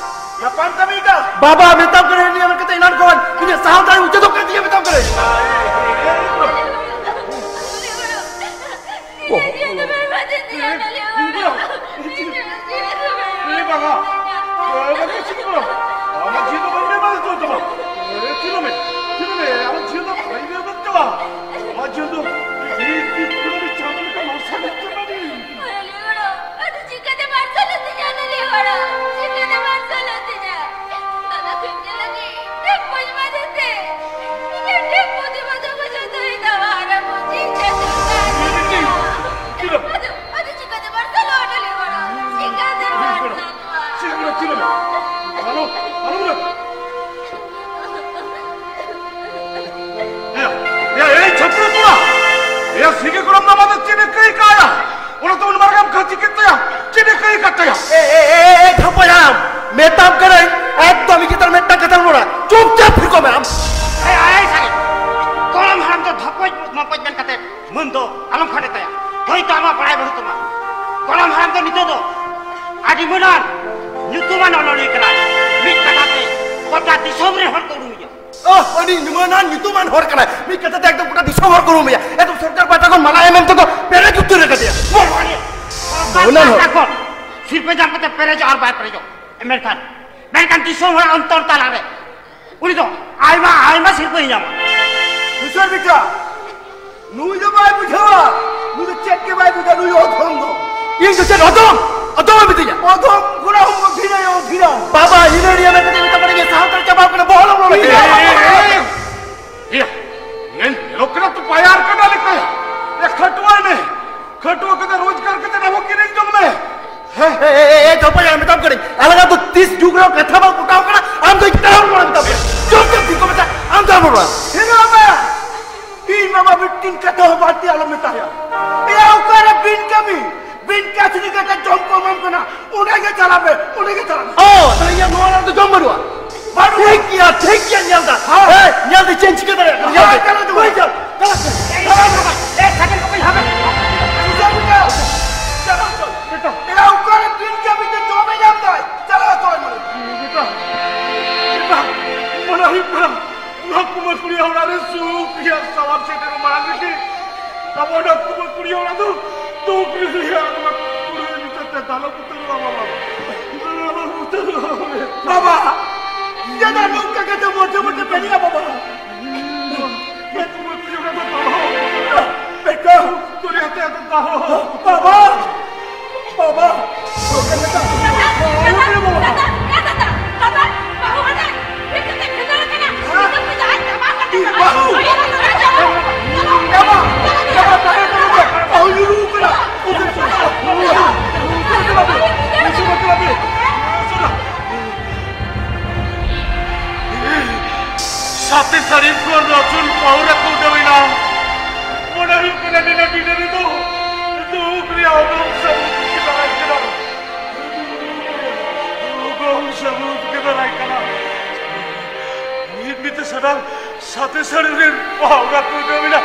ᱱᱟᱯᱟᱭᱮᱢ ᱠᱟᱹᱢᱤ ᱠᱟᱱᱟ᱾ ᱵᱟᱵᱟ, ᱢᱮᱛᱟᱢ ᱠᱟᱹᱱᱟᱹᱧ, ᱱᱤᱭᱟᱹ ᱢᱮᱱ ᱠᱟᱛᱮ ᱮᱱᱟᱱ ᱠᱷᱚᱱ ᱤᱧᱟᱹᱜ ᱥᱟᱦᱟᱣ ᱫᱟᱲᱮ ᱢᱩᱪᱟᱹᱫᱚᱜ ᱠᱟᱱ ᱛᱤᱧᱟᱹ, ᱢᱮᱛᱟᱢ ᱠᱟᱹᱱᱟᱹᱧ᱾ ᱤᱧᱟᱹᱜ ᱡᱤᱭᱚᱱ ᱫᱚ ᱵᱮᱨᱵᱟᱫ ᱮᱱ ᱛᱤᱧᱟ, ᱰᱟᱹᱞᱤᱭᱟ ᱵᱟᱵᱟ᱾ ᱤᱧᱟᱹᱜ ᱡᱤᱭᱚᱱ ᱫᱚ ᱵᱮᱨᱵᱟᱫ ᱮᱱ ᱛᱤᱧᱟ᱾ ᱮ ᱵᱟᱵᱟ, ᱮ ᱵᱟᱵᱟ, ᱪᱮᱫ ᱠᱚ? ᱟᱢᱟᱜ ᱡᱤᱭᱚᱱ ᱫᱚ ᱵᱟᱹᱧ ᱵᱮᱨᱵᱟᱫ ᱦᱚᱪᱚ ᱛᱟᱢᱟ᱾ ᱮ, ᱛᱷᱤᱨᱚᱜ ᱢᱮ, ᱛᱷᱤᱨᱚᱜ ᱢᱮ, ᱟᱢᱟᱜ ᱡᱤᱭᱚᱱ ᱫᱚ ᱵᱟᱹᱧ ᱵᱮᱨᱵᱟᱫ ᱦᱚᱪᱚᱣᱟ᱾ ᱟᱢᱟᱜ ᱡᱤᱭᱚᱱ ᱫᱚ ᱤᱧ ᱤᱧ ᱠᱩᱞᱟᱹᱢᱤ ᱪᱟᱸᱫᱚ ᱞᱮᱠᱟ ᱢᱟᱨᱥᱟᱞ ᱦᱚᱪᱚ ᱢᱮ᱾ ᱰᱟᱹᱞᱤᱭᱟ ᱵᱟᱵᱟ, ᱟᱫᱚ ᱪᱤᱠᱟᱹᱛᱮ ᱢᱟᱨᱥᱟᱞ ᱦᱚᱪᱚᱧᱟ, ᱰᱟᱹᱞᱤᱭᱟ ᱵᱟᱵᱟ? ᱪᱤᱠᱟᱹᱛᱮ ᱢᱟᱨᱥᱟᱞ ᱦᱚᱪᱚᱧᱟ? ᱫᱟᱫᱟ ᱠᱷᱩᱱᱴᱟᱹ ᱞᱟᱹᱜᱤᱫ ᱴᱮᱢᱯᱩᱧ ᱢᱟᱡᱮ ᱛᱮ᱾ ᱤᱧᱟᱹᱜ ᱴᱮᱢᱯᱩ ᱫᱤ ᱵᱚᱫᱚ ᱵᱚᱫᱚ ᱫᱚᱭ ᱫᱟᱣᱟ ᱟᱨ ᱟᱵᱚ ᱪᱮᱫ ᱪᱟᱥᱚᱜ ᱠᱟᱱ ᱛᱤᱧᱟ? ᱟᱫᱚ, ᱟᱫᱚ ᱪᱤᱠᱟᱹᱛᱮ ᱢᱟᱨᱥᱟᱞᱚᱜᱼᱟ, ᱰᱟᱹᱞᱤ ᱵᱟᱲᱟ? ᱪᱤᱠᱟᱹᱛᱮ ᱢᱟᱨᱥᱟᱞᱚᱜᱼᱟ? ᱪᱮᱫ ᱵᱚᱞᱮ, ᱪᱮᱫ ᱵᱚᱞᱮ? ᱟᱞᱚ, ᱟᱞᱚ ᱵᱚᱞᱮ᱾ ᱮᱭᱟ, ᱮᱭᱟ, ᱮᱭ ᱪᱷᱟᱹᱯᱨᱤ ᱠᱚᱲᱟ! ᱮᱭᱟ, ᱥᱤᱜᱤ ᱜᱚᱲᱚᱢ ᱫᱟᱢᱟ ᱫᱚ ᱪᱮᱫ ᱮ ᱠᱟᱹᱭ ᱠᱟᱭᱟ? ᱚᱱᱟ ᱛᱮ ᱩᱱ ᱢᱟᱨᱟᱝ ᱮᱢ ᱠᱷᱟᱹᱪᱤ ᱠᱮᱫ ᱛᱟᱭᱟ᱾ ᱪᱮᱫ ᱮ ᱠᱟᱹᱭ ᱠᱟᱫ ᱛᱟᱭᱟ? ᱮ, ᱮ, ᱮ, ᱮ, ᱫᱷᱟᱯᱚᱡ ᱦᱟᱲᱟᱢ, ᱢᱮᱛᱟᱢ ᱠᱟᱹᱱᱟᱹᱧ, ᱮᱠᱫᱚᱢ ᱤᱧ ᱪᱮᱛᱟᱱ ᱢᱤᱫᱴᱟᱝ ᱠᱟᱛᱷᱟᱢ ᱨᱚᱲᱟ᱾ ᱪᱩᱯᱪᱟᱯ ᱛᱷᱤᱨ ᱠᱚᱜ ᱢᱮ ᱟᱢ᱾ ᱮ, ᱮ, ᱮ, ᱥᱟᱹᱨᱤ᱾ ᱜᱚᱲᱚᱢ ᱦᱟᱲᱟᱢ ᱫᱚ ᱫᱷᱟᱯᱚᱡ ᱢᱟᱯᱚᱡ ᱢᱮᱱ ᱠᱟᱛᱮ ᱢᱟᱹᱱ ᱫᱚ ᱟᱞᱚᱢ ᱠᱷᱟᱴᱮ ᱛᱟᱭᱟ᱾ ᱦᱳᱭᱛᱳ ᱟᱢᱟᱜ ᱵᱟᱲᱟᱭ ᱵᱟᱹᱱᱩᱜ ᱛᱟᱢᱟ᱾ ᱜᱚᱲᱚᱢ ᱦᱟᱲᱟᱢ ᱫᱚ ᱱᱤᱛᱚᱜ ᱫᱚ ᱟᱹᱰᱤ ᱢᱟᱹᱱᱟᱱ, ᱧᱩᱛᱩᱢᱟᱱ ᱚᱱᱚᱞᱤᱭᱟᱹ ᱠᱟᱱᱟᱭ᱾ ᱢᱤᱫ ᱠᱟᱛᱷᱟ ᱛᱮ ᱜᱚᱴᱟ ᱫᱤᱥᱚᱢ ᱨᱮᱱ ᱦᱚᱲ ᱠᱚ ᱩᱨᱩᱢᱮᱭᱟ᱾ ᱚᱦ, ᱩᱱᱤ ᱧᱩᱢᱟᱱᱟᱱ ᱧᱩᱛᱩᱢᱟᱱ ᱦᱚᱲ ᱠᱟᱱᱟᱭ᱾ ᱢᱤᱫ ᱠᱟᱛᱷᱟ ᱛᱮ ᱮᱠᱫᱚᱢ ᱜᱚᱴᱟ ᱫᱤᱥᱚᱢ ᱦᱚᱲ ᱠᱚ ᱩᱨᱩᱢᱮᱭᱟ᱾ ᱮᱠᱫᱚᱢ ᱥᱚᱨᱠᱟᱨ ᱯᱟᱦᱴᱟ ᱠᱷᱚᱱ ᱢᱟᱞᱟ ᱮᱢ ᱮᱢ ᱛᱮᱠᱚ ᱯᱮᱨᱮᱡ ᱩᱛᱟᱹᱨ ᱟᱠᱟᱫᱮᱭᱟ᱾ ᱚᱱᱟ ᱦᱚᱸ᱾ ᱥᱤᱨᱯᱟᱹ ᱧᱟᱢ ᱠᱟᱛᱮ ᱯᱮᱨᱮᱡᱚᱜ ᱟᱨ ᱵᱟᱭ ᱯᱮᱨᱮᱡᱚᱜ, ᱢᱮᱱᱠᱷᱟᱱ, ᱢᱮᱱᱠᱷᱟᱱ ᱫᱤᱥᱚᱢ ᱦᱚᱲᱟᱜ ᱚᱱᱛᱚᱨ ᱛᱟᱞᱟᱨᱮ ᱩᱱᱤ ᱫᱚ ᱟᱭᱢᱟ, ᱟᱭᱢᱟ ᱥᱤᱨᱯᱟᱹᱭ ᱧᱟᱢᱟ᱾ ᱠᱤᱥᱳᱨ ᱵᱮᱴᱟ, ᱱᱩᱭ ᱫᱚ ᱵᱟᱭ ᱵᱩᱡᱷᱟᱹᱣᱟ, ᱱᱩᱭ ᱫᱚ ᱪᱮᱫ ᱜᱮ ᱵᱟᱭ ᱵᱩᱡᱷᱟᱹᱣᱟ, ᱱᱩᱭ ᱫᱚ ᱚᱫᱷᱚᱢ ᱫᱚ᱾ ᱤᱧ ᱫᱚ ᱪᱮᱫ ᱚᱫᱷᱚᱢ? ᱚᱫᱷᱚᱢ ᱮ ᱢᱤᱛᱟᱹᱧᱟ? ᱚᱫᱷᱚᱢ ᱠᱷᱚᱱᱟᱜ ᱦᱚᱸ ᱚᱫᱷᱤᱱᱟᱭ ᱚᱫᱷᱤᱱᱟ᱾ ᱵᱟᱵᱟ, ᱦᱤᱱᱟᱹ ᱱᱤᱭᱟᱹ ᱢᱮᱱ ᱠᱟᱛᱮ ᱢᱮᱛᱟ ᱠᱚ ᱠᱟᱱᱟ, ᱥᱟᱶᱛᱟ ᱪᱟᱵᱟᱣ ᱠᱟᱱᱟ, ᱵᱚᱦᱚᱞ ᱦᱚᱸ ᱵᱚᱦᱚᱞ ᱤᱭᱟᱹ, ᱤᱭᱟᱹ, ᱤᱭᱟᱹ, ᱤᱭᱟᱹ, ᱧᱮᱞᱚᱜ ᱠᱟᱱᱟ ᱛᱚ ᱵᱟᱭᱟᱨ ᱠᱟᱱᱟ ᱞᱮᱠᱟ᱾ ᱮ, ᱠᱷᱟᱹᱴᱩᱣᱟᱹᱭ ᱢᱮ, ᱠᱷᱟᱹᱴᱩᱣᱟᱹ ᱠᱟᱛᱮ ᱨᱳᱡᱽᱜᱟᱨ ᱠᱟᱛᱮ ᱟᱵᱚ ᱠᱤᱨᱤᱧ ᱡᱚᱝ ᱢᱮ᱾ ᱮ, ᱮ, ᱮ, ᱮ, ᱡᱚᱢᱯᱟᱭ ᱡᱟᱝ, ᱢᱮᱛᱟᱢ ᱠᱟᱹᱱᱟᱹᱧ, ᱟᱞᱟᱝ ᱫᱚ ᱛᱤᱥ ᱡᱩᱜᱽ ᱨᱮᱦᱚᱸ ᱠᱟᱛᱷᱟ ᱵᱟᱝ ᱯᱚᱴᱟᱣ ᱠᱟᱱᱟ᱾ ᱟᱢ ᱫᱚ ᱤᱧ ᱛᱟᱲᱟᱢ ᱨᱩᱣᱟᱹᱲ ᱢᱮᱛᱟᱢ ᱠᱟᱹᱱᱟᱹᱧ᱾ ᱡᱚᱢ ᱡᱚᱢ ᱫᱤᱠᱩ ᱢᱮᱛᱟ, ᱟᱢ ᱛᱟᱲᱟᱢ ᱨᱩᱣᱟᱹᱲ᱾ ᱦᱮᱨᱳ ᱵᱟᱵᱟ, ᱤᱧ ᱢᱟᱢᱟ ᱢᱤᱫᱴᱤᱱ ᱠᱟᱛᱷᱟ ᱦᱚᱸ ᱵᱟᱹᱲᱛᱤ ᱟᱞᱚᱢ ᱢᱮᱛᱟᱭᱟ᱾ ᱮᱭᱟ, ᱚᱠᱟᱨᱮ ᱵᱤᱱ ᱠᱟᱹᱢᱤ, ᱵᱤᱱ ᱠᱟᱹᱥᱱᱤ ᱠᱟᱛᱮ ᱡᱚᱢ ᱠᱚ ᱮᱢᱟᱢ ᱠᱟᱱᱟ, ᱚᱸᱰᱮ ᱜᱮ ᱪᱟᱞᱟᱜ ᱢᱮ, ᱚᱸᱰᱮ ᱜᱮ ᱪᱟᱞᱟᱜ ᱢᱮ᱾ ᱚ, ᱛᱟᱦᱞᱮ ᱤᱧᱟᱹᱜ ᱱᱚᱣᱟ ᱚᱲᱟᱜ ᱨᱮᱫᱚ ᱡᱚᱢ ᱵᱟᱹᱱᱩᱜᱼᱟ? ᱵᱟᱹᱱᱩᱜᱼᱟ᱾ ᱴᱷᱤᱠ ᱜᱮᱭᱟ, ᱴᱷᱤᱠ ᱜᱮᱭᱟ, ᱧᱮᱞ ᱫᱟ᱾ ᱦᱮᱸ᱾ ᱦᱮᱸ, ᱧᱮᱞ ᱫᱟᱹᱧ, ᱪᱮᱫ ᱤᱧ ᱪᱤᱠᱟᱹ ᱫᱟᱲᱮᱭᱟᱜ ᱠᱟᱱᱟ, ᱧᱮᱞ ᱦᱮᱸ, ᱫᱟᱹᱧ᱾ ᱪᱟᱞᱟᱜ ᱢᱮ᱾ ᱦᱳᱭ, ᱪᱟᱞᱟᱜ ᱢᱮ᱾ ᱮ, ᱥᱟᱭᱠᱮᱞ ᱠᱚᱯᱮ ᱦᱟᱢᱮᱴ᱾ ᱵᱩᱡᱷᱟᱹᱣ, ᱵᱩᱡᱷᱟᱹᱣ᱾ ᱪᱟᱞᱟᱜ ᱢᱮ᱾ ᱮᱭᱟ, ᱚᱠᱟᱨᱮ ᱵᱤᱱ ᱠᱟᱹᱢᱤ ᱛᱮ ᱡᱚᱢᱮ ᱧᱟᱢ ᱫᱟᱭ? ᱪᱟᱞᱟᱜ ᱢᱮ, ᱪᱟᱞᱟᱜ ᱢᱮ᱾ ᱵᱮᱴᱟ, ᱵᱮᱴᱟ, ᱢᱚᱱᱮ ᱦᱩᱭᱩᱜ ᱠᱟᱱᱟ, ᱱᱚᱣᱟ ᱠᱩᱢᱟᱹᱨ ᱠᱩᱲᱤᱭᱟᱹ ᱚᱲᱟᱜ ᱨᱮ ᱥᱩᱠ ᱨᱮᱭᱟᱜ ᱥᱟᱶᱟᱨ ᱥᱮᱴᱮᱨ ᱢᱟᱲᱟᱝ ᱨᱮᱜᱮ ᱟᱵᱚ ᱚᱱᱟ ᱠᱩᱢᱟᱹᱨ ᱠᱩᱲᱤᱭᱟᱹ ᱚᱲᱟᱜ ᱫᱚ ᱫᱩᱠ ᱨᱮᱭᱟᱜ ᱱᱚᱣᱟ ᱠᱩᱲᱟᱹᱭ ᱧᱩᱛᱩᱢ ᱛᱮ ᱫᱟᱞᱚᱵ ᱩᱛᱟᱹᱨᱚᱜᱼᱟ, ᱵᱟᱵᱟ᱾ ᱫᱟᱞᱚᱵ ᱩᱛᱟᱹᱨᱚᱜᱼᱟ᱾ ᱵᱟᱵᱟ, ᱪᱮᱫᱟᱜ ᱱᱚᱝᱠᱟ ᱠᱟᱛᱮ ᱢᱚᱫᱷᱮ ᱢᱚᱫᱷᱮ ᱵᱮᱨᱮᱫ ᱟᱵᱚ, ᱵᱟᱵᱟ? ᱵᱮᱴᱟ, ᱵᱟᱵᱟ, ᱵᱟᱵᱟ, ᱥᱟᱛᱮ ᱥᱟᱹᱲᱤᱢ ᱠᱷᱚᱱ ᱨᱟᱹᱥᱩᱱ ᱯᱟᱹᱣᱨᱟᱹ ᱠᱚ ᱩᱰᱟᱹᱣ ᱮᱱᱟ᱾ ᱢᱚᱱᱮ ᱦᱩᱭᱩᱜ ᱠᱟᱱᱟ ᱱᱤᱱᱟᱹᱜ ᱰᱤᱱᱟᱹ ᱨᱮᱫᱚ ᱫᱩᱠ ᱨᱮᱭᱟᱜ ᱚᱰᱚᱝ ᱥᱟᱹᱢᱩᱫ ᱜᱮ ᱫᱟᱨᱟᱭ ᱠᱟᱱᱟ᱾ ᱚᱰᱚᱝ ᱥᱟᱹᱢᱩᱫ ᱜᱮ ᱫᱟᱨᱟᱭ ᱠᱟᱱᱟ᱾ ᱢᱤᱫ ᱢᱤᱫ ᱛᱮ ᱥᱟᱱᱟᱢ ᱥᱟᱛᱮ ᱥᱟᱹᱲᱤᱢ ᱨᱮᱱ ᱯᱟᱹᱣᱨᱟᱹ ᱠᱚ ᱩᱰᱟᱹᱣ ᱮᱱᱟ᱾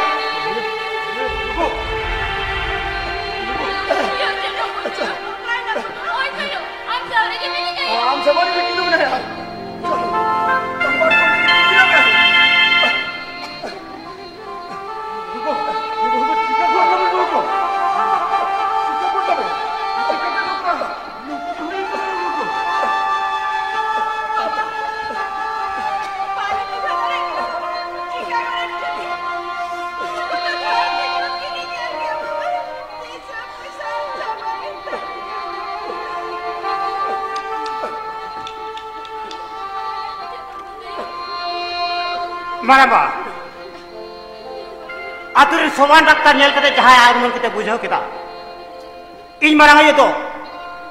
ᱟᱪᱪᱷᱟ᱾ ᱟᱢ ᱥᱟᱢᱟᱱ ᱨᱮ ᱠᱤᱱᱛᱩ ᱢᱮᱱᱟᱭᱟ᱾ ᱢᱟᱨᱟᱝᱵᱟ, ᱟᱛᱳ ᱨᱮᱱ ᱥᱚᱢᱟᱱ ᱰᱟᱠᱛᱟᱨ ᱧᱮᱞ ᱠᱟᱛᱮ ᱡᱟᱦᱟᱸᱭ ᱟᱭ ᱩᱢᱟᱹᱱ ᱠᱟᱛᱮ ᱵᱩᱡᱷᱟᱹᱣ ᱠᱮᱫᱟ, ᱤᱧ ᱢᱟᱨᱟᱝ ᱟᱭᱳ ᱫᱚ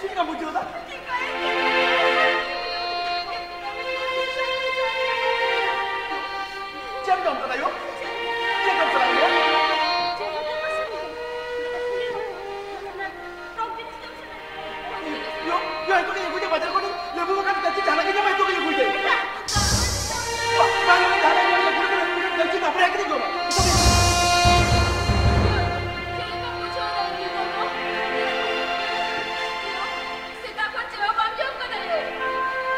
ᱪᱮᱫ ᱞᱮᱠᱟᱢ ᱵᱩᱡᱷᱟᱹᱣ ᱮᱫᱟ? ᱪᱮᱫ ᱡᱚᱢ ᱠᱟᱫᱟ ᱭᱳ? ᱪᱮᱫ ᱡᱚᱢ ᱥᱟᱱᱟ ᱢᱮᱭᱟ? ᱭᱳ, ᱭᱳ, ᱱᱤᱛᱚᱜ ᱜᱮᱧ ᱟᱹᱜᱩᱭᱟ ᱵᱟᱡᱟᱨ ᱠᱷᱚᱱ, ᱞᱮᱵᱩ ᱵᱟᱜᱟᱱ ᱠᱟᱹᱡᱤ ᱡᱟᱦᱟᱱᱟᱜ ᱜᱮ ᱡᱚᱢᱟ, ᱱᱤᱛᱚᱜ ᱜᱮᱧ ᱟᱹᱜᱩᱭᱟ᱾ ᱵᱟᱝ, ᱵᱟᱝ, ᱡᱟᱦᱟᱱᱟᱜ ᱜᱮ ᱡᱚᱢᱟ, ᱞᱮᱵᱩ ᱵᱟᱜᱟᱱ ᱠᱟᱹᱡᱤ ᱛᱟᱨᱯᱚᱨᱮ ᱟᱹᱠᱷᱨᱤᱧ ᱡᱚᱢᱟ, ᱱᱤᱛᱚᱜ ᱜᱮᱧ ᱟᱹᱜᱩᱭᱟ᱾ ᱪᱮᱫ ᱞᱮᱠᱟᱢ ᱵᱩᱡᱷᱟᱹᱣ ᱫᱟ ᱤᱧ ᱫᱚ? ᱥᱮᱛᱟᱜ ᱠᱷᱚᱱ ᱪᱮᱫ ᱦᱚᱸ ᱵᱟᱢ ᱡᱚᱢ ᱠᱟᱫᱟ ᱭᱳ?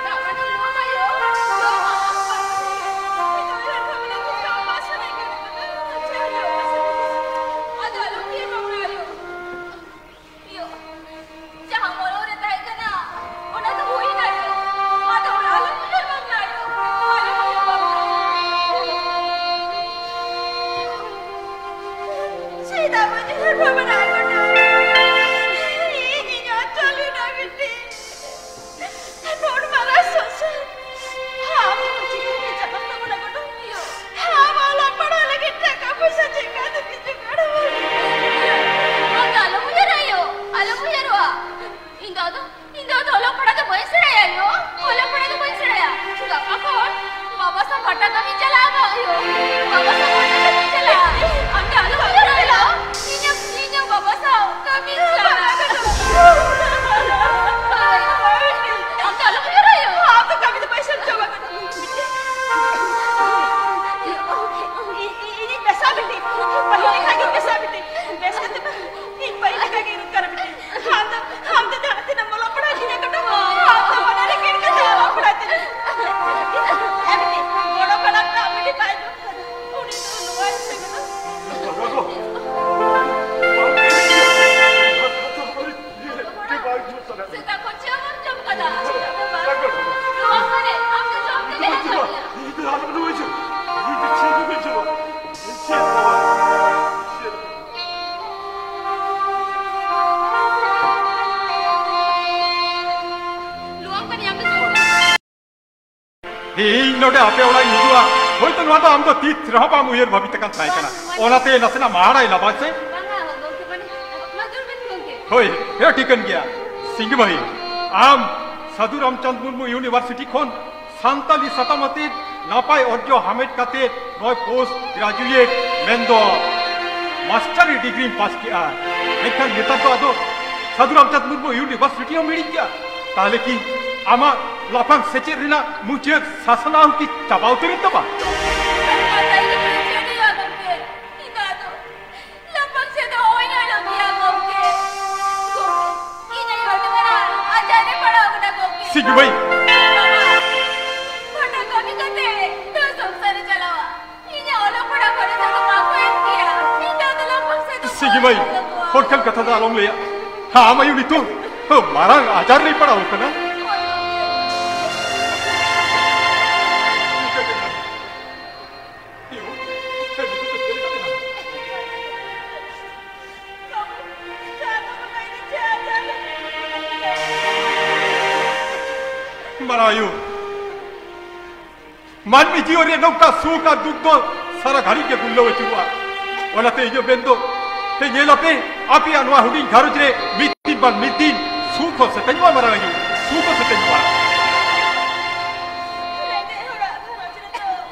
ᱫᱟᱜ ᱢᱟᱹᱰᱤ ᱧᱩ ᱢᱮ ᱭᱳ᱾ ᱱᱤᱛᱚᱜ ᱩᱭᱦᱟᱹᱨ ᱵᱷᱟᱵᱽᱱᱟ ᱠᱚ ᱵᱟᱝ ᱥᱟᱱᱟᱧ ᱠᱟᱱᱟ᱾ ᱪᱮᱫ ᱦᱚᱸ ᱡᱚᱢ ᱵᱟᱝ ᱥᱟᱱᱟᱧ ᱠᱟᱱᱟ᱾ ᱟᱫᱚ ᱟᱞᱚᱢ ᱩᱭᱦᱟᱹᱨ ᱵᱷᱟᱵᱽᱱᱟᱭᱟ ᱭᱳ᱾ ᱭᱳ, ᱡᱟᱦᱟᱸ ᱢᱚᱱᱮ ᱨᱮ ᱛᱟᱦᱮᱸ ᱠᱟᱱᱟ, ᱚᱱᱟ ᱫᱚ ᱦᱩᱭ ᱮᱱᱟ ᱭᱳ᱾ ᱟᱫᱚ ᱚᱱᱟ ᱟᱞᱚᱢ ᱩᱭᱦᱟᱹᱨ ᱵᱷᱟᱵᱽᱱᱟᱭᱟ ᱭᱳ᱾ ᱟᱞᱚᱢ ᱩᱭᱦᱟᱹᱨ ᱵᱷᱟᱵᱽᱱᱟᱭᱟ᱾ ᱪᱮᱫᱟᱜ ᱵᱟᱹᱧ ᱩᱭᱦᱟᱹᱨ ᱵᱷᱟᱵᱽᱱᱟ ᱟᱠᱟᱫᱟ? ᱤᱧ, ᱤᱧ ᱚᱛᱚ ᱱᱚᱰᱮ ᱟᱯᱮ ᱚᱲᱟᱜ ᱤᱧ ᱦᱤᱡᱩᱜᱼᱟ, ᱦᱳᱭᱛᱳ ᱱᱚᱣᱟ ᱫᱚ ᱟᱢ ᱫᱚ ᱛᱤᱥ ᱨᱮᱦᱚᱸ ᱵᱟᱢ ᱩᱭᱦᱟᱹᱨ ᱵᱷᱟᱵᱤᱛ ᱟᱠᱟᱱ ᱛᱟᱦᱮᱸ ᱠᱟᱱᱟ᱾ ᱚᱱᱟᱛᱮ ᱱᱟᱥᱮᱱᱟᱜ ᱢᱟᱲᱟᱭ ᱞᱟᱵᱟᱭ ᱥᱮ᱾ ᱵᱟᱝᱟ ᱜᱚᱢᱠᱮ, ᱢᱟᱱᱮ, ᱢᱟ ᱫᱩᱨ ᱵᱮᱱ ᱜᱚᱢᱠᱮ᱾ ᱦᱳᱭ, ᱦᱮᱸ, ᱴᱷᱤᱠᱟᱹᱱ ᱜᱮᱭᱟ᱾ ᱥᱤᱝᱜᱤ ᱵᱷᱟᱹᱭ, ᱟᱢ ᱥᱟᱹᱫᱷᱩ ᱨᱟᱢᱪᱟᱸᱫᱽ ᱢᱩᱨᱢᱩ ᱤᱭᱩᱱᱤᱵᱷᱟᱨᱥᱤᱴᱤ ᱠᱷᱚᱱ ᱥᱟᱱᱛᱟᱞᱤ ᱥᱟᱛᱟᱢ ᱟᱛᱮ ᱱᱟᱯᱟᱭ ᱚᱨᱡᱚ ᱦᱟᱢᱮᱴ ᱠᱟᱛᱮ ᱱᱚᱜᱼᱚᱭ ᱯᱳᱥᱴ ᱜᱨᱟᱡᱩᱭᱮᱴ ᱢᱮᱱᱫᱚ ᱢᱟᱥᱴᱟᱨ ᱰᱤᱜᱽᱨᱤᱢ ᱯᱟᱥ ᱠᱮᱜᱼᱟ, ᱢᱮᱱᱠᱷᱟᱱ ᱱᱮᱛᱟᱨ ᱫᱚ ᱟᱫᱚ ᱥᱟᱹᱫᱷᱩ ᱨᱟᱢᱪᱟᱸᱫᱽ ᱢᱩᱨᱢᱩ ᱤᱭᱩᱱᱤᱵᱷᱟᱨᱥᱤᱴᱤ ᱦᱚᱸ ᱢᱤᱲᱤᱡ ᱜᱮᱭᱟ᱾ ᱛᱟᱦᱞᱮ ᱠᱤ ᱟᱢᱟᱜ ᱞᱟᱯᱷᱟᱝ ᱥᱮᱪᱮᱫ ᱨᱮᱱᱟᱜ ᱢᱩᱪᱟᱹᱫ ᱥᱟᱥᱱᱟᱣ ᱠᱤ ᱪᱟᱵᱟ ᱩᱛᱟᱹᱨᱮᱱ ᱛᱟᱢᱟ? ᱞᱟᱯᱷᱟᱝ ᱥᱮᱫ ᱫᱚ ᱚᱭ ᱚᱭ ᱞᱚ ᱜᱮᱭᱟ ᱜᱚᱢᱠᱮ᱾ ᱜᱚᱢᱠᱮ, ᱤᱧ ᱟᱭᱳ ᱟᱹᱰᱤ ᱢᱟᱨᱟᱝ ᱟᱡᱟᱨ ᱨᱮ ᱯᱟᱲᱟᱣ ᱠᱟᱱᱟ ᱜᱚᱢᱠᱮ᱾ ᱥᱤᱝᱜᱤ ᱵᱷᱟᱹᱭ᱾ ᱵᱟᱵᱟ, ᱯᱟᱴᱟ ᱠᱟᱹᱢᱤ ᱠᱟᱛᱮ ᱱᱚᱣᱟ ᱥᱚᱝᱥᱟᱨ ᱮ ᱪᱟᱞᱟᱣᱟ᱾ ᱤᱧᱟᱹᱜ ᱚᱞᱚᱜ ᱯᱟᱲᱦᱟᱜ ᱠᱷᱚᱨᱚᱪ ᱦᱚᱸ ᱵᱟᱠᱚ ᱮᱢ ᱠᱮᱭᱟ᱾ ᱤᱧ ᱫᱚ ᱟᱫᱚ ᱞᱟᱯᱷᱟᱝ ᱥᱮᱫ ᱫᱚ ᱥᱤᱝᱜᱤ ᱵᱟᱹᱧ ᱢᱟᱹᱭ, ᱠᱩᱞ ᱠᱟᱠᱚᱣᱟ᱾ ᱦᱚᱲ ᱴᱷᱮᱱ ᱠᱟᱛᱷᱟ ᱫᱚ ᱟᱞᱚᱢ ᱞᱟᱹᱭᱟ᱾ ᱦᱮᱸ, ᱟᱢ ᱟᱭᱳ ᱱᱤᱛᱚᱜ ᱢᱟᱨᱟᱝ ᱟᱡᱟᱨ ᱨᱮᱭ ᱯᱟᱲᱟᱣ ᱠᱟᱱᱟ᱾ ᱦᱳᱭ ᱜᱚᱢᱠᱮ᱾ ᱵᱟᱹᱵᱩ, ᱪᱟ ᱫᱚ ᱵᱟᱹᱧ ᱤᱫᱤ ᱪᱟ, ᱪᱟ ᱫᱚ᱾ ᱢᱟᱨᱟᱝ ᱟᱭᱳ, ᱢᱟᱹᱱᱢᱤ ᱡᱤᱭᱚᱱ ᱨᱮ ᱱᱚᱝᱠᱟ ᱥᱩᱠ ᱟᱨ ᱫᱩᱠ ᱫᱚ ᱥᱟᱨᱟ ᱜᱷᱟᱹᱲᱤᱡ ᱜᱮ ᱜᱩᱨᱞᱟᱹᱣ ᱟᱹᱪᱩᱨᱚᱜᱼᱟ᱾ ᱚᱱᱟᱛᱮ ᱤᱧᱟᱹᱜ ᱢᱮᱱ ᱫᱚ, ᱛᱮ ᱧᱮᱞ ᱟᱯᱮ, ᱟᱯᱮᱭᱟᱜ ᱱᱚᱣᱟ ᱦᱩᱰᱤᱧ ᱜᱷᱟᱨᱚᱸᱡᱽ ᱨᱮ ᱢᱤᱫ ᱫᱤᱱ ᱵᱟᱝ ᱢᱤᱫ ᱫᱤᱱ ᱥᱩᱠ ᱦᱚᱸ ᱥᱮᱴᱮᱡᱚᱜᱼᱟ ᱢᱟᱨᱟᱝ ᱟᱭᱳ, ᱥᱩᱠ ᱦᱚᱸ ᱥᱮᱴᱮᱡᱚᱜᱼᱟ᱾ ᱨᱮᱸᱜᱮᱡ ᱦᱚᱲᱟᱜ ᱜᱷᱟᱨᱚᱸᱡᱽ ᱨᱮᱫᱚ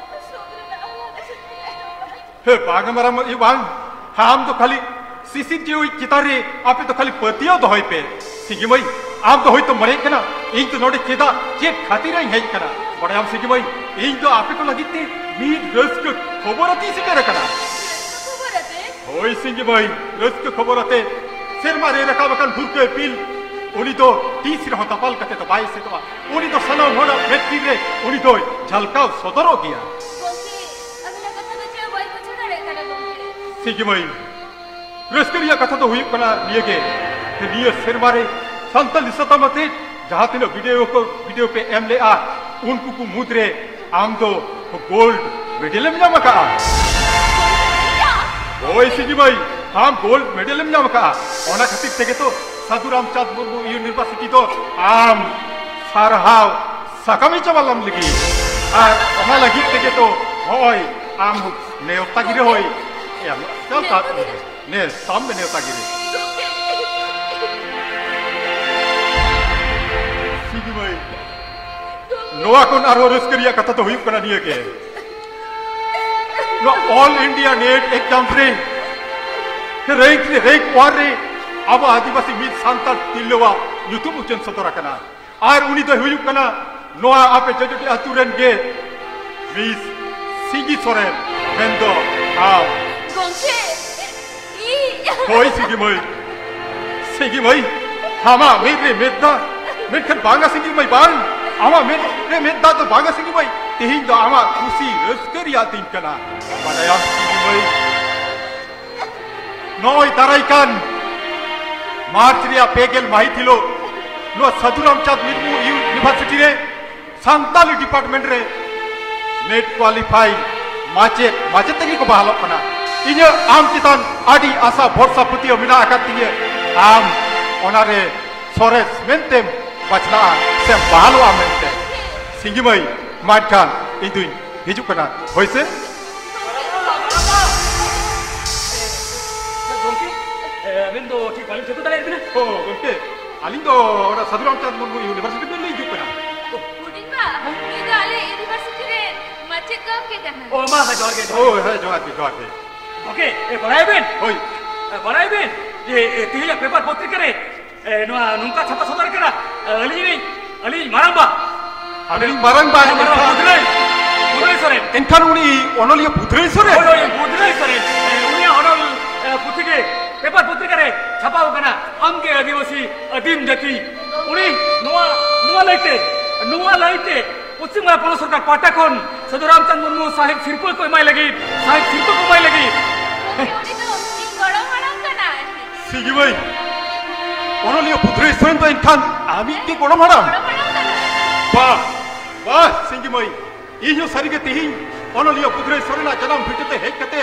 ᱥᱩᱠ ᱨᱮᱱᱟᱜ ᱦᱚᱸ ᱦᱮ, ᱵᱟᱝ ᱢᱟᱨᱟᱝ ᱟᱭᱳ, ᱵᱟᱝ᱾ ᱟᱢ ᱫᱚ ᱠᱷᱟᱹᱞᱤ ᱥᱤᱥᱤᱨ ᱡᱤᱣᱤ ᱪᱮᱛᱟᱱ ᱨᱮ ᱟᱯᱮ ᱫᱚ ᱠᱷᱟᱹᱞᱤ ᱯᱟᱹᱛᱭᱟᱹᱣ ᱫᱚᱦᱚᱭ ᱯᱮ᱾ ᱥᱤᱸᱜᱤ ᱢᱟᱹᱭ, ᱟᱢ ᱫᱚ ᱦᱚᱭᱛᱳ ᱢᱚᱱᱮᱭᱮᱫ ᱠᱟᱱᱟ, ᱤᱧ ᱫᱚ ᱱᱚᱰᱮ ᱪᱮᱫᱟᱜ, ᱪᱮᱫ ᱠᱷᱟᱹᱛᱤᱨ ᱤᱧ ᱦᱮᱡ ᱟᱠᱟᱱᱟ? ᱵᱟᱲᱟᱭᱟᱢ ᱥᱤᱸᱜᱤ ᱢᱟᱹᱭ, ᱤᱧ ᱫᱚ ᱟᱯᱮ ᱠᱚ ᱞᱟᱹᱜᱤᱫ ᱛᱮ ᱢᱤᱫ ᱨᱟᱹᱥᱠᱟᱹ ᱠᱷᱚᱵᱚᱨ ᱟᱛᱮᱧ ᱥᱮᱴᱮᱨ ᱟᱠᱟᱱᱟ᱾ ᱨᱟᱹᱥᱠᱟᱹ ᱠᱷᱚᱵᱚᱨ ᱟᱛᱮ? ᱦᱳᱭ ᱥᱤᱸᱜᱤ ᱢᱟᱹᱭ, ᱨᱟᱹᱥᱠᱟᱹ ᱠᱷᱚᱵᱚᱨ ᱟᱛᱮ᱾ ᱥᱮᱨᱢᱟ ᱨᱮ ᱨᱟᱠᱟᱵ ᱟᱠᱟᱱ ᱵᱷᱩᱨᱠᱟᱹ ᱤᱯᱤᱞ, ᱩᱱᱤ ᱫᱚ ᱛᱤᱥ ᱨᱮᱦᱚᱸ ᱫᱟᱯᱟᱞ ᱠᱟᱛᱮ ᱫᱚ ᱵᱟᱭ ᱮᱥᱮᱫᱚᱜᱼᱟ᱾ ᱩᱱᱤ ᱫᱚ ᱥᱟᱱᱟᱢ ᱦᱚᱲᱟᱜ ᱢᱮᱫ ᱛᱤᱨ ᱨᱮ ᱩᱱᱤ ᱫᱚᱭ ᱡᱷᱟᱞᱠᱟᱣ ᱥᱚᱫᱚᱨᱚᱜ ᱜᱮᱭᱟ᱾ ᱜᱚᱢᱠᱮ, ᱟᱹᱵᱤᱱᱟᱜ ᱠᱟᱛᱷᱟ ᱫᱚ ᱪᱮᱫ ᱦᱚᱸ ᱵᱟᱹᱧ ᱵᱩᱡᱷᱟᱹᱣ ᱫᱟᱲᱮᱭᱟᱜ ᱠᱟᱱᱟ ᱜᱚᱢᱠᱮ᱾ ᱥᱤᱸᱜᱤ ᱢᱟᱹᱭ, ᱨᱟᱹᱥᱠᱟᱹ ᱨᱮᱭᱟᱜ ᱠᱟᱛᱷᱟ ᱫᱚ ᱦᱩᱭᱩᱜ ᱠᱟᱱᱟ ᱱᱤᱭᱟᱹ ᱜᱮ, ᱡᱮ ᱱᱤᱭᱟᱹ ᱥᱮᱨᱢᱟ ᱨᱮ ᱥᱟᱱᱛᱟᱞᱤ ᱥᱟᱛᱟᱢ ᱟᱛᱮ ᱡᱟᱦᱟᱸ ᱛᱤᱱᱟᱹᱜ ᱵᱤᱰᱟᱹᱣ ᱠᱚ, ᱵᱤᱰᱟᱹᱣ ᱯᱮ ᱮᱢ ᱞᱮᱜᱼᱟ, ᱩᱱᱠᱩ ᱠᱚ ᱢᱩᱫᱽᱨᱮ ᱟᱢ ᱫᱚ ᱜᱳᱞᱰ ᱢᱮᱰᱮᱞ ᱮᱢ ᱧᱟᱢ ᱟᱠᱟᱫᱼᱟ᱾ ᱦᱳᱭ ᱥᱤᱸᱜᱤ ᱢᱟᱹᱭ, ᱟᱢ ᱜᱳᱞᱰ ᱢᱮᱰᱮᱞ ᱮᱢ ᱧᱟᱢ ᱟᱠᱟᱫᱼᱟ᱾ ᱚᱱᱟ ᱠᱷᱟᱹᱛᱤᱨ ᱛᱮᱜᱮ ᱛᱚ ᱥᱟᱹᱫᱷᱩ ᱨᱟᱢᱪᱟᱸᱫᱽ ᱢᱩᱨᱢᱩ ᱤᱭᱩᱱᱤᱵᱷᱟᱨᱥᱤᱴᱤ ᱫᱚ ᱟᱢ ᱥᱟᱨᱦᱟᱣ ᱥᱟᱠᱟᱢᱮ ᱪᱟᱵᱟᱞᱟᱢ ᱞᱟᱹᱜᱤᱫ᱾ ᱟᱨ ᱚᱱᱟ ᱞᱟᱹᱜᱤᱫ ᱛᱮᱜᱮ ᱛᱚ ᱱᱚᱜᱼᱚᱭ ᱟᱢ ᱱᱮᱣᱛᱟ ᱜᱤᱨᱟᱹ ᱦᱚᱸᱭ ᱮᱢ ᱪᱟᱞ ᱠᱟᱫ ᱢᱮᱭᱟ᱾ ᱱᱮ ᱥᱟᱢ ᱢᱮ ᱱᱮᱣᱛᱟ ᱜᱤᱨᱟᱹ᱾ ᱥᱤᱜᱤ ᱢᱟᱹᱭ, ᱱᱚᱣᱟ ᱠᱷᱚᱱ ᱟᱨᱦᱚᱸ ᱨᱟᱹᱥᱠᱟᱹ ᱨᱮᱭᱟᱜ ᱠᱟᱛᱷᱟ ᱫᱚ ᱦᱩᱭᱩᱜ ᱠᱟᱱᱟ ᱱᱤᱭᱟᱹ ᱜᱮ, ᱱᱚᱣᱟ All India NET exam ᱨᱮ rank ᱨᱮ, rank one ᱨᱮ ᱟᱵᱚ ᱟᱹᱫᱤᱵᱟᱹᱥᱤ ᱢᱤᱫ ᱥᱟᱱᱛᱟᱲ ᱛᱤᱨᱞᱟᱹᱣᱟᱜ ᱧᱩᱛᱩᱢ ᱩᱪᱷᱟᱹᱱ ᱥᱚᱫᱚᱨ ᱟᱠᱟᱱᱟ᱾ ᱟᱨ ᱩᱱᱤ ᱫᱚᱭ ᱦᱩᱭᱩᱜ ᱠᱟᱱᱟ ᱱᱚᱣᱟ ᱟᱯᱮ ᱡᱚᱡᱚᱴᱤ ᱟᱹᱛᱩ ᱨᱮᱱ ᱜᱮ ᱢᱤᱥ ᱥᱤᱜᱤ ᱥᱚᱨᱮᱱ, ᱢᱮᱱᱫᱚ ᱟᱢ᱾ ᱜᱚᱢᱠᱮ, ᱤᱧ ᱦᱳᱭ ᱥᱤᱜᱤ ᱢᱟᱹᱭ, ᱥᱤᱜᱤ ᱢᱟᱹᱭ, ᱟᱢᱟᱜ ᱢᱮᱫ ᱨᱮ ᱢᱮᱫ ᱫᱟᱜ, ᱢᱮᱱᱠᱷᱟᱱ ᱵᱟᱝᱟ ᱥᱤᱜᱤ ᱢᱟᱹᱭ, ᱵᱟᱝ, ᱟᱢᱟᱜ ᱢᱮᱫ ᱨᱮ ᱢᱮᱫ ᱫᱟᱜ ᱫᱚ ᱵᱟᱝᱟ ᱥᱤᱜᱤ ᱢᱟᱹᱭ, ᱛᱮᱦᱮᱧ ᱫᱚ ᱟᱢᱟᱜ ᱠᱩᱥᱤ ᱨᱟᱹᱥᱠᱟᱹ ᱨᱮᱭᱟᱜ ᱫᱤᱱ ᱠᱟᱱᱟ, ᱵᱟᱰᱟᱭᱟᱢ ᱥᱤᱜᱤ ᱢᱟᱹᱭ᱾ ᱱᱚᱜᱼᱚᱭ ᱫᱟᱨᱟᱭ ᱠᱟᱱ ᱢᱟᱨᱪ ᱨᱮᱭᱟᱜ ᱯᱮ ᱜᱮᱞ ᱢᱟᱹᱦᱤᱛ ᱦᱤᱞᱳᱜ ᱱᱚᱣᱟ ᱥᱟᱹᱫᱷᱩ ᱨᱟᱢᱪᱟᱸᱫᱽ ᱢᱩᱨᱢᱩ ᱤᱭᱩᱱᱤᱵᱷᱟᱨᱥᱤᱴᱤ ᱨᱮ ᱥᱟᱱᱛᱟᱞᱤ ᱰᱤᱯᱟᱨᱴᱢᱮᱱᱴ ᱨᱮ ᱱᱮᱴ ᱠᱣᱟᱞᱤᱯᱷᱟᱭ ᱢᱟᱪᱮᱫ ᱢᱟᱪᱮᱛᱟᱹᱱᱤ ᱠᱚ ᱵᱟᱦᱟᱞᱚᱜ ᱠᱟᱱᱟ᱾ ᱤᱧᱟᱹᱜ ᱟᱢ ᱪᱮᱛᱟᱱ ᱟᱹᱰᱤ ᱟᱥᱟ ᱵᱷᱚᱨᱥᱟ ᱯᱟᱹᱛᱭᱟᱹᱣ ᱢᱮᱱᱟᱜ ᱟᱠᱟᱫ ᱛᱤᱧᱟᱹ, ᱟᱢ ᱚᱱᱟᱨᱮ ᱥᱚᱨᱮᱥ ᱢᱮᱱᱛᱮᱢ ᱵᱟᱪᱷᱱᱟᱜᱼᱟ ᱥᱮᱢ ᱵᱟᱦᱟᱞᱚᱜᱼᱟ ᱢᱮᱱᱛᱮ᱾ ᱥᱤᱸᱜᱤ ᱢᱟᱹᱭ, ᱢᱟ ᱮᱱᱠᱷᱟᱱ ᱤᱧ ᱫᱩᱧ ᱦᱤᱡᱩᱜ ᱠᱟᱱᱟ, ᱦᱳᱭ ᱥᱮ? ᱜᱚᱢᱠᱮ, ᱟᱵᱮᱱ ᱫᱚ ᱴᱷᱤᱠ ᱵᱟᱞᱤᱧ ᱴᱷᱟᱹᱣᱠᱟᱹ ᱫᱟᱲᱮᱭᱟᱜ ᱵᱮᱱᱟ᱾ ᱚ, ᱜᱚᱢᱠᱮ, ᱟᱹᱞᱤᱧ ᱫᱚ ᱚᱱᱟ ᱥᱟᱫᱷᱩ ᱨᱟᱢᱪᱟᱸᱫᱽ ᱢᱩᱨᱢᱩ ᱤᱭᱩᱱᱤᱵᱷᱟᱨᱥᱤᱴᱤ ᱠᱷᱚᱱ ᱞᱤᱧ ᱦᱤᱡᱩᱜ ᱠᱟᱱᱟ᱾ ᱦᱩᱰᱤᱧ ᱵᱟ, ᱱᱩᱭ ᱫᱚ ᱟᱞᱮ ᱤᱭᱩᱱᱤᱵᱷᱟᱨᱥᱤᱴᱤ ᱨᱮ ᱢᱟᱪᱮᱫ ᱜᱚᱢᱠᱮ ᱠᱟᱱᱟᱭ᱾ ᱚ, ᱢᱟ, ᱦᱮᱸ, ᱡᱚᱦᱟᱨ ᱜᱮ, ᱡᱚᱦᱟᱨ ᱜᱮ᱾ ᱦᱳᱭ, ᱦᱮᱸ, ᱡᱚᱦᱟᱨ ᱜᱮ, ᱡᱚᱦᱟᱨ ᱜᱮ᱾ ᱜᱚᱢᱠᱮ, ᱮ, ᱵᱟᱲᱟᱭ ᱵᱮᱱ? ᱦᱳᱭ᱾ ᱮ, ᱵᱟᱲᱟᱭ ᱵᱮᱱ ᱡᱮ, ᱮ, ᱛᱮᱦᱮᱧᱟᱜ ᱯᱮᱯᱟᱨ ᱯᱚᱛᱨᱤᱠᱟ ᱨᱮ, ᱮ, ᱱᱚᱣᱟ ᱱᱚᱝᱠᱟ ᱪᱷᱟᱯᱟ ᱥᱚᱫᱚᱨ ᱠᱟᱱᱟ, ᱮ, ᱟᱹᱞᱤᱧ ᱨᱤᱱ, ᱟᱹᱞᱤᱧ ᱢᱟᱨᱟᱝ ᱵᱟ᱾ ᱟᱹᱞᱤᱧ ᱢᱟᱨᱟᱝ ᱵᱟ, ᱢᱟᱨᱟᱝ ᱵᱟ, ᱮᱱᱠᱷᱟᱱ ᱵᱩᱫᱷᱨᱟᱹᱭ, ᱵᱩᱫᱷᱨᱟᱹᱭ ᱥᱚᱨᱮᱱ᱾ ᱮᱱᱠᱷᱟᱱ ᱩᱱᱤ ᱚᱱᱚᱞᱤᱭᱟᱹ ᱵᱩᱫᱷᱨᱟᱹᱭ ᱥᱚᱨᱮᱱ? ᱦᱳᱭ, ᱦᱳᱭ, ᱵᱩᱫᱷᱨᱟᱹᱭ ᱥᱚᱨᱮᱱ᱾ ᱮ, ᱩᱱᱤᱭᱟᱜ ᱚᱱᱚᱞ, ᱮ, ᱯᱩᱛᱷᱤ ᱜᱮ ᱯᱮᱯᱟᱨ ᱯᱚᱛᱨᱤᱠᱟ ᱨᱮ ᱪᱷᱟᱯᱟᱣ ᱟᱠᱟᱱᱟ, ᱟᱢᱜᱮ ᱟᱹᱫᱤᱵᱟᱹᱥᱤ ᱟᱹᱫᱤᱢ ᱡᱟᱹᱛᱤ᱾ ᱩᱱᱤ ᱱᱚᱣᱟ, ᱱᱚᱣᱟ ᱞᱟᱹᱭᱛᱮ, ᱱᱚᱣᱟ ᱞᱟᱹᱭᱛᱮ ᱯᱚᱥᱪᱤᱢ ᱵᱟᱝᱞᱟ ᱯᱚᱱᱚᱛ ᱥᱚᱨᱠᱟᱨ ᱯᱟᱦᱴᱟ ᱠᱷᱚᱱ ᱥᱟᱹᱫᱷᱩ ᱨᱟᱢᱪᱟᱸᱫᱽ ᱢᱩᱨᱢᱩ ᱥᱟᱦᱮᱵᱽ ᱥᱤᱨᱯᱟᱹ ᱠᱚ ᱮᱢᱟᱭ ᱞᱟᱹᱜᱤᱫ, ᱥᱟᱦᱮᱵᱽ ᱥᱤᱨᱯᱟᱹ ᱠᱚ ᱮᱢᱟᱭ ᱞᱟᱹᱜᱤᱫ᱾ ᱩᱱᱤ ᱫᱚ ᱤᱧ ᱜᱚᱲᱚᱢ ᱦᱟᱲᱟᱢ ᱠᱟᱱᱟᱭ᱾ ᱥᱤᱸᱜᱤ ᱢᱟᱹᱭ, ᱚᱱᱚᱞᱤᱭᱟᱹ ᱵᱩᱫᱷᱨᱟᱹᱭ ᱥᱚᱨᱮᱱ ᱫᱚ ᱮᱱᱠᱷᱟᱱ ᱟᱢᱤᱡ ᱜᱮ ᱜᱚᱲᱚᱢ ᱦᱟᱲᱟᱢ? ᱜᱚᱲᱚᱢ ᱦᱟᱲᱟᱢ ᱠᱟᱱᱟᱭ᱾ ᱵᱟᱦ, ᱵᱟᱦ, ᱥᱤᱸᱜᱤ ᱢᱟᱹᱭ, ᱤᱧ ᱦᱚᱸ ᱥᱟᱹᱨᱤᱜᱮ ᱛᱮᱦᱮᱧ ᱚᱱᱚᱞᱤᱭᱟᱹ ᱵᱩᱫᱷᱨᱟᱹᱭ ᱥᱚᱨᱮᱱᱟᱜ ᱡᱟᱱᱟᱢ ᱵᱷᱤᱴᱟᱹ ᱛᱮ ᱦᱮᱡ ᱠᱟᱛᱮ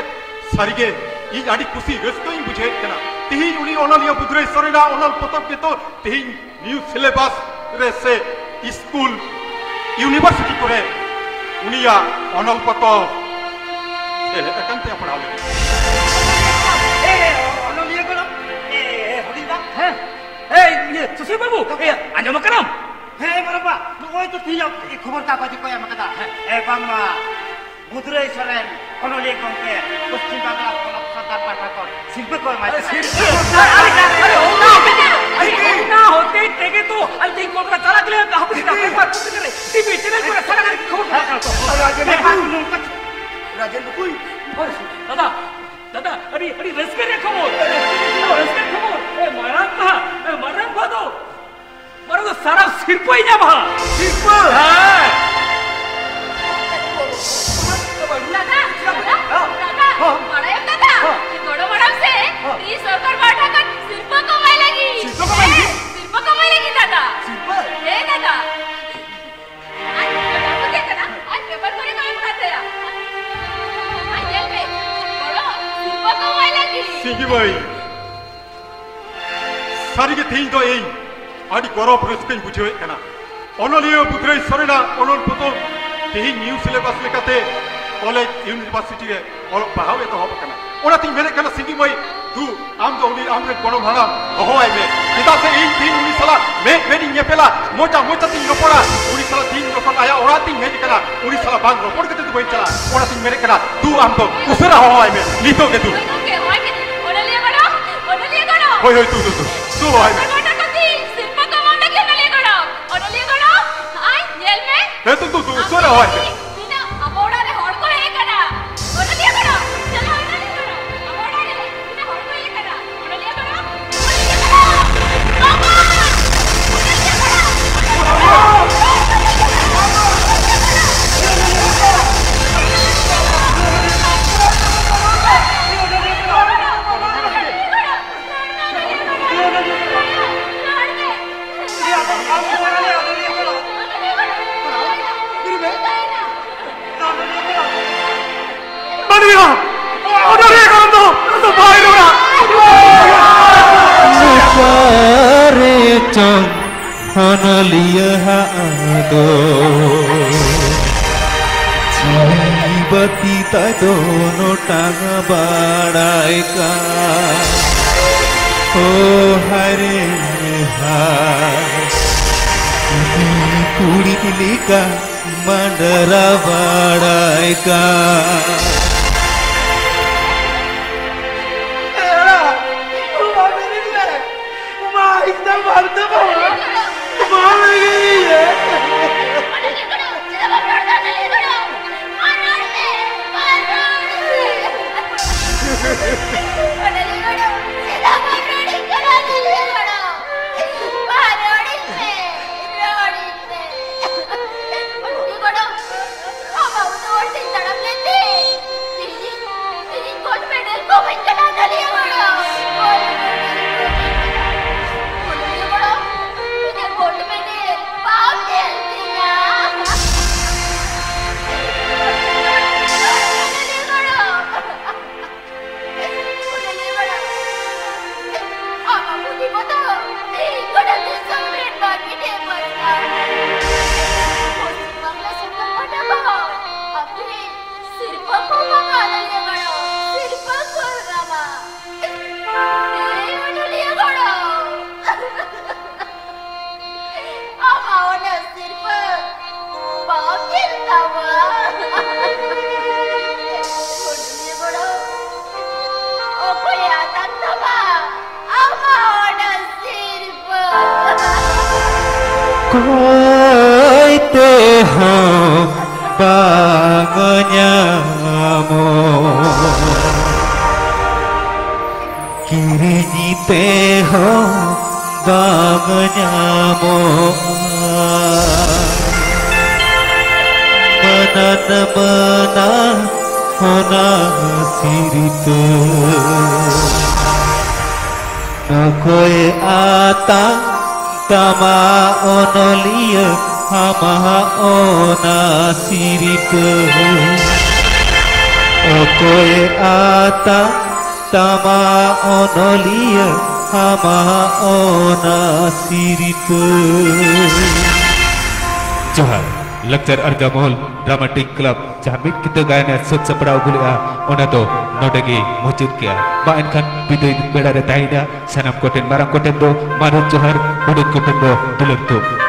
ᱥᱟᱹᱨᱤᱜᱮ ᱤᱧ ᱟᱹᱰᱤ ᱠᱩᱥᱤ ᱨᱟᱹᱥᱠᱟᱹᱧ ᱵᱩᱡᱷᱟᱹᱣᱮᱫ ᱠᱟᱱᱟ᱾ ᱛᱮᱦᱮᱧ ᱩᱱᱤ ᱚᱱᱚᱞᱤᱭᱟᱹ ᱵᱩᱫᱷᱨᱟᱹᱭ ᱥᱚᱨᱮᱱᱟᱜ ᱚᱱᱚᱞ ᱯᱚᱛᱚᱵ ᱜᱮᱛᱚ ᱛᱮᱦᱮᱧ ᱱᱤᱭᱩ ᱥᱤᱞᱮᱵᱟᱥ ᱨᱮ ᱥᱮ ᱥᱠᱩᱞ, ᱤᱭᱩᱱᱤᱵᱷᱟᱨᱥᱤᱴᱤ ᱠᱚᱨᱮ ᱩᱱᱤᱭᱟᱜ ᱚᱱᱚᱞ ᱯᱚᱛᱚᱵ ᱥᱮᱞᱮᱫ ᱟᱠᱟᱱ ᱛᱟᱭᱟ ᱯᱟᱲᱦᱟᱣ ᱞᱟᱹᱜᱤᱫ᱾ ᱮ, ᱚᱱᱚᱞᱤᱭᱟᱹ ᱜᱚᱲᱚ, ᱮ, ᱦᱩᱰᱤᱧ ᱫᱟ᱾ ᱦᱮᱸ, ᱮᱭ, ᱤᱭᱟᱹ, ᱥᱩᱥᱤᱨ ᱵᱟᱹᱵᱩ, ᱮ, ᱟᱸᱡᱚᱢ ᱟᱠᱟᱱᱟᱢ? ᱦᱮᱸ, ᱢᱟᱨᱟᱝᱵᱟ, ᱱᱚᱜᱼᱚᱭ ᱛᱚ ᱛᱮᱦᱮᱧ ᱠᱷᱚᱵᱚᱨ ᱠᱟᱜᱚᱡᱽ ᱨᱮᱠᱚ ᱮᱢ ᱟᱠᱟᱫᱟ᱾ ᱦᱮᱸ᱾ ᱮ, ᱵᱟᱝᱢᱟ ᱢᱩᱫᱽᱨᱟᱹᱭ ᱥᱚᱨᱮᱱ ᱚᱱᱚᱞᱤᱭᱟᱹ ᱜᱚᱢᱠᱮ ᱯᱚᱥᱪᱤᱢ ᱵᱟᱝᱞᱟ ᱯᱚᱱᱚᱛ ᱥᱚᱨᱠᱟᱨ ᱯᱟᱦᱴᱟ ᱠᱷᱚᱱ ᱥᱤᱨᱯᱟᱹ ᱠᱚ ᱮᱢᱟᱭ ᱠᱟᱱᱟ᱾ ᱥᱤᱨᱯᱟᱹ? ᱟᱨᱮ, ᱟᱨᱮ, ᱚᱱᱟ, ᱟᱨᱮ, ᱚᱱᱟ ᱦᱚᱛᱮᱡ ᱛᱮᱜᱮ ᱛᱚ ᱟᱞᱮ ᱛᱮᱦᱮᱧ ᱠᱳᱞᱠᱟᱛᱟ ᱪᱟᱞᱟᱜ ᱞᱟᱹᱜᱤᱫ ᱦᱟᱯᱮ ᱥᱮᱫ ᱯᱮᱯᱟᱨ ᱯᱩᱛᱷᱤ ᱨᱮ, ᱴᱤᱵᱷᱤ ᱪᱮᱱᱮᱞ ᱠᱚᱨᱮ ᱥᱟᱨᱟ ᱜᱷᱟᱹᱲᱤᱡ ᱠᱷᱚᱵᱚᱨ ᱠᱚ ᱪᱟᱞᱟᱜ ᱠᱟᱱᱟ ᱛᱚ᱾ ᱨᱟᱡᱮᱱ ᱵᱟᱹᱵᱩ᱾ ᱨᱟᱡᱮᱱ ᱵᱟᱹᱵᱩ᱾ ᱦᱳᱭ, ᱫᱟᱫᱟ, ᱫᱟᱫᱟ, ᱟᱹᱰᱤ, ᱟᱹᱰᱤ ᱨᱟᱹᱥᱠᱟᱹ ᱨᱮᱭᱟᱜ ᱠᱷᱚᱵᱚᱨ᱾ ᱨᱟᱹᱥᱠᱟᱹ ᱨᱮᱭᱟᱜ ᱠᱷᱚᱵᱚᱨ᱾ ᱮ, ᱢᱟᱨᱟᱝ ᱵᱟ, ᱮ, ᱢᱟᱨᱟᱝ ᱵᱟ ᱫᱚ ᱵᱟᱨᱚ ᱫᱚ ᱥᱟᱨᱟᱯ ᱥᱤᱨᱯᱟᱹᱭ ᱧᱟᱢᱟ᱾ ᱥᱤᱨᱯᱟᱹ? ᱦᱮᱸ᱾ ᱫᱟᱫᱟ, ᱫᱟᱫᱟ, ᱫᱟᱫᱟ, ᱦᱚᱸ᱾ ᱵᱟᱲᱟᱭᱟᱢ ᱫᱟᱫᱟ? ᱦᱚᱸ᱾ ᱜᱚᱲᱚᱢ ᱦᱟᱲᱟᱢ ᱥᱮ ᱦᱚᱸ᱾ ᱛᱤᱥ ᱥᱚᱨᱠᱟᱨ ᱯᱟᱦᱴᱟ ᱠᱷᱚᱱ ᱥᱤᱨᱯᱟᱹ ᱠᱚ ᱮᱢᱟᱭ ᱞᱟᱹᱜᱤᱫ᱾ ᱥᱤᱨᱯᱟᱹ ᱠᱚ ᱮᱢᱟᱭ ᱞᱟᱹᱜᱤᱫ? ᱦᱮᱸ, ᱥᱤᱨᱯᱟᱹ ᱠᱚ ᱮᱢᱟᱭ ᱞᱟᱹᱜᱤᱫ ᱫᱟᱫᱟ᱾ ᱥᱤᱨᱯᱟᱹ? ᱦᱮᱸ ᱫᱟᱫᱟ᱾ ᱟᱨ ᱯᱮᱯᱟᱨ ᱠᱚ ᱪᱮᱫ ᱠᱟᱱᱟ? ᱟᱨ ᱯᱮᱯᱟᱨ ᱠᱚᱨᱮ ᱠᱚ ᱮᱢ ᱠᱟᱫ ᱛᱟᱭᱟ᱾ ᱟᱨ ᱧᱮᱞ ᱢᱮ, ᱜᱚᱲᱚᱢ ᱥᱤᱨᱯᱟᱹ ᱠᱚ ᱮᱢᱟᱭ ᱞᱟᱹᱜᱤᱫ᱾ ᱥᱤᱸᱜᱤ ᱢᱟᱹᱭ, ᱥᱟᱹᱨᱤᱜᱮ ᱛᱮᱦᱮᱧ ᱫᱚ ᱤᱧ ᱟᱹᱰᱤ ᱜᱚᱨᱚᱵᱽ ᱨᱟᱹᱥᱠᱟᱹᱧ ᱵᱩᱡᱷᱟᱹᱣᱮᱫ ᱠᱟᱱᱟ᱾ ᱚᱱᱚᱞᱤᱭᱟᱹ ᱢᱩᱫᱽᱨᱟᱹᱭ ᱥᱚᱨᱮᱱᱟᱜ ᱚᱱᱚᱞ ᱯᱚᱛᱚᱵ ᱛᱮᱦᱮᱧ ᱱᱤᱭᱩ ᱥᱤᱞᱮᱵᱟᱥ ᱞᱮᱠᱟᱛᱮ ᱠᱚᱞᱮᱡᱽ ᱤᱭᱩᱱᱤᱵᱷᱟᱨᱥᱤᱴᱤ ᱨᱮ ᱚᱞᱚᱜ ᱯᱟᱲᱦᱟᱣ ᱮᱛᱚᱦᱚᱵ ᱟᱠᱟᱱᱟ᱾ ᱚᱱᱟᱛᱤᱧ ᱢᱮᱱᱮᱫ ᱠᱟᱱᱟ, ᱥᱤᱸᱜᱤ ᱢᱟᱹᱭ, ᱫᱩ, ᱟᱢ ᱫᱚ ᱩᱱᱤ ᱟᱢᱨᱮᱱ ᱜᱚᱲᱚᱢ ᱦᱟᱲᱟᱢ ᱦᱚᱦᱚᱣᱟᱭ ᱢᱮ, ᱪᱮᱫᱟᱜ ᱥᱮ ᱤᱧ ᱛᱮᱦᱮᱧ ᱩᱱᱤ ᱥᱟᱞᱟᱜ ᱢᱮᱫ ᱢᱮᱫ ᱤᱧ ᱧᱮᱯᱮᱞᱟ, ᱢᱚᱪᱟ ᱢᱚᱪᱟ ᱛᱤᱧ ᱨᱚᱯᱚᱲᱟ, ᱩᱱᱤ ᱥᱟᱞᱟᱜ ᱛᱮᱦᱮᱧ ᱡᱚᱠᱷᱚᱱ ᱟᱭᱟᱜ ᱚᱲᱟᱜ ᱛᱤᱧ ᱦᱮᱡ ᱟᱠᱟᱱᱟ, ᱩᱱᱤ ᱥᱟᱞᱟᱜ ᱵᱟᱝ ᱨᱚᱯᱚᱲ ᱠᱟᱛᱮ ᱫᱚ ᱵᱟᱹᱧ ᱪᱟᱞᱟᱜᱼᱟ᱾ ᱚᱱᱟᱛᱤᱧ ᱢᱮᱱᱮᱫ ᱠᱟᱱᱟ, ᱫᱩ, ᱟᱢ ᱫᱚ ᱩᱥᱟᱹᱨᱟ ᱦᱚᱦᱚᱣᱟᱭ ᱢᱮ, ᱱᱤᱛᱚᱜ ᱜᱮ ᱫᱩ᱾ ᱦᱳᱭ ᱜᱚᱢᱠᱮ, ᱦᱚᱦᱚᱭ ᱠᱟᱹᱱᱟᱹᱧ᱾ ᱚᱱᱚᱞᱤᱭᱟᱹ ᱜᱚᱲᱚᱢ, ᱚᱱᱚᱞᱤᱭᱟᱹ ᱜᱚᱲᱚᱢ᱾ ᱦᱳᱭ, ᱦᱳᱭ, ᱫᱩ, ᱫᱩ, ᱫᱩ, ᱫᱩ, ᱦᱚᱦᱚᱣᱟᱭ ᱢᱮ᱾ ᱥᱚᱨᱠᱟᱨ ᱯᱟᱦᱴᱟ ᱠᱷᱚᱱ ᱛᱤᱧ ᱥᱤᱨᱯᱟᱹ ᱠᱚ ᱮᱢᱟᱢ ᱞᱟᱹᱜᱤᱫ, ᱚᱱᱚᱞᱤᱭᱟᱹ ᱜᱚᱲᱚᱢ, ᱚᱱᱚᱞᱤᱭᱟᱹ ᱜᱚᱲᱚᱢ, ᱟᱭ ᱧᱮᱞ ᱢᱮ᱾ ᱦᱮᱸ, ᱫᱩ, ᱫᱩ, ᱫᱩ, ᱟᱢ ᱩᱥᱟᱹᱨᱟ ᱦᱚᱦᱚᱣᱟᱭ ᱢᱮ᱾ ᱛᱤᱱᱟᱹᱜ ᱟᱵᱚ ᱚᱲᱟᱜ ᱨᱮ ᱦᱚᱲ ᱠᱚ ᱦᱮᱡ ᱟᱠᱟᱱᱟ᱾ ᱚᱱᱚᱞᱤᱭᱟᱹ ᱜᱚᱲᱚᱢ, ᱪᱟᱞᱟᱣ, ᱚᱱᱚᱞᱤᱭᱟᱹ ᱜᱚᱲᱚᱢ, ᱟᱵᱚ ᱚᱲᱟᱜ ᱨᱮ ᱛᱤᱱᱟᱹᱜ ᱦᱚᱲ ᱠᱚ ᱦᱮᱡ ᱟᱠᱟᱱᱟ᱾ ᱵᱟᱹᱱᱩᱭᱟ! ᱚᱱᱚᱞᱤᱭᱟᱹ ᱜᱚᱲᱚᱢ ᱫᱚ, ᱫᱚ ᱵᱟᱭ ᱨᱚᱲᱟ! ᱚᱠᱟᱨᱮ ᱪᱚᱝ ᱚᱱᱚᱞᱤᱭᱟᱹ ᱦᱟᱜ ᱫᱚ? ᱵᱟᱹᱛᱤ ᱛᱟᱫᱚ ᱱᱚᱴᱟᱝ ᱵᱟᱲᱟᱭ ᱠᱟᱱ᱾ ᱳ ᱦᱟᱨᱮ ᱦᱟᱭ, ᱠᱩᱲᱤ ᱞᱮᱠᱟ ᱢᱟᱰᱨᱟ ᱵᱟᱲᱟᱭ ᱠᱟᱱ᱾ ᱮᱨᱟ, ᱵᱟᱢ ᱮᱱᱮᱡ ᱞᱮ? ᱢᱟ, ᱮᱠᱫᱚᱢ ᱵᱟᱢ ᱪᱟᱵᱟᱣᱟ᱾ ᱵᱟᱢ ᱮᱱᱮᱡ ᱞᱮ? ᱟᱢ ᱟᱵᱚ ᱫᱚ ᱦᱚᱲ ᱛᱮᱧ ᱛᱟᱲᱟᱢ ᱞᱮᱱ ᱛᱮ ᱛᱮᱦᱮᱧ, ᱛᱮᱦᱮᱧ ᱜᱳᱞᱰ ᱢᱮᱰᱮᱞ ᱠᱚ ᱤᱢᱟᱹᱧ ᱠᱟᱱᱟ ᱚᱱᱚᱞᱤᱭᱟᱹ ᱜᱚᱲᱚ᱾ ᱜᱳᱞᱰ ᱢᱮᱰᱮᱞ ᱠᱚ ᱤᱢᱟᱹᱧ ᱠᱟᱱᱟ᱾ ᱚᱱᱚᱞᱤᱭᱟᱹ ᱜᱚᱲᱚ, ᱤᱧᱟᱹᱜ ᱜᱳᱞᱰ ᱢᱮᱰᱮᱞ ᱵᱟᱢ ᱧᱮᱞ ᱛᱤᱧᱟ? ᱚᱱᱚᱞᱤᱭᱟᱹ ᱜᱚᱲᱚ᱾ ᱟᱢᱟᱜ ᱚᱱᱟ ᱥᱤᱨᱯᱟᱹ ᱵᱟᱢ ᱧᱮᱞ ᱛᱟᱢᱟ᱾ ᱚᱱᱚᱞᱤᱭᱟᱹ ᱜᱚᱲᱚ, ᱚᱠᱚᱭᱮ ᱟᱛᱟᱝ ᱛᱟᱢᱟ ᱟᱢᱟᱜ ᱚᱱᱟ ᱥᱤᱨᱯᱟᱹ? ᱠᱚᱭ ᱛᱮᱦᱚᱸ ᱵᱟᱝ ᱧᱟᱢᱚᱜ, ᱠᱤᱨᱤᱧ ᱛᱮᱦᱚᱸ ᱵᱟᱝ ᱧᱟᱢᱚᱜᱼᱟ᱾ ᱢᱟᱱᱟᱱ ᱢᱟᱱᱟ ᱚᱱᱟ ᱥᱤᱨᱯᱟᱹ, ᱚᱠᱚᱭ ᱟᱛᱟᱝ ᱛᱟᱢᱟ ᱚᱱᱚᱞᱤᱭᱟᱹ ᱟᱢᱟᱜ ᱚᱱᱟ ᱥᱤᱨᱯᱟᱹ? ᱚᱠᱚᱭ ᱟᱛᱟᱝ ᱛᱟᱢᱟ ᱚᱱᱚᱞᱤᱭᱟᱹ ᱟᱢᱟᱜ ᱚᱱᱟ ᱥᱤᱨᱯᱟᱹ? ᱡᱚᱦᱟᱨ᱾ ᱞᱟᱠᱪᱟᱨ ᱟᱨ ᱜᱟᱢᱟᱞ ᱰᱨᱟᱢᱟᱴᱤᱠ ᱠᱞᱟᱵᱽ ᱡᱟᱦᱟᱸ ᱢᱤᱫ ᱠᱤᱛᱟᱹ ᱜᱟᱭᱟᱱ ᱮ ᱥᱟᱹᱛ ᱥᱟᱯᱲᱟᱣ ᱟᱹᱜᱩ ᱞᱮᱫᱼᱟ, ᱚᱱᱟ ᱫᱚ ᱱᱚᱰᱮ ᱜᱮ ᱢᱩᱪᱟᱹᱫ ᱠᱮᱜᱼᱟ᱾ ᱢᱟ ᱮᱱᱠᱷᱟᱱ ᱵᱤᱫᱟᱹᱭ ᱵᱮᱲᱟ ᱨᱮ ᱛᱟᱦᱮᱸᱭᱮᱱᱟ ᱥᱟᱱᱟᱢ ᱠᱚᱴᱷᱮᱱ, ᱢᱟᱨᱟᱝ ᱠᱚᱴᱷᱮᱱ ᱫᱚ ᱢᱟᱱᱚᱛ ᱡᱚᱦᱟᱨ, ᱦᱩᱰᱤᱧ ᱠᱚᱴᱷᱮᱱ ᱫᱚ ᱫᱩᱞᱟᱹᱲ ᱛᱩᱢ᱾